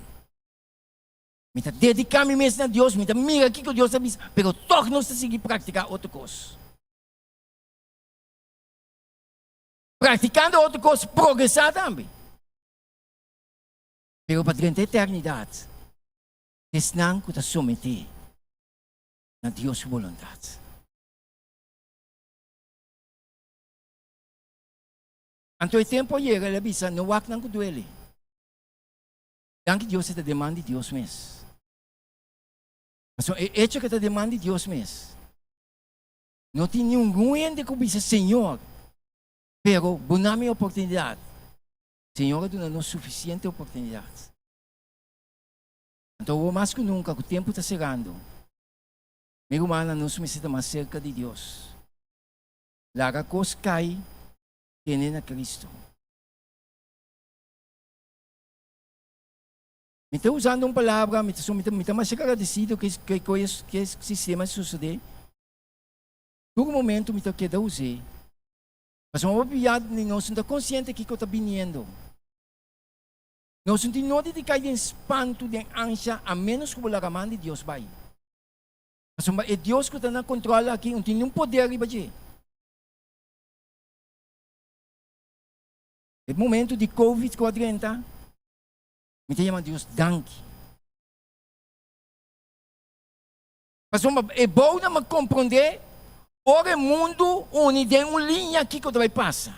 Mi ta dediká mi mes na Dios, mi ta mira kiko Dios ta bisa, pero tòg nos ta sigui praktiká otro kos. Praktikando otro kos, progresá tambe. Pero pa drenta eternidat, esnan ku ta someté na Dios su boluntat. Anto e tempu a yega, el a bisa, No wak nan ku duele. Danki Dios e ta den man di Dios mes. Pasobra e echo ku e ta den man di Dios mes, no tin ningun hende ku bisa, Señor, pero bo na mi oportunidat. Señor a duna nos sufisiente oportunidat. Anto awor mas ku nunka ku tempu ta serando, mi rumannan, nos mester ta mas serka di Dios. Laga kos kai tene na Cristo. Mi ta usando un palabra, mi ta mi ta mi ta masha agradecido ku e ku e sistema a sucede. Tur momento mi ta keda us'é. Pasobra hopi bia di nos no ta konsiente kiko ta biniendo. Nos no tin nodi di kai den spantu, den ansha, a ménos ku bo laga man di Dios bai. Pasobra e Dios ku ta na kontrol aki no tin niun poder riba dje. E momento di Covid ku a drenta, mi ta yama Dios danki. Pasobra e bounan a komprondé ora e mundu uni den un liña kiko ta bai pasa.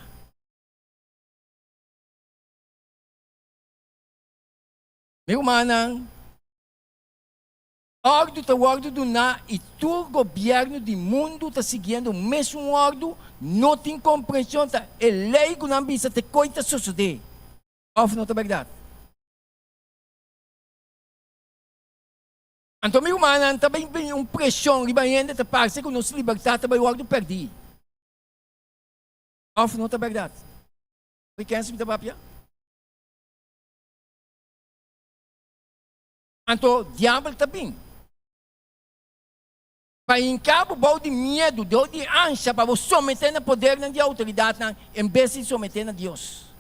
Mi rumannan, òrdu ta wòrdu duná i tur gobièrnu di mundu ta siguiendo mesun òrdu, no tin komprenshon ta e lei ku nan bisa te koi ta sosodé. Òf no ta bèrdat? Anto mi rumannan, ta bai bini un preshon riba hende ta parse ku nos libertat ta bai wòrdu pèrdí. Òf no ta bèrdat? Oi kens mi ta papia? Anto diabel ta bin pa hinka bo bou di miedu, dor di ansha pa bo someté na podernan di outoridatnan en bes di someté na Dios.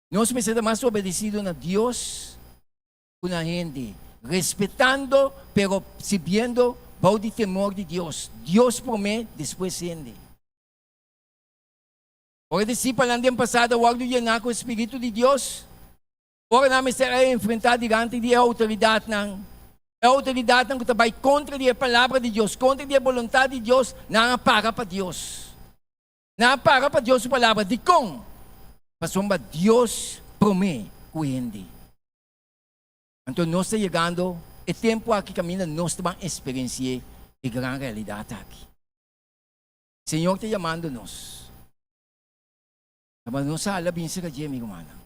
Nos mester ta mas obedesido na Dios ku na hende, respetando pero sirbiendo bou di temor di Dios. Dios promé, despues hende. Ora e disipelnan den pasado a wòrdu yená ku e spiritu di Dios, ora nan mester a enfrentá dilanti di e outoridatnan, e outoridatnan ku ta bai kontra di e Palabra di Dios, kontra di e boluntat di Dios, nan a para pa Dios. Nan a para pa Dios su Palabra. Dikon? Pasobra Dios promé ku hende. Anto nos ta yegando e tempu aki kaminda nos ta ban eksperensi'é e gran realidat aki. Señor ta yamando nos. Tabata nos hala bin serka dje, mi rumannan.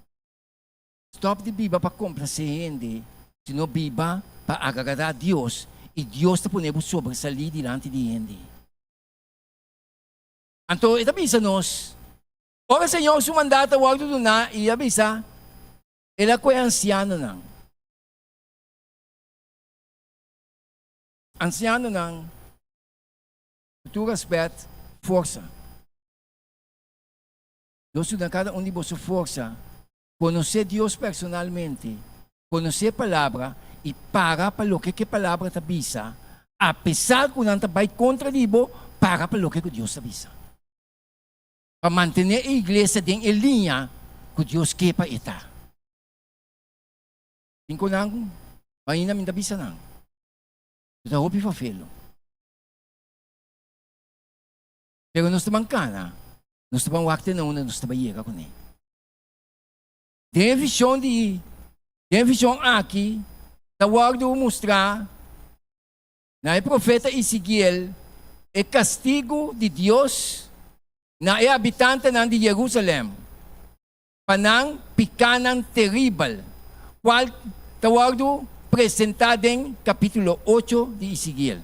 Stòp di biba pa komplasé hende, sino biba pa agradá Dios, i Dios ta pone bo sobresalí dilanti di hende. Anto e ta bisa nos, Ora Señor su mandato a wòrdu duná i a bisa, El a kohe ansianonan. Ansianonan, ku tur rèspèt, forsa. Dios duna kada un di boso forsa, konosé Dios personalmente, konosé e Palabra i para pa loke ku e Palabra ta bisa, apesar ku nan ta bai kontra di bo, para pa loke ku Dios ta bisa. Pa mantené e iglesia den e liña ku Dios ke pa e ta. Tin ku nan ainda mi ta bisa nan, ku ta hopi fafelo. Pero nos ta ban kana, nos ta ban wak te na unda nos ta bai yega kuné. Den e vision di den e vision aki ta wòrdu mustrá na e profeta Ezekiel e kastigu di Dios na e habitantenan di Jerusalèm pa nan pikánan teribel, kual ta wòrdu presentá den kapítulo ocho di Ezekiel.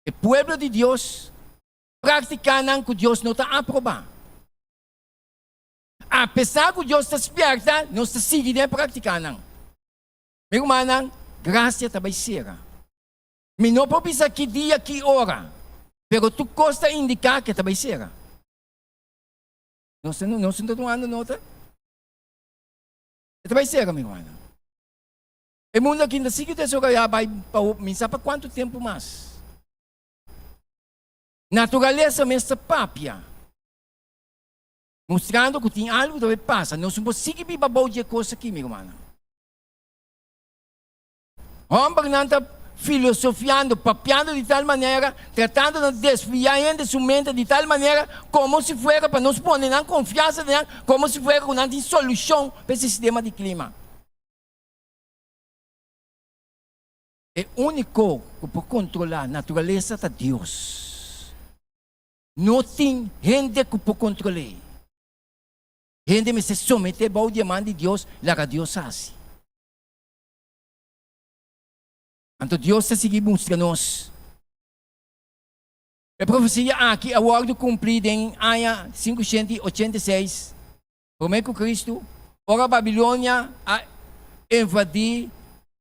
E pueblo di Dios práktikanan ku Dios no ta aprobá. Apesar ku Dios ta spièrta, nos ta sigui den e práktikanan. Mi rumannan, grasia ta bai sera. Mi no por bisa ki dia, ki ora, pero tur kos ta indiká ku e ta bai sera. Nos nos no ta tumando nota? E ta bai sera, mi rumannan. E mundu aki no ta sigui desaroyá bai pa mi sa pa kuantu tempu mas. Naturalesa mes ta papia, mustrando ku tin algu ta bai pasa. Nos no por sigui biba bou di e kos aki, mi rumannan. Hòmbernan ta filosofiando, papiando di tal manera, tratando na desviá hende su mente di tal manera komo si fuera pa nos pone nan konfiansa den nan, komo si fuera ku nan tin solushon pa e sistema di klima. E úniko ku por kontrolá naturalesa ta Dios. No tin hende ku por kontrol'é. Hende mester someté bou di e man di Dios, laga Dios hasi. Anto Dios ta sigui mustra nos. E profesia aki a wòrdu kumplí den aña 586 Promé ku Kristu, ora Babilonia a invadí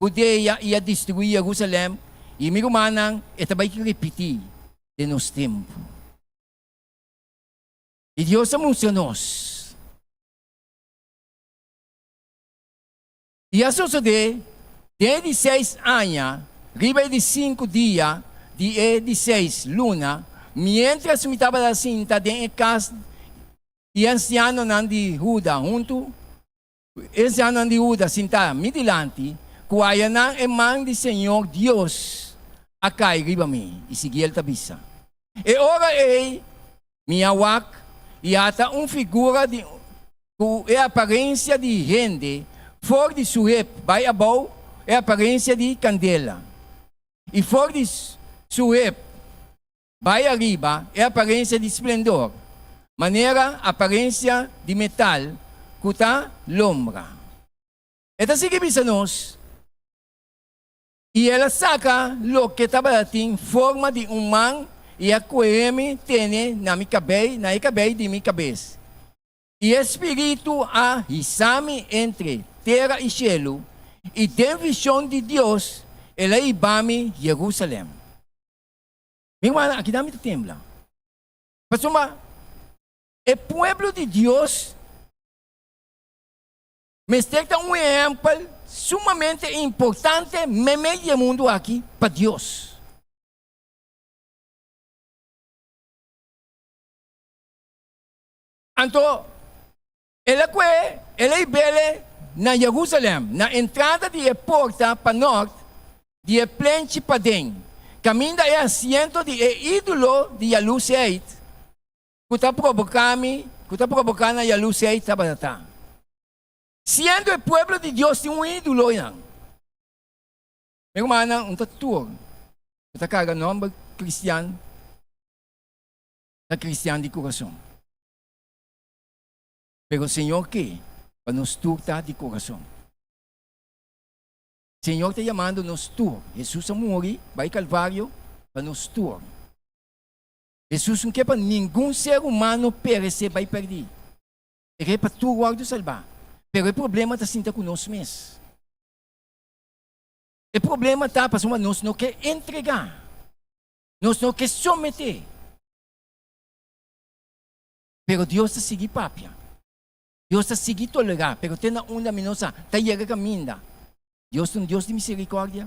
Hudea i a destruí Jerusalèm, i mi rumannan, e ta bai ripití den nos tempu. I Dios a mustra nos. I a sosodé den e di seis aña, riba e di sinku dia di e di seis luna, miéntras mi tabata sinta den e kas I ansianonan di Huda huntu ku e ansianonan di Huda sintá mi dilanti, ku. Ku ayanan e man di Señor Dios a kai riba mi, i sigui el ta bisa. E ora ei mi a wak i ata un figura di ku e aparensia di hende for di su hep bai abou e aparensia di kandela, i for di su hep bai ariba e aparensia di splendor, manera aparensia di metal ku ta lombra. E ta sigui bisa nos, I el a saka loke tabatin forma di un man i a kuehe mi tene na mi kabei, na e kabei di mi kabes. I e spiritu a hisa mi entre tera i shelu, i den vishon di Dios el a hiba mi Jerusalèm. Mi rumannan, akinan mi ta tembla, pasobra e pueblo di Dios Mester ta un ehèmpel sumamente importante meimei di e mundu aki pa Dios. Anto el a kue el a hib'el na Jerusalèm, na entrada di e porta panòrt di e plenchi paden, kaminda e asiento di e ídolo di yalusheid ku ta proboká mi, ku ta proboká nan yalusei tabata ta. Siendo e pueblo di Dios tin un ídolo einan. Mi rumannan, un ta tur ku ta karga nòmber kristian ta kristian di kurason. Pero Señor ke pa nos tur ta di kurason. Señor ta yamando nos tur. Hesus a muri bai Kalvario pa nos tur. Hesus no ke pa ningun ser humano peresé bai pèrdí. E ke pa tur wòrdu salbá. Pero e problema ta sinta ku nos mes. E problema ta pasobra nos no ke entregá. Nos no ke someté. Pero Dios ta sigui papia. Dios ta sigui tolerá. Pero te na unda mi no sa. Ta yega kaminda. Dios ta un Dios di miserikòrdia.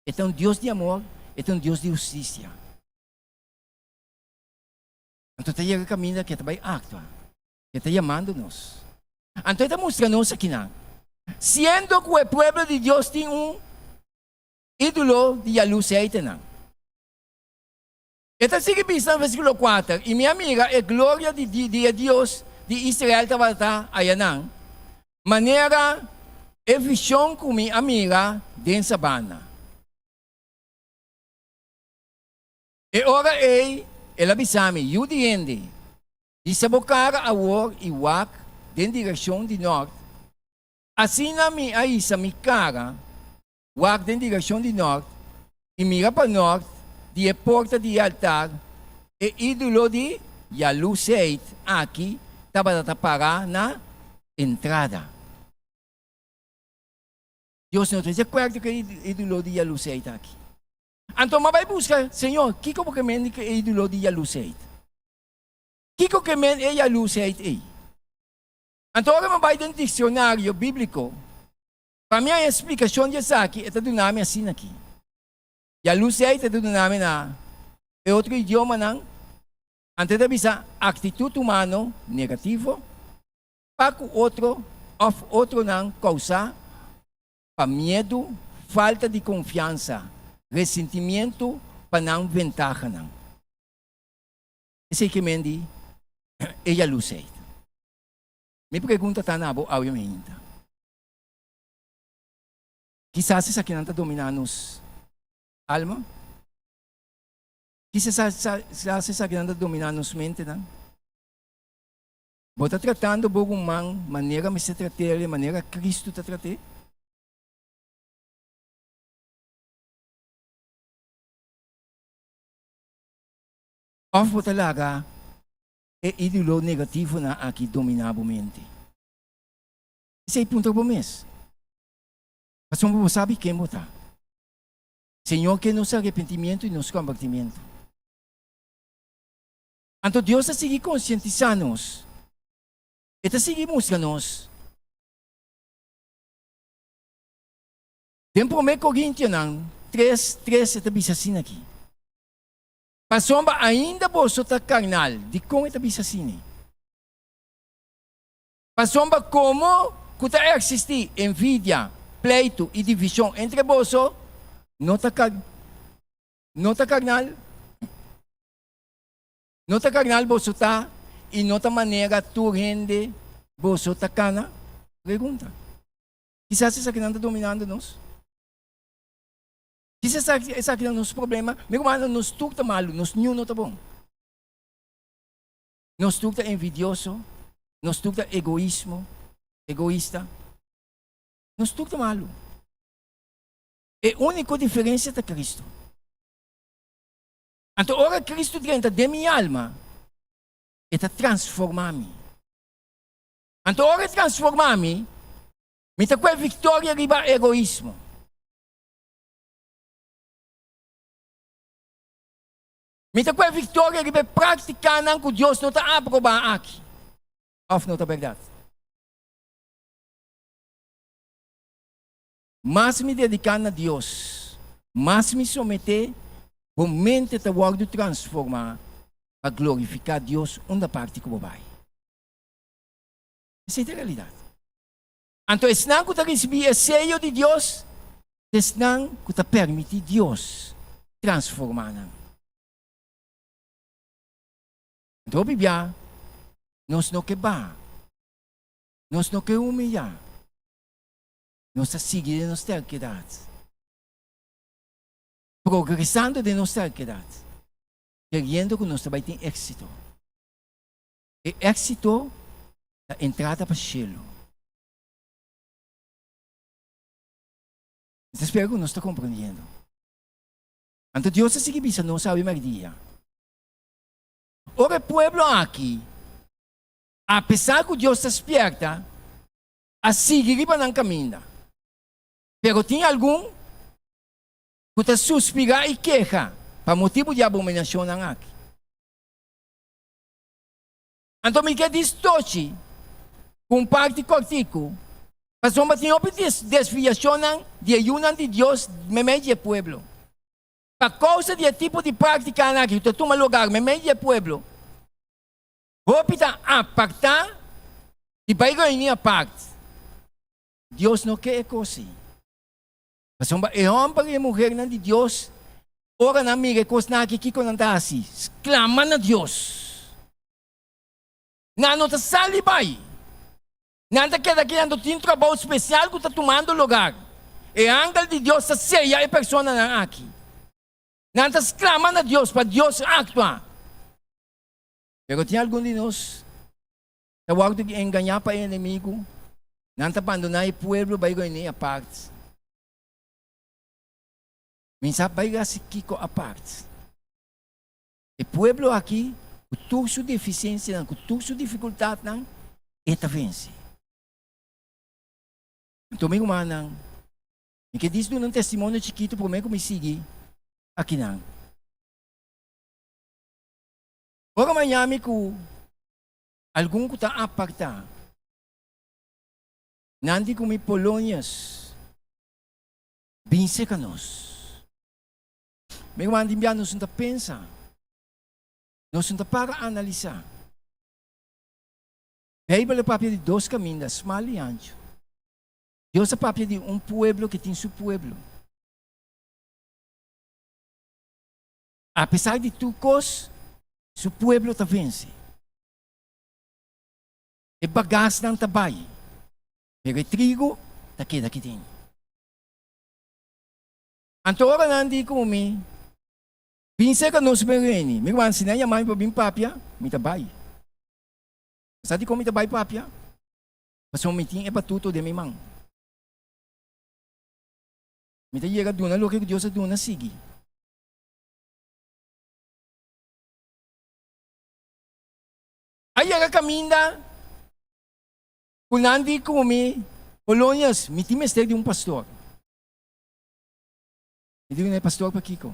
E ta un Dios di amor, e ta un Dios di hustisia. Anto ta yega kaminda ku e ta bai aktua. E ta yamando nos. Anto e ta mustra nos akinan, siendo ku e pueblo di Dios tin un ídolo di yaluseitenan. E ta sigui bisa na versíkulo kuater, I mi a mira e gloria di di e Dios di Israel tabata ayanan, manera e vishon ku mi a mira den sabana. E ora ei el a bisa mi, Yu di hende, hisa bo kara awor i wak den direkshon di nòrt. Asina mi a hisa mi kara Wak den direkshon di nòrt i mira pa nòrt di e porta di e altar, e ídolo di yaluseit aki tabata ta pará na entrada. Dios no ta di akuerdo ku e ídolo di yaluseit aki. Anto mi a bai buska, Señor, kiko bo ke men di ku e ídolo di yaluseit? Kiko ke men e yaluseit ei? Anto ora mi a bai den diksionario bíbliko, Pa mi haña splikashon di esaki e ta duna mi asina aki. Yalusei ta duna mi na e otro idiomanan, anto e ta bisa aktitut humano negativo pa ku otro òf otronan kousá pa miedu, falta di konfiansa, resintimientu pa nan ventahanan. Esei ke men di e yalusei. Mi pregunta ta na bo awe mainta. Kisas esakinan ta dominá nos alma? Kisas esakinan ta dominá nos mentenan? Bo ta tratando bo ruman manera mester trat'el, manera Kristu ta trat'é? Òf bo ta laga e ídolo negativonan aki dominá bo mente? Esei puntra bo mes. Pasobra bo sabi ken bo ta. Señor ke nos arepentimiento i nos kombertimiento. Anto Dios ta sigui konsientisá nos. E ta sigui mustra nos. Den Promé Korintionan tres, tres e ta bisa asina aki, Pasobra ainda boso ta karnal. Dikon e ta bisa asina? Pasobra komo ku ta eksistí envidia. pleitu i divishon entre boso, no ta no ta karnal? No ta karnal boso ta i no ta manera tur hende boso ta kana? Pregunta. Kisas esakinan ta dominando nos? Kisas esakinan nos problema? Mi rumannan, nos tur ta malu, nos niun no ta bon. Nos tur ta envidioso, nos tur ta egoismo, egoista. Nos tur ta malu. E úniko diferensia ta Kristu. Anto ora Kristu drenta den mi alma, e ta transformá mi. Anto ora e transformá mi, mi ta kue viktoria riba egoismo. Mi ta kue viktoria riba e práktikanan ku Dios no ta aprobá aki. Òf no ta bèrdat? Mas mi dediká na Dios, mas mi someté, bo mente ta wòrdu transformá pa glorifiká Dios unda parti ku bo bai. Esei ta e realidat. Anto esnan ku ta risibí e seyo di Dios ta esnan ku ta permití Dios transformá nan. Anto hopi bia nos no ke baha, nos no ke humiyá. Nos ta sigui den nos terkedat, progresando den nos terkedat, keriendo ku nos ta bai tin éksito. E éksito ta entrada pa shelu. Mi ta spera ku nos ta komprendiendo. Anto Dios ta sigui bisa nos awe mèrdia, Ora e pueblo aki, apesar ku Dios ta spièrta, a sigui riba nan kaminda. Pero tin algun ku ta suspirá i keha pa motibu di abominashonnan aki. Anto mi ke distochi ku un parti kòrtiku, pasobra tin hopi desviashonnan di e yunan di Dios meimei di e pueblo. Pa kousa di e tipo di práktikanan aki ku ta tuma lugar meimei di e pueblo, Hopi ta apartá i bai reuní apart. Dios no ke e kos ei. Pasobra e hòmber i e muhernan di Dios, ora nan mira e kosnan aki, kiko nan ta hasi? Sklama na Dios. Nan no ta sali bai. Nan ta keda aki, nan tin trabou spesial ku ta tumando lugar. E angel di Dios ta seya e personanan aki. Nan ta sklama na Dios pa Dios aktua. Pero tin algun di nos ta wòrdu engañá pa e enemigu, nan ta bandoná e pueblo bai reuní apart. Mi sa bai hasi kiko apart. E pueblo aki, ku tur su defisiensianan, ku tur su difikultatnan, e ta vense. Anto mi rumannan, mi ke dis duna un testimonio chikitu promé ku mi sigui akinan. Ora mañami ku algun ku ta apartá, nan di ku mi Polonius, bin serka nos. Mi ruman di bia nos no ta pensa, nos no ta para analisá. Beibel a papia di dos kaminda, smal i anchu. Dios a papia di un pueblo ke tin su pueblo. Apesar di tur kos, su pueblo ta vense. E bagasnan ta bai, pero e trigo ta keda aki den. Anto ora nan di ku mi, Bin serka nos ben reni. Mi ruman, si nan yama mi pa bin papia, mi ta bai. Bo sa dikon mi ta bai papia? Pasobra mi tin e batuto den mi man. Mi ta yega duna loke ku Dios a duna sigui. A yega kaminda ku nan di ku mi, Polonius, mi tin mester di un pastor. Mi di ku nan, Pastor pakiko?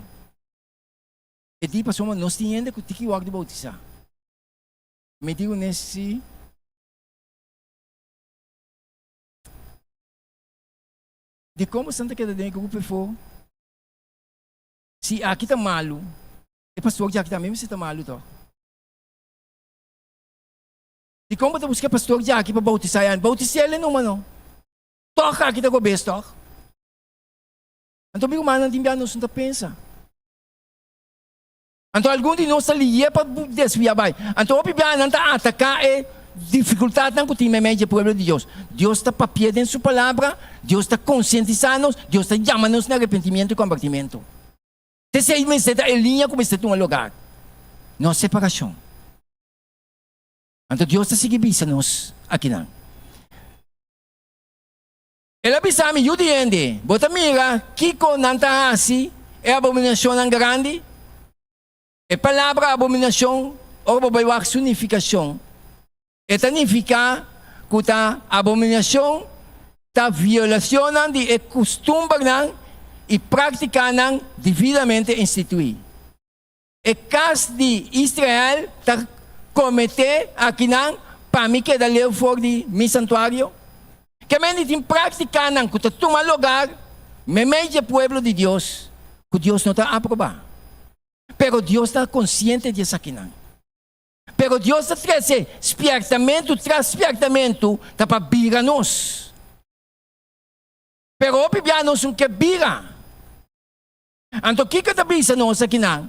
E di, Pasobra nos tin hende ku tiki wòrdu boutisá. Mi di ku nan, Si. Dikon boso ta keda den e grupo efo? Si aki ta malu, e pastor djaki tambe mester ta malu tòg. Dikon bo ta buska e pastor djaki pa boutisá e alma? Boutis'é el e numa no. Tòg aki ta gobes tòg. Anto mi rumannan tin bia nos no ta pensa. Anto algun di nos ta lié pa desviá bai. Anto hopi bia nan ta ataká e difikultatnan ku tin meimei dje pueblo di Dios. Dios ta papié den su Palabra, Dios ta konsientisá nos, Dios ta yama nos na arepentimiento i kombertimentu. T'esei mester ta e liña ku mester tuma lugar, no separashon. Anto Dios ta sigui bisa nos akinan. El a bisa mi, Yu di hende, bo ta mira kiko nan ta hasi e abominashonnan grandi? E palabra abominashon, ora bo bai wak su nifikashon, e ta nifiká ku ta abominashon ta violashonnan di e kustumbernan i práktikanan dividamente instituí. E kas di Israel ta kometé akinan pa mi keda leu for di mi santuario? Ke men di tin práktikanan ku ta tuma lugar meimei dje pueblo di Dios ku Dios no ta aprobá. Pero Dios ta konsiente di esakinan. Pero Dios ta trese spièrtamentu tras spièrtamentu ta pa bira nos. Pero hopi bia nos no ke bira. Anto kiko e ta bisa nos akinan?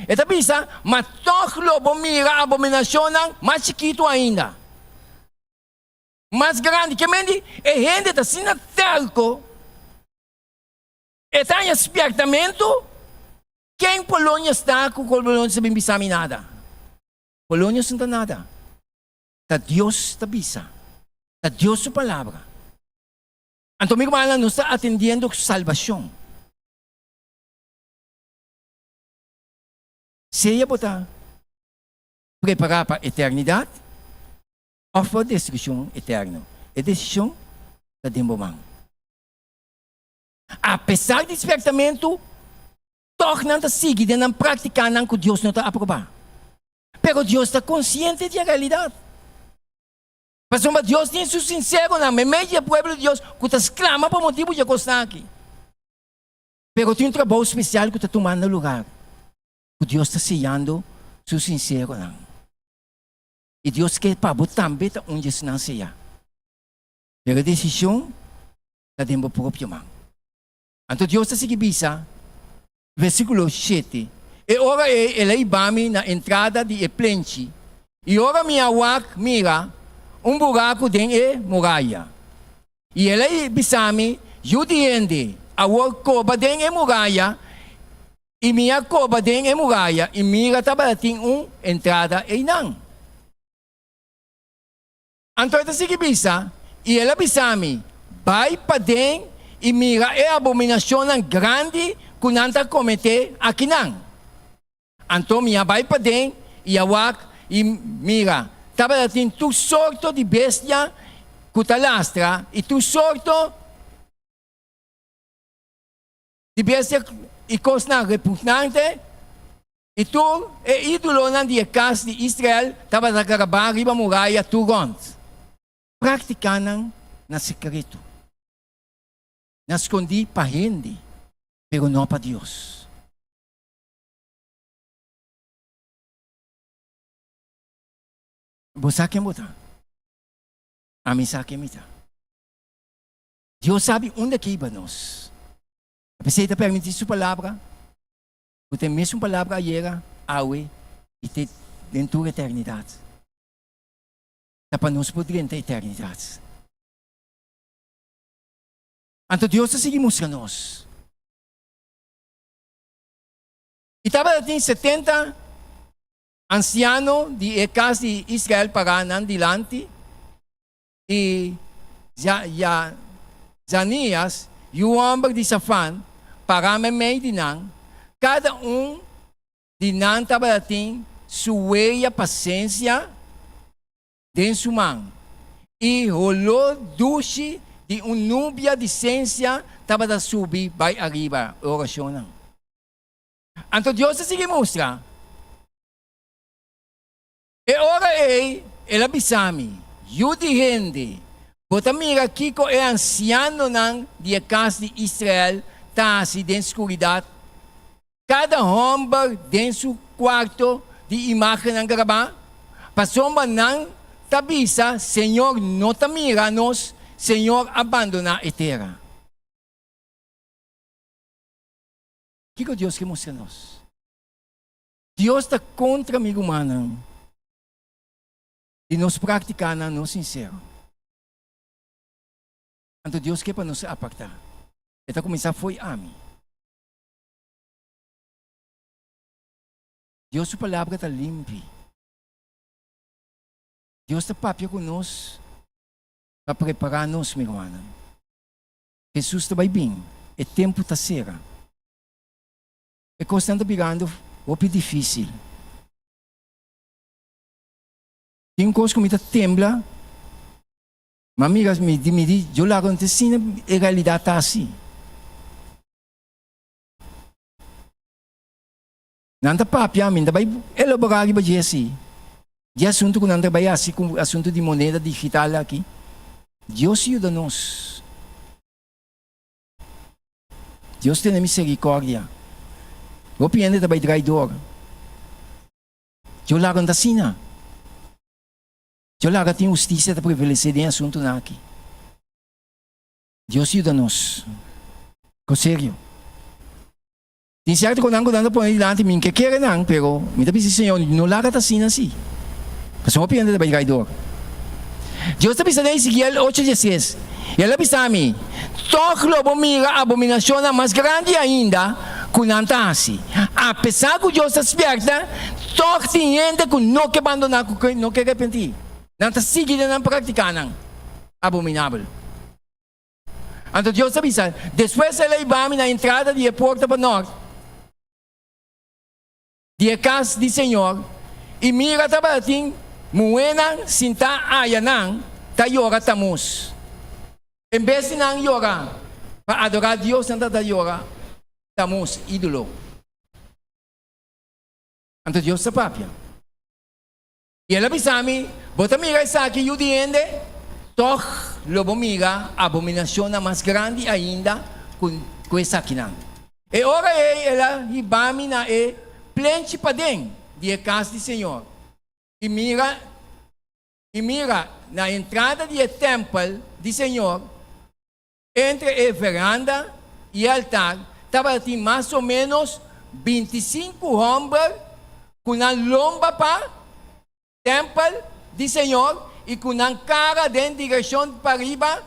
E ta bisa, Ma tòg lo bo mira abominashonnan mas chikitu ainda, mas grandi. Ke men di, e hende ta asina tèrko, e ta haña spièrtamentu. Ken Polonia sta ku Polonia ta bin bisa mi nada? Polonia no ta nada. Ta Dios ta bisa. Ta Dios su palabra. Anto mi rumannan, nos ta atendiendo salbashon. Sea bo ta prepará pa eternidat òf pa destrukshon eterno, e desishon ta den bo man. Apesar di spèrtamentu, tòg nan ta sigui den nan práktikanan ku Dios no ta aprobá. Pero Dios ta konsiente di e realidat. Pasobra Dios tin su sinseronan meimei di e pueblo di Dios ku ta sklama pa motibu di e kosnan aki. Pero tin un trabou spesial ku ta tumando lugar, ku Dios ta seyando su sinseronan. I Dios ke pa bo tambe ta un di esnan seyá. Pero e desishon ta den bo propio man. Anto Dios ta sigui bisa, versíkulo shete, E ora ei el a hiba mi na entrada di e plenchi, i ora mi a wak, mira, un buraku den e muraya. I el a bisa mi, Yu di hende, awor koba den e muraya. I mi a koba den e muraya, i mira tabatin un entrada einan. Anto e ta sigui bisa, I el a bisa mi, Bai paden i mira e abominashonnan grandi ku nan ta kometé akinan. Anto mi a bai paden i a wak, i mira, tabatin tur sorto di bestia ku ta lastra i tur sorto di bestia i kosnan repugnante, I tur e ídolonan di e kas di Israel tabata grabá riba muraya tur rònt. Práktika nan na sekreto, na skondí pa hende, pero no pa Dios. Bo sa ken bo ta? Ami sa ken mi ta. Dios sabi unda ke hiba nos. P'esei ta permití su palabra Ku ta e mesun palabra ayera, awe i te den tur eternidat. Ta pa nos por drenta eternidat. Anto Dios ta sigui mustra nos. I tabata tin 70 ansiano di e kas di Israel pará nan dilanti, i Janias, yu hòmber di Safan, pará meimei di nan, kada un di nan tabatin su weya pa sensia den su man, i holó dushi di un nubia di sensia tabata subi bai ariba. E orashonnan. Anto Dios a sigui mustra. E ora ei el a bisa mi, Yu di hende, bo ta mira kiko e ansianonan di e kas di Israel ta hasi den skuridat, kada hòmber den su kuarto di imágennan grabá? Pasobra nan ta bisa, Señor no ta mira nos, Señor a bandoná e tera. Kiko Dios ke mustra nos? Dios ta kontra mi rumannan di nos práktikanan no sinsero. Anto Dios ke pa nos apartá. E ta kuminsá fo'i ami. Dios su Palabra ta limpi. Dios ta papia ku nos pa prepará nos, mi rumannan. Hesus ta bai bin, e tempu ta sera. E kosnan ta birando hopi difísil. Tin un kos ku mi ta tembla, ma mira mi di mi di yo laga no ta asina e realidat ta asi. Nan ta papia, mi no ta bai elaborá riba dje asi. Dje asuntu ku nan ta bai hasi ku asuntu di moneda digital aki. Dios yuda nos. Dios tene misericordia. Hopi hende ta bai drai dor. Dios laga no ta asina. Dios laga tin husticia ta prevalece den e asuntunan aki. Dios yuda nos. Con serio. Tin cierto cu nan cu nan ta pone dilanti mi n'ke kere nan, pero mi ta bisa Señor, no laga ta asina si. Pasobra hopi hende ta bai traidor. Dios ta bisa den Ezekiel ocho diestres, I el a bisa mi, Tog lo bo mira abominacionnan mas grandi ainda cu nan ta haci. Apesar cu Dios ta spierta, tog tin hende cu no ke bandona, cu no ke repenti. Nan ta sigui den nan practicanan abominabel. Anto Dios a bisa, Despues el a hiba mi na entrada di e porta pa nort di e kas di señor, i mira tabatin muhénan sintá ayanan ta yora Tamuz. En bes di nan yora pa adorá Dios, nan tabata yora Tamuz, ídolo. Anto Dios ta papia. I el a bisa mi, Bo ta mira esaki, yu di hende? Tòg lo bo mira abominashonnan mas grandi ainda ku esakinan. E ora ei el a hiba mi na e plenchi paden di e kas di señor, i mira, i mira, na entrada di e tèmpel di señor, entre e veranda i e altar, tabatin mas o ménos bintisinku hòmber ku nan lomba pa tèmpel di señor i ku nan kara den direkshon pariba,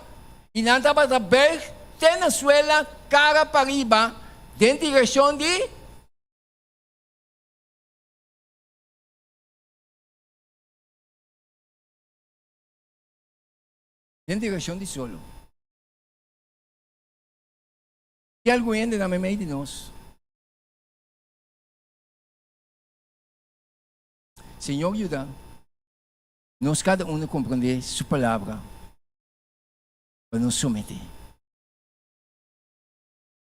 i nan tabata bùig te na suela kara pariba den direkshon di. Den direkshon di solo. Tin algun hende na meimei di nos. Señor yuda nos kada uno komprendé Su Palabra pa nos someté.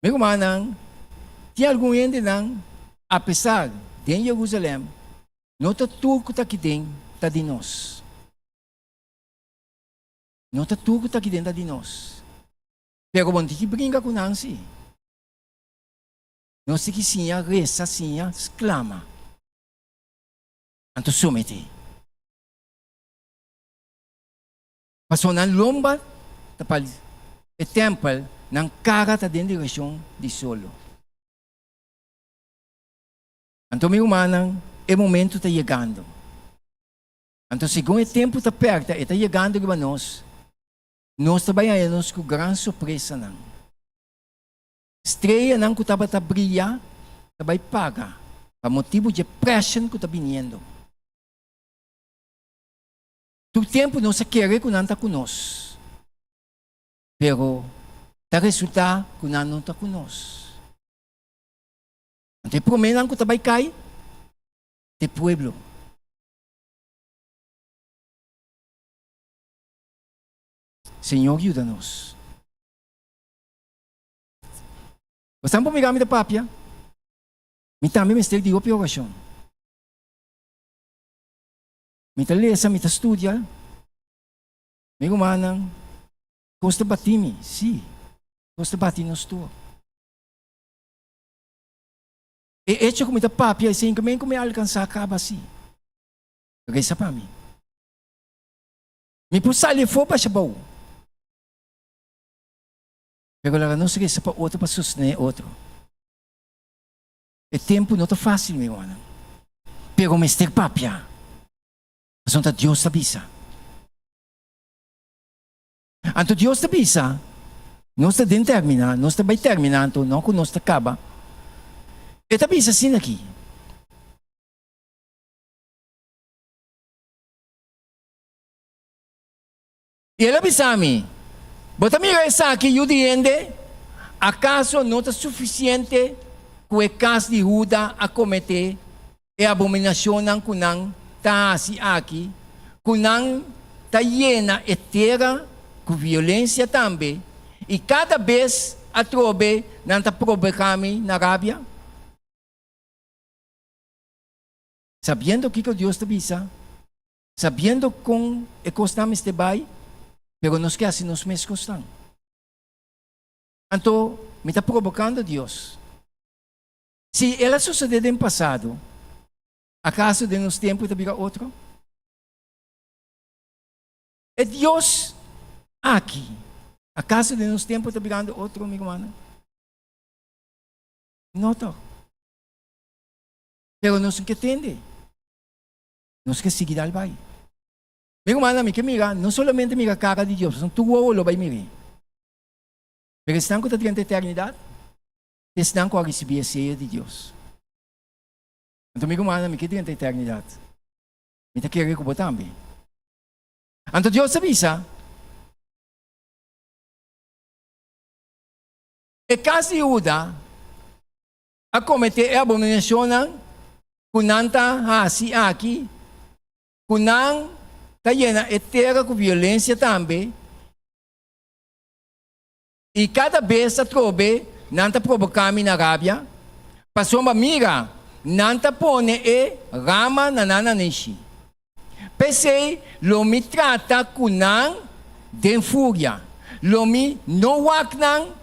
Mi rumannan, tin algun hendenan, apesar den Jerusalèm, no ta tur ku ta aki den ta di nos. No ta tur ku ta aki den ta di nos. Pero bo no tin ki bringa ku nan si. Nos tin ki siña resa, siña sklama. Anto somet'é. Pasobra nan lomba ta pa e tèmpel, nan kara ta den direkshon di solo. Anto mi rumannan, e momentu ta yegando. Anto segun e tempu ta pèrta, e ta yegando riba nos, nos ta bai haña nos ku gran sorpresanan. Streanan ku tabata bria ta bai paga pa motibu dje preshon ku ta biniendo. Tur tempu nos a kere ku nan ta ku nos, pero ta resultá ku nan no ta ku nos. Anto e proménan ku ta bai kai ta e pueblo. Señor yuda nos. Bo por mira mi ta papia? Mi tambe mester di hopi orashon. Mi ta lesa, mi ta studia. Mi rumannan, kos ta bati mi, sí, kos ta bati nos tur. E echo ku mi ta papia esei ku mi alkansá kaba sí. Resa pa mi. Mi por sali afó basha bou. Pero laga nos resa pa otro pa sostené otro. E tempu no ta fásil, mi rumannan. Pero mester papia, pasobra ta Dios ta bisa. Anto Dios ta bisa, nos ta den terminá, nos ta bai terminá, anto no ku nos ta kaba. E ta bisa asina aki. I el a bisa mi, Bo ta mira esaki, yu di hende? Akaso no ta sufisiente ku e kas di Huda a kometé e abominashonnan ku nan ta hasi aki, ku nan ta yena e tera ku violensia tambe, i kada bes atrobe nan ta proboká mi na rabia? Sabiendo kiko Dios ta bisa, Sabiendo kon e kosnan mester bai, pero nos ke hasi nos mes kosnan. Anto mi ta probokando Dios. Si el a sosodé den pasado, akaso den nos tempu e ta bira otro? E Dios aki, akaso den nos tempu e ta birando otro, mi rumannan? No tòg. Pero nos no ke tende. Nos ke sigui dal bai. Mi rumannan, mi ke mira, no solamente mira kara di Dios, pasobra tur wowo lo bai mir'é. Pero esnan ku ta drenta eternidat, ta esnan ku a risibí e seyo di Dios. Anto mi rumannan, mi ke drenta eternidat. Mi ta kere ku bo tambe. Anto Dios ta bisa, E kas di Huda a kometé e abominashonnan ku nan ta hasi aki, ku nan ta yena e tera ku violensia tambe, i kada bes atrobe nan ta proboká mi na rabia, pasobra mira, nan ta pone e rama na nan nanishi. P'esei lo mi trata ku nan den furia, lo mi no wak nan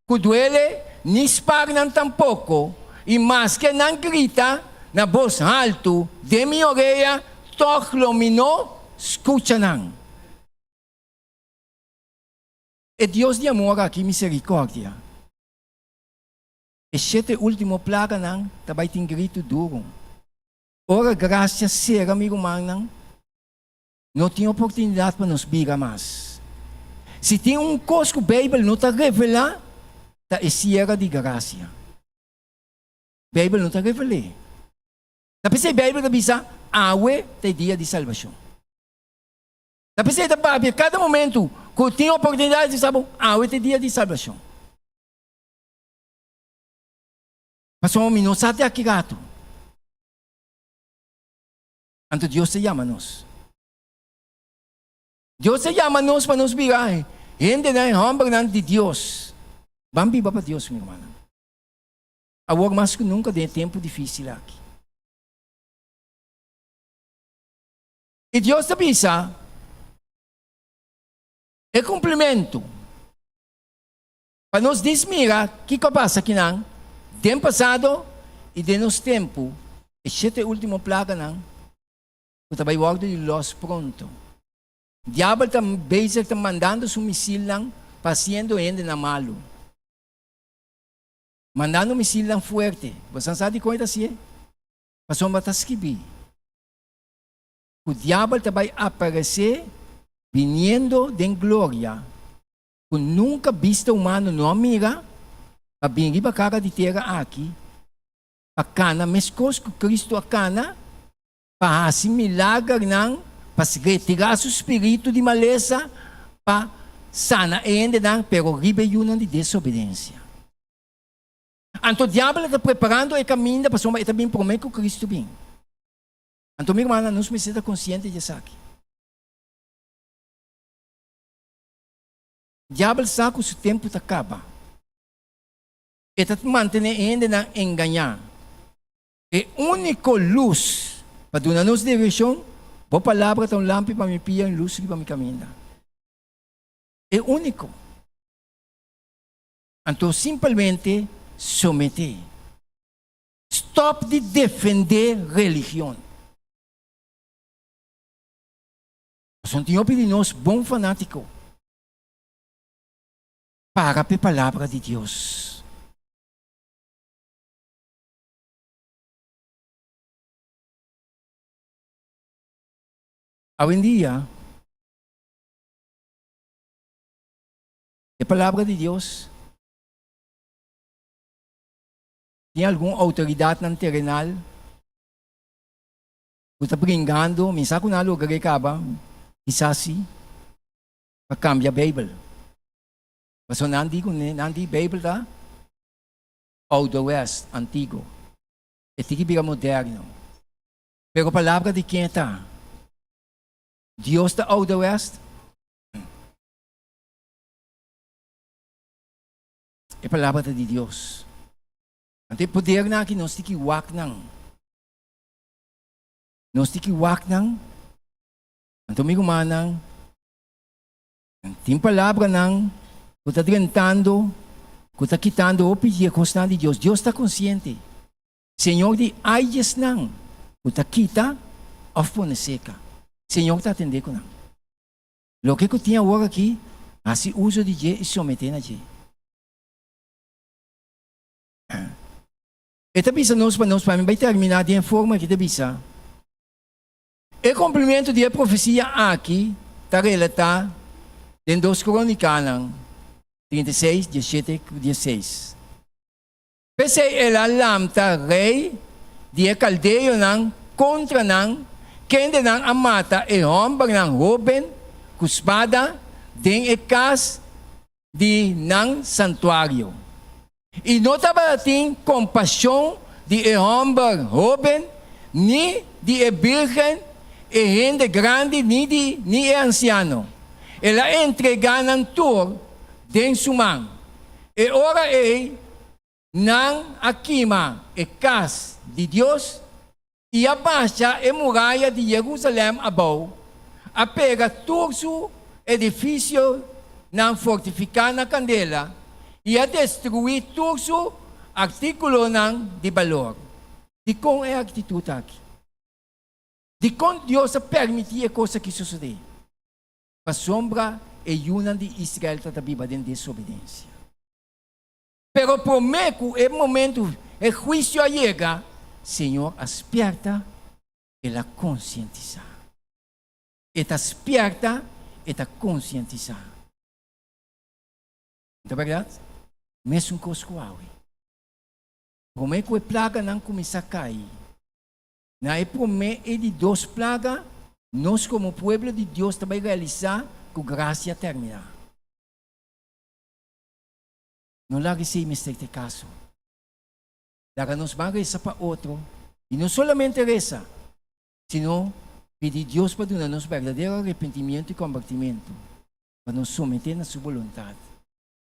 ku duele ni spar nan tampoko, i maske nan grita na bos haltu den mi orea, tòg lo mi no skucha nan. E Dios di amor aki miserikòrdia. E shete último plaganan ta bai tin gritu duru. Ora gracia cera mi rumannan, no tin oportunidad pa nos bira mas. Si tin un cos cu Bijbel no ta revela, ta e ciera di gracia. Bijbel no ta revel'é. Ta p'esei Bijbel ta bisa, Awe ta e dia di salbacion. Ta p'esei ta papia cada momento cu tin oportunidad di bisa bo, Awe ta e dia di salbacion. Pasobra mi no sa te aki ratu. Anto Dios ta yama nos. Dios ta yama nos pa nos bira hendenan i hòmbernan di Dios. Ban biba pa Dios, mi rumannan. Awor mas ku nunka den e tempu difísil aki. I Dios ta bisa, E kumplimentu. Pa nos dis mira kiko a pasa kinan den pasado i den nos tempu, e shete ultimo plaganan ku ta bai wòrdu di lòs pronto. Diabel ta bezig ta mandando su misilnan pa hasiendo hendenan malu. Mandando misilnan fuerte. Bosan sa dikon e ta hasié? Pasobra ta skibí ku diabel ta bai aparesé biniendo den gloria ku nunka bista humano no a mira, pa bin riba kara di tera aki, pa kana meskos ku Kristu a kana, pa hasi milagernan, pa retirá su spiritu di malesa, pa sana e hendenan, pero riba e yunan di desobedensia. Anto diabel a ta preparando e kaminda pasobra e ta bin promé ku Kristu bin. Anto mi rumannan, nos mester ta konsiente di esaki. Diabel sa ku su tempu ta kaba. E ta mantené e hendenan engañá. E úniko lus pa duna nos direkshon, Bo palabra ta un lampi pa mi pia i un lus riba mi kaminda. E úniko. Anto simpelmente someté. Stòp di defendé religion. Pasobra tin hopi di nos bon fanátiko. Para p'e palabra di Dios. Awendia, e Palabra di Dios tin algun outoridatnan terenal ku ta bringando, mi sa ku nan a logra e kaba, kisas si, pa kambia Beibel. Pasobra nan di ku nan di Beibel ta ouderwets, antiguo. E tin ki bira moderno. Pero palabra di ken ta? Dios ta ouderwets? E palabra ta di Dios. Anto e podernan aki nos tin ki wak nan. Nos tin ki wak nan. Anto mi rumannan, tin palabranan ku ta drentando, ku ta kitando hopi di e kosnan di Dios. Dios ta konsiente. Señor di ai di esnan ku ta kita òf pone seka. Señor ta atendé ku nan. Loke ku tin awor aki, hasi uso di dje i someté na dje. E ta bisa nos pa nos pa mi bai terminá den e forma ki ta bisa. E kumplimentu di e profesia aki ta relatá den Dos Krónikanan 36, 17 ku 16. P'esei el a lamta rei di e kaldeonan kontra nan, kendenan a mata e hòmbernan hóben ku spada den e kas di nan santuario. I no tabatin kompashon di e hòmber hóben, ni di e bírgen, e hende grandi ni di ni e ansiano. El a entregá nan tur den su man. E ora ei nan a kima e kas di Dios i a basha e muraya di Jerusalèm abou, a pega tur su edifisionan fortifiká na kandela i a destruí tur su artíkulonan di balor. Dikon e aktitut aki? Dikon Dios a permití e kos aki sosodé? Pasobra e yunan di Israel ta ta biba den desobedensia. Pero promé ku e momentu e huisio a yega, Señor a spièrta, El a konsientisá. E ta spièrta, E ta konsientisá. No ta bèrdat? Mesun kos ku awe. Promé ku e plaganan kuminsá kai, Na e promé i di dos plaga, nos komo pueblo di Dios ta bai realisá ku grasia a terminá. No laga esei mester ta e kaso. Laga nos ban resa pa otro, i no solamente resa, sino pidi Dios pa duna nos berdadero arepentimiento i kombertimentu, pa nos someté na Su boluntat.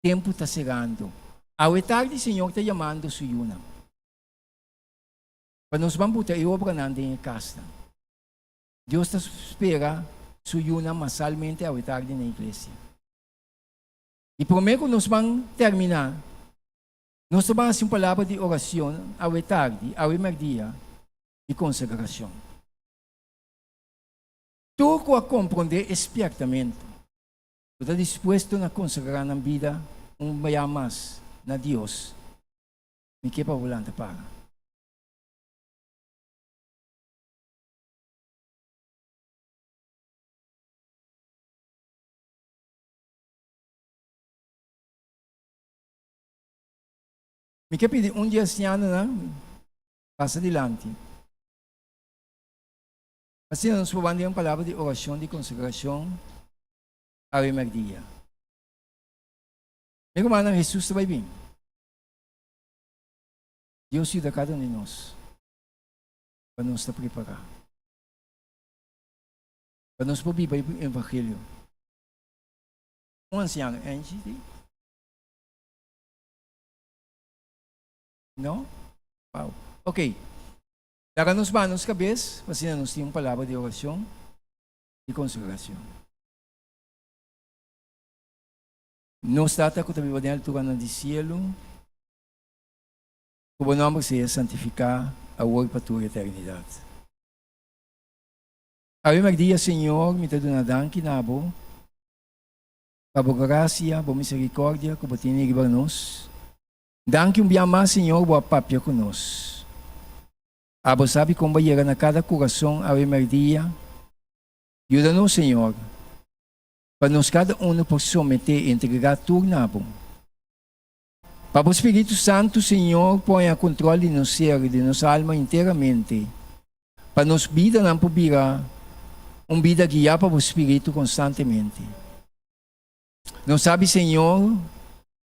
Tempu ta serando. Awe tardi Señor ta yamando Su yunan. Pa nos ban buta e obranan den e kasnan. Dios ta spera Su yunan masalmente awe tardi na iglesia. I promé ku nos ban terminá, nos ta ban hasi un palabra di oracion awe tardi, awe merdia, di konsagrashon. Tur ku a komprondé e spièrtamentu, ku ta dispuesto na konsagrá nan bida un bia mas na Dios, Mi ke pa bo lanta para. Mi ke pidi un di ancianonan pasa dilanti. Asina nos por ban den un palabra di oracion di consagracion awe merdia. Mi rumannan, Jesus ta bai bin. Dios yuda kada un di nos pa nos ta prepará, pa nos por biba e evangelio. Un ansiano, Angie, di? No? Wow. Ok. Laga nos baha nos kabes, pa asina nos tin un palabra di orashon i konsagrashon. Nos Tata ku ta biba den alturanan di sielu, ku bo nòmber sea santifiká awor i pa tur eternidat. Awe mèrdia, Señor, mi ta duna danki na bo pa bo grasia, bo miserikòrdia ku bo tene riba nos. Danki un bia mas, Señor, bo a papia ku nos. Abo sabi kon bo a yega na kada kurason awe mèrdia. Yuda nos, Señor, pa nos kada unu por someté i entregá tur na Bo. Pa Bo Spiritu Santu, Señor, poña kontrol di nos ser i di nos alma enteramente, pa nos bidanan por bira un bida guiá pa Bo Spiritu konstantemente. Nos sabi, Señor,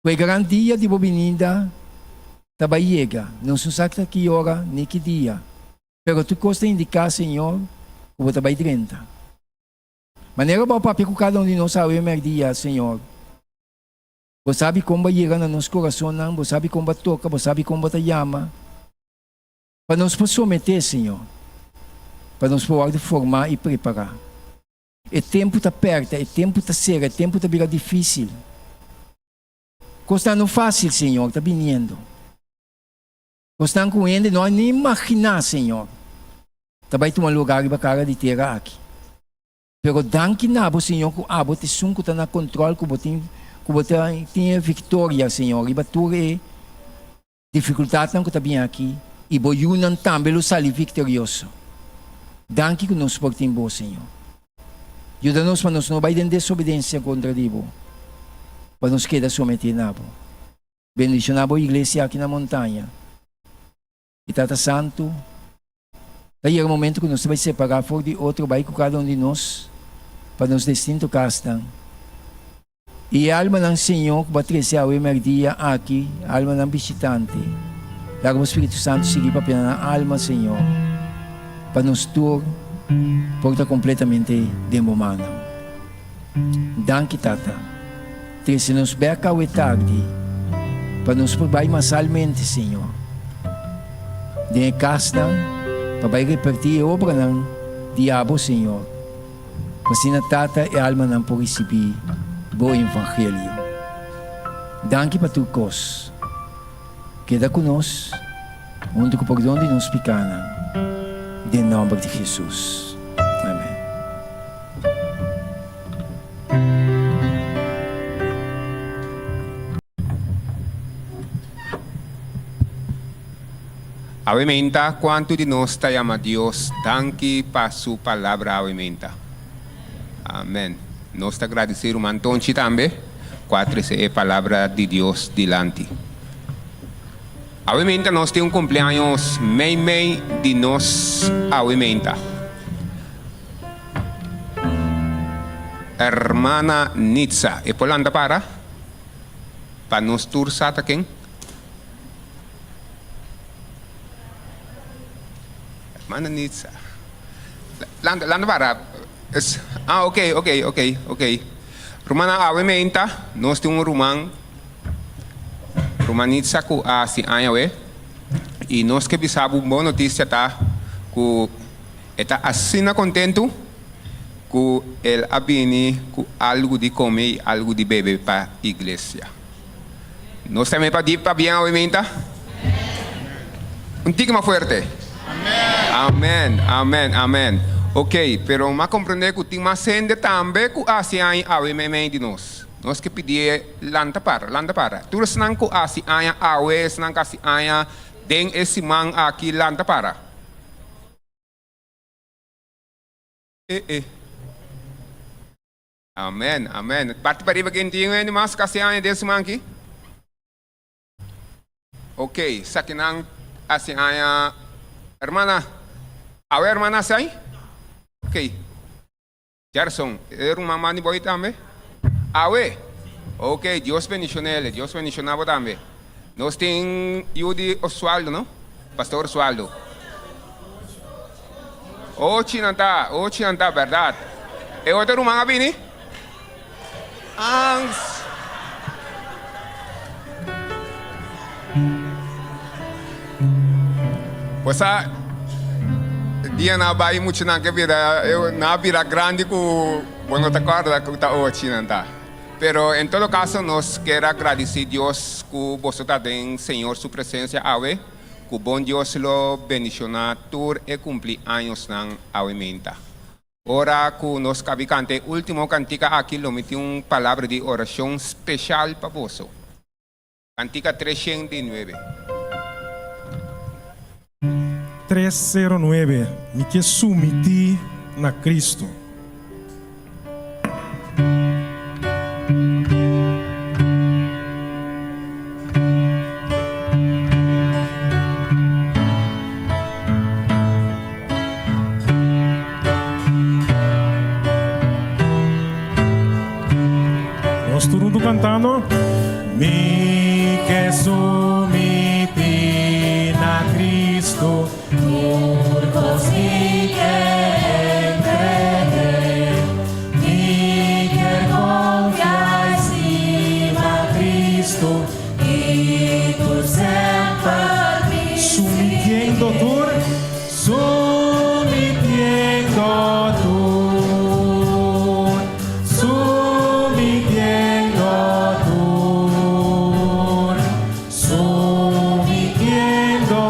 ku e gran dia di Bo binida ta bai yega. Nos no sa ta ki ora ni ki dia, pero tur kos ta indiká, Señor, ku Bo ta bai drenta. Manera Bo a papia ku kada un di nos awe mèrdia, Señor, Bo sabi kon Bo a yega na nos kurasonnan, Bo sabi kon Bo a toka, Bo sabi kon Bo ta yama, pa nos por someté, Señor, pa nos por wòrdu formá i prepará. E tempu ta pèrta, e tempu ta sera, e tempu ta bira difísil. Kosnan no fásil, Señor, ta biniendo. Kosnan ku hende no a ni imaginá, Señor, ta bai tuma lugá riba kara di tera aki. Pero danki na Bo, Señor, ku Abo ta esun ku ta na kontròl, ku Bo tin, ku Bo ta tin e viktoria, Señor, riba tur e difikultatnan ku ta bin aki, i Bo yunan tambe lo sali viktorioso. Danki ku nos por tin Bo, Señor. Yuda nos pa nos no bai den desobedensia kontra di Bo, pa nos keda sometí na Bo. Bendiciona bo iglesia aki na montaña. Y Tata Santo, ta yega momento cu nos ta bay separa for di otro, bay cu cada un di nos pa nos distinto casnan. Y e almanan, Señor, cu bo a trece awe merdia aki, almanan bishitante, laga bo Spiritu Santo sigui papia na nan alma, Señor, pa nos tur por ta completamente den bo mannan. Danki Tata. Trese nos bek awe tardi pa nos por bai masalmente, Señor, den e kasnan pa bai repartí e obranan di Abo, Señor, pa asina Tata e almanan por risibí Bo Evangelio. Danki pa tur kos. Keda ku nos huntu ku pordon di nos pikánan, den nòmber di Hesus. Amèn. Awe meinta, kuantu di nos ta yama Dios danki pa su palabra awe meinta? Amèn. Nos ta gradisí ruman Tonchi tambe ku a trese e palabra di Dios dilanti. Awe meinta nos tin un kumpleaños meimei di nos awe meinta. Hermana Nitza, e por lanta para pa nos tur sa ta ken? Hermana Nitza. Lanta, lanta para. Es, ah, ok, ok, ok, ok. Rumannan, awe meinta nos tin un ruman, ruman Nitza ku a hasi aña awe, i nos ke bisa bo un bon notisia ta ku e ta asina kontentu ku el a bini ku algu di kome i algu di bebe pa iglesia. Nos ta pa di pabien awe meinta? Un tiki mas fuerte. Amen, amen, amen. Ok, pero m'a comprende cu tin mas hende tambe cu haci aña awe meimei di nos. Nos ke pidié lanta para, lanta para. Tur esnan cu haci aña awe, esnan cu haci aña den e siman aki, lanta para. E, e. Amen, amen. Parti pariba ken tin hende mas casi aña den siman aki? Ok, sakinan hasi aña. Hermana, awe hermana hasi aña? Ok. Gerson, e ruman mandi boy tambe? Awe? Ok, Dios bendicionele, Dios bendiciona bo tambe. Nos tin yu di Oswaldo, no? Pastor Oswaldo. Ochi nan ta, ochi nan ta, berdad. E otro ruman a bini? Ans. Bo sa, dia nan a bai muchanan ke bira, nan a bira grandi ku bo no ta kòrda ku ta ochi nan ta. Pero en todo kaso nos kier a gradisí Dios ku boso ta den Señor su presensia awe. Ku bon Dios lo bendishoná tur e kumpli añosnan awe meinta. Ora ku nos kabi kanta e último kantika aki lo mi tin un palabra di orashon speshal pa boso. Kantika 309. 309, Mi ke sumití na Kristu. Nos tur huntu kantando. Mi ke sumití na Cristo. Tur kos mi ke entreg'é. Mi kier konfia i stima Cristo i tur semper mi Sumitiendo tur. Sumitiendo tur, sumitiendo tur, sumitiendo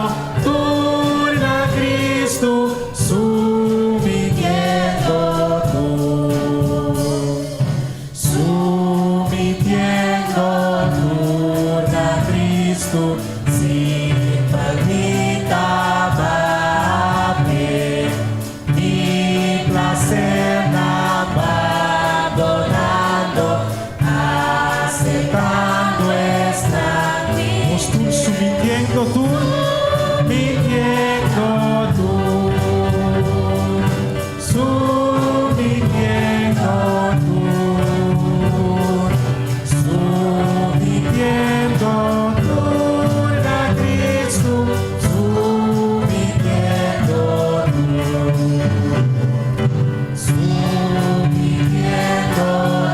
tur na Cristo, sumitiendo tur, sumitiendo tur na Cristo, simpel mi ta p'e, mi plasernan bandonando, aseptando esnan. Nos tur sumitiendo tur, mitiendo tur, sumitiendo tur, sumitiendo tur na Cristo, sumitiendo tur, sumitiendo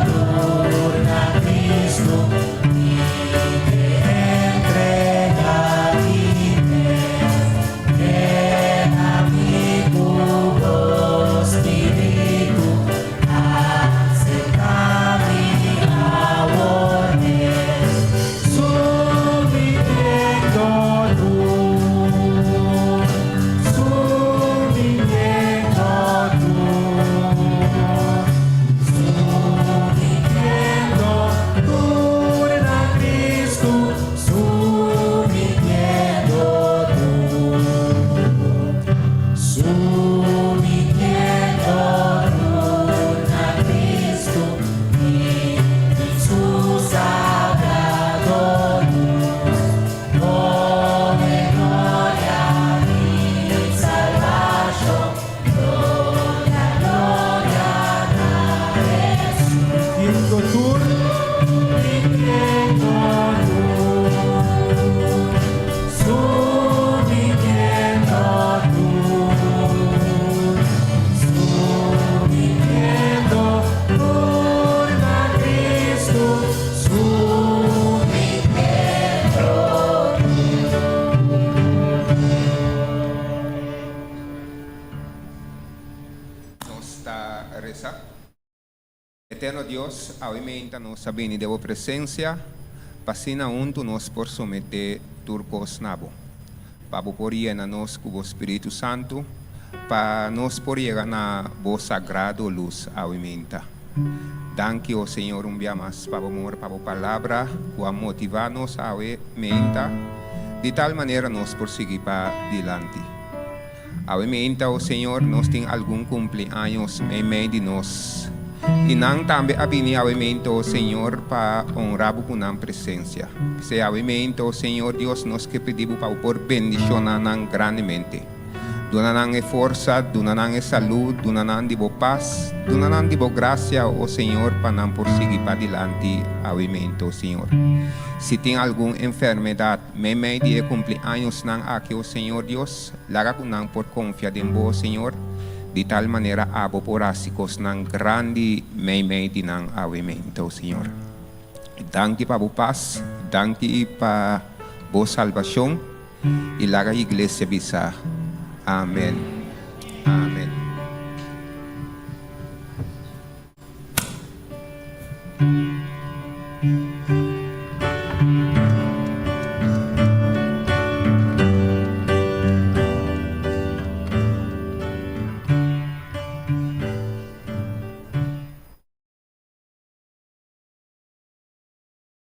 tur na Cristo, mi ke entregá mi mes, yena mi ku bo Spiritu, aseptá mi awor mes, sumitiendo tur, sumitiendo tur, sumitiendo tur na Cristo, sumitiendo tur, sumitiendo tur na Cristo, i su sagrado lus, Dune gloria i salbashon, gloria, gloria na Jesus. Mitiendo tur, mitiendo tur, sumitiendo tur, sumitiendo tur na Cristo, sumitiendo tur. Nos ta resa. Eterno Dios, awe meinta nos a bini den bo presencia, pa asina hunto nos por somete tur cos na bo, pa bo por yena nos cu bo Spiritu Santo, pa nos por yega na bo sagrado luz awe meinta. Danki, o Señor, un bia mas pa bo amor, pa bo palabra cu a motiva nos awe meinta, di tal manera nos por sigui pa dilanti. Awe meinta, o Señor, nos tin algun cumpleaños meimei di nos. I nan tambe a bini awe meinta, o Señor, pa honra bo cu nan presencia. P'esei awe meinta, o Señor Dios, nos ke pidi bo pa bo por bendiciona nan grandemente. Duna nan e forsa, duna nan e salud, duna nan di bo pas, duna nan di bo gracia, o Señor, pa nan por sigui padilanti awe meinta, o Señor. Si tin algun enfermedad meimei di e cumpleañosnan aki, o Señor Dios, Laga ku nan por konfia den bo, Señor, di tal manera abo por hasi kosnan grandi meimei di nan awe meinto, Señor. Danki pa bo pas, danki pa bo salbashon, i laga iglesia bisa, Amen. Amen.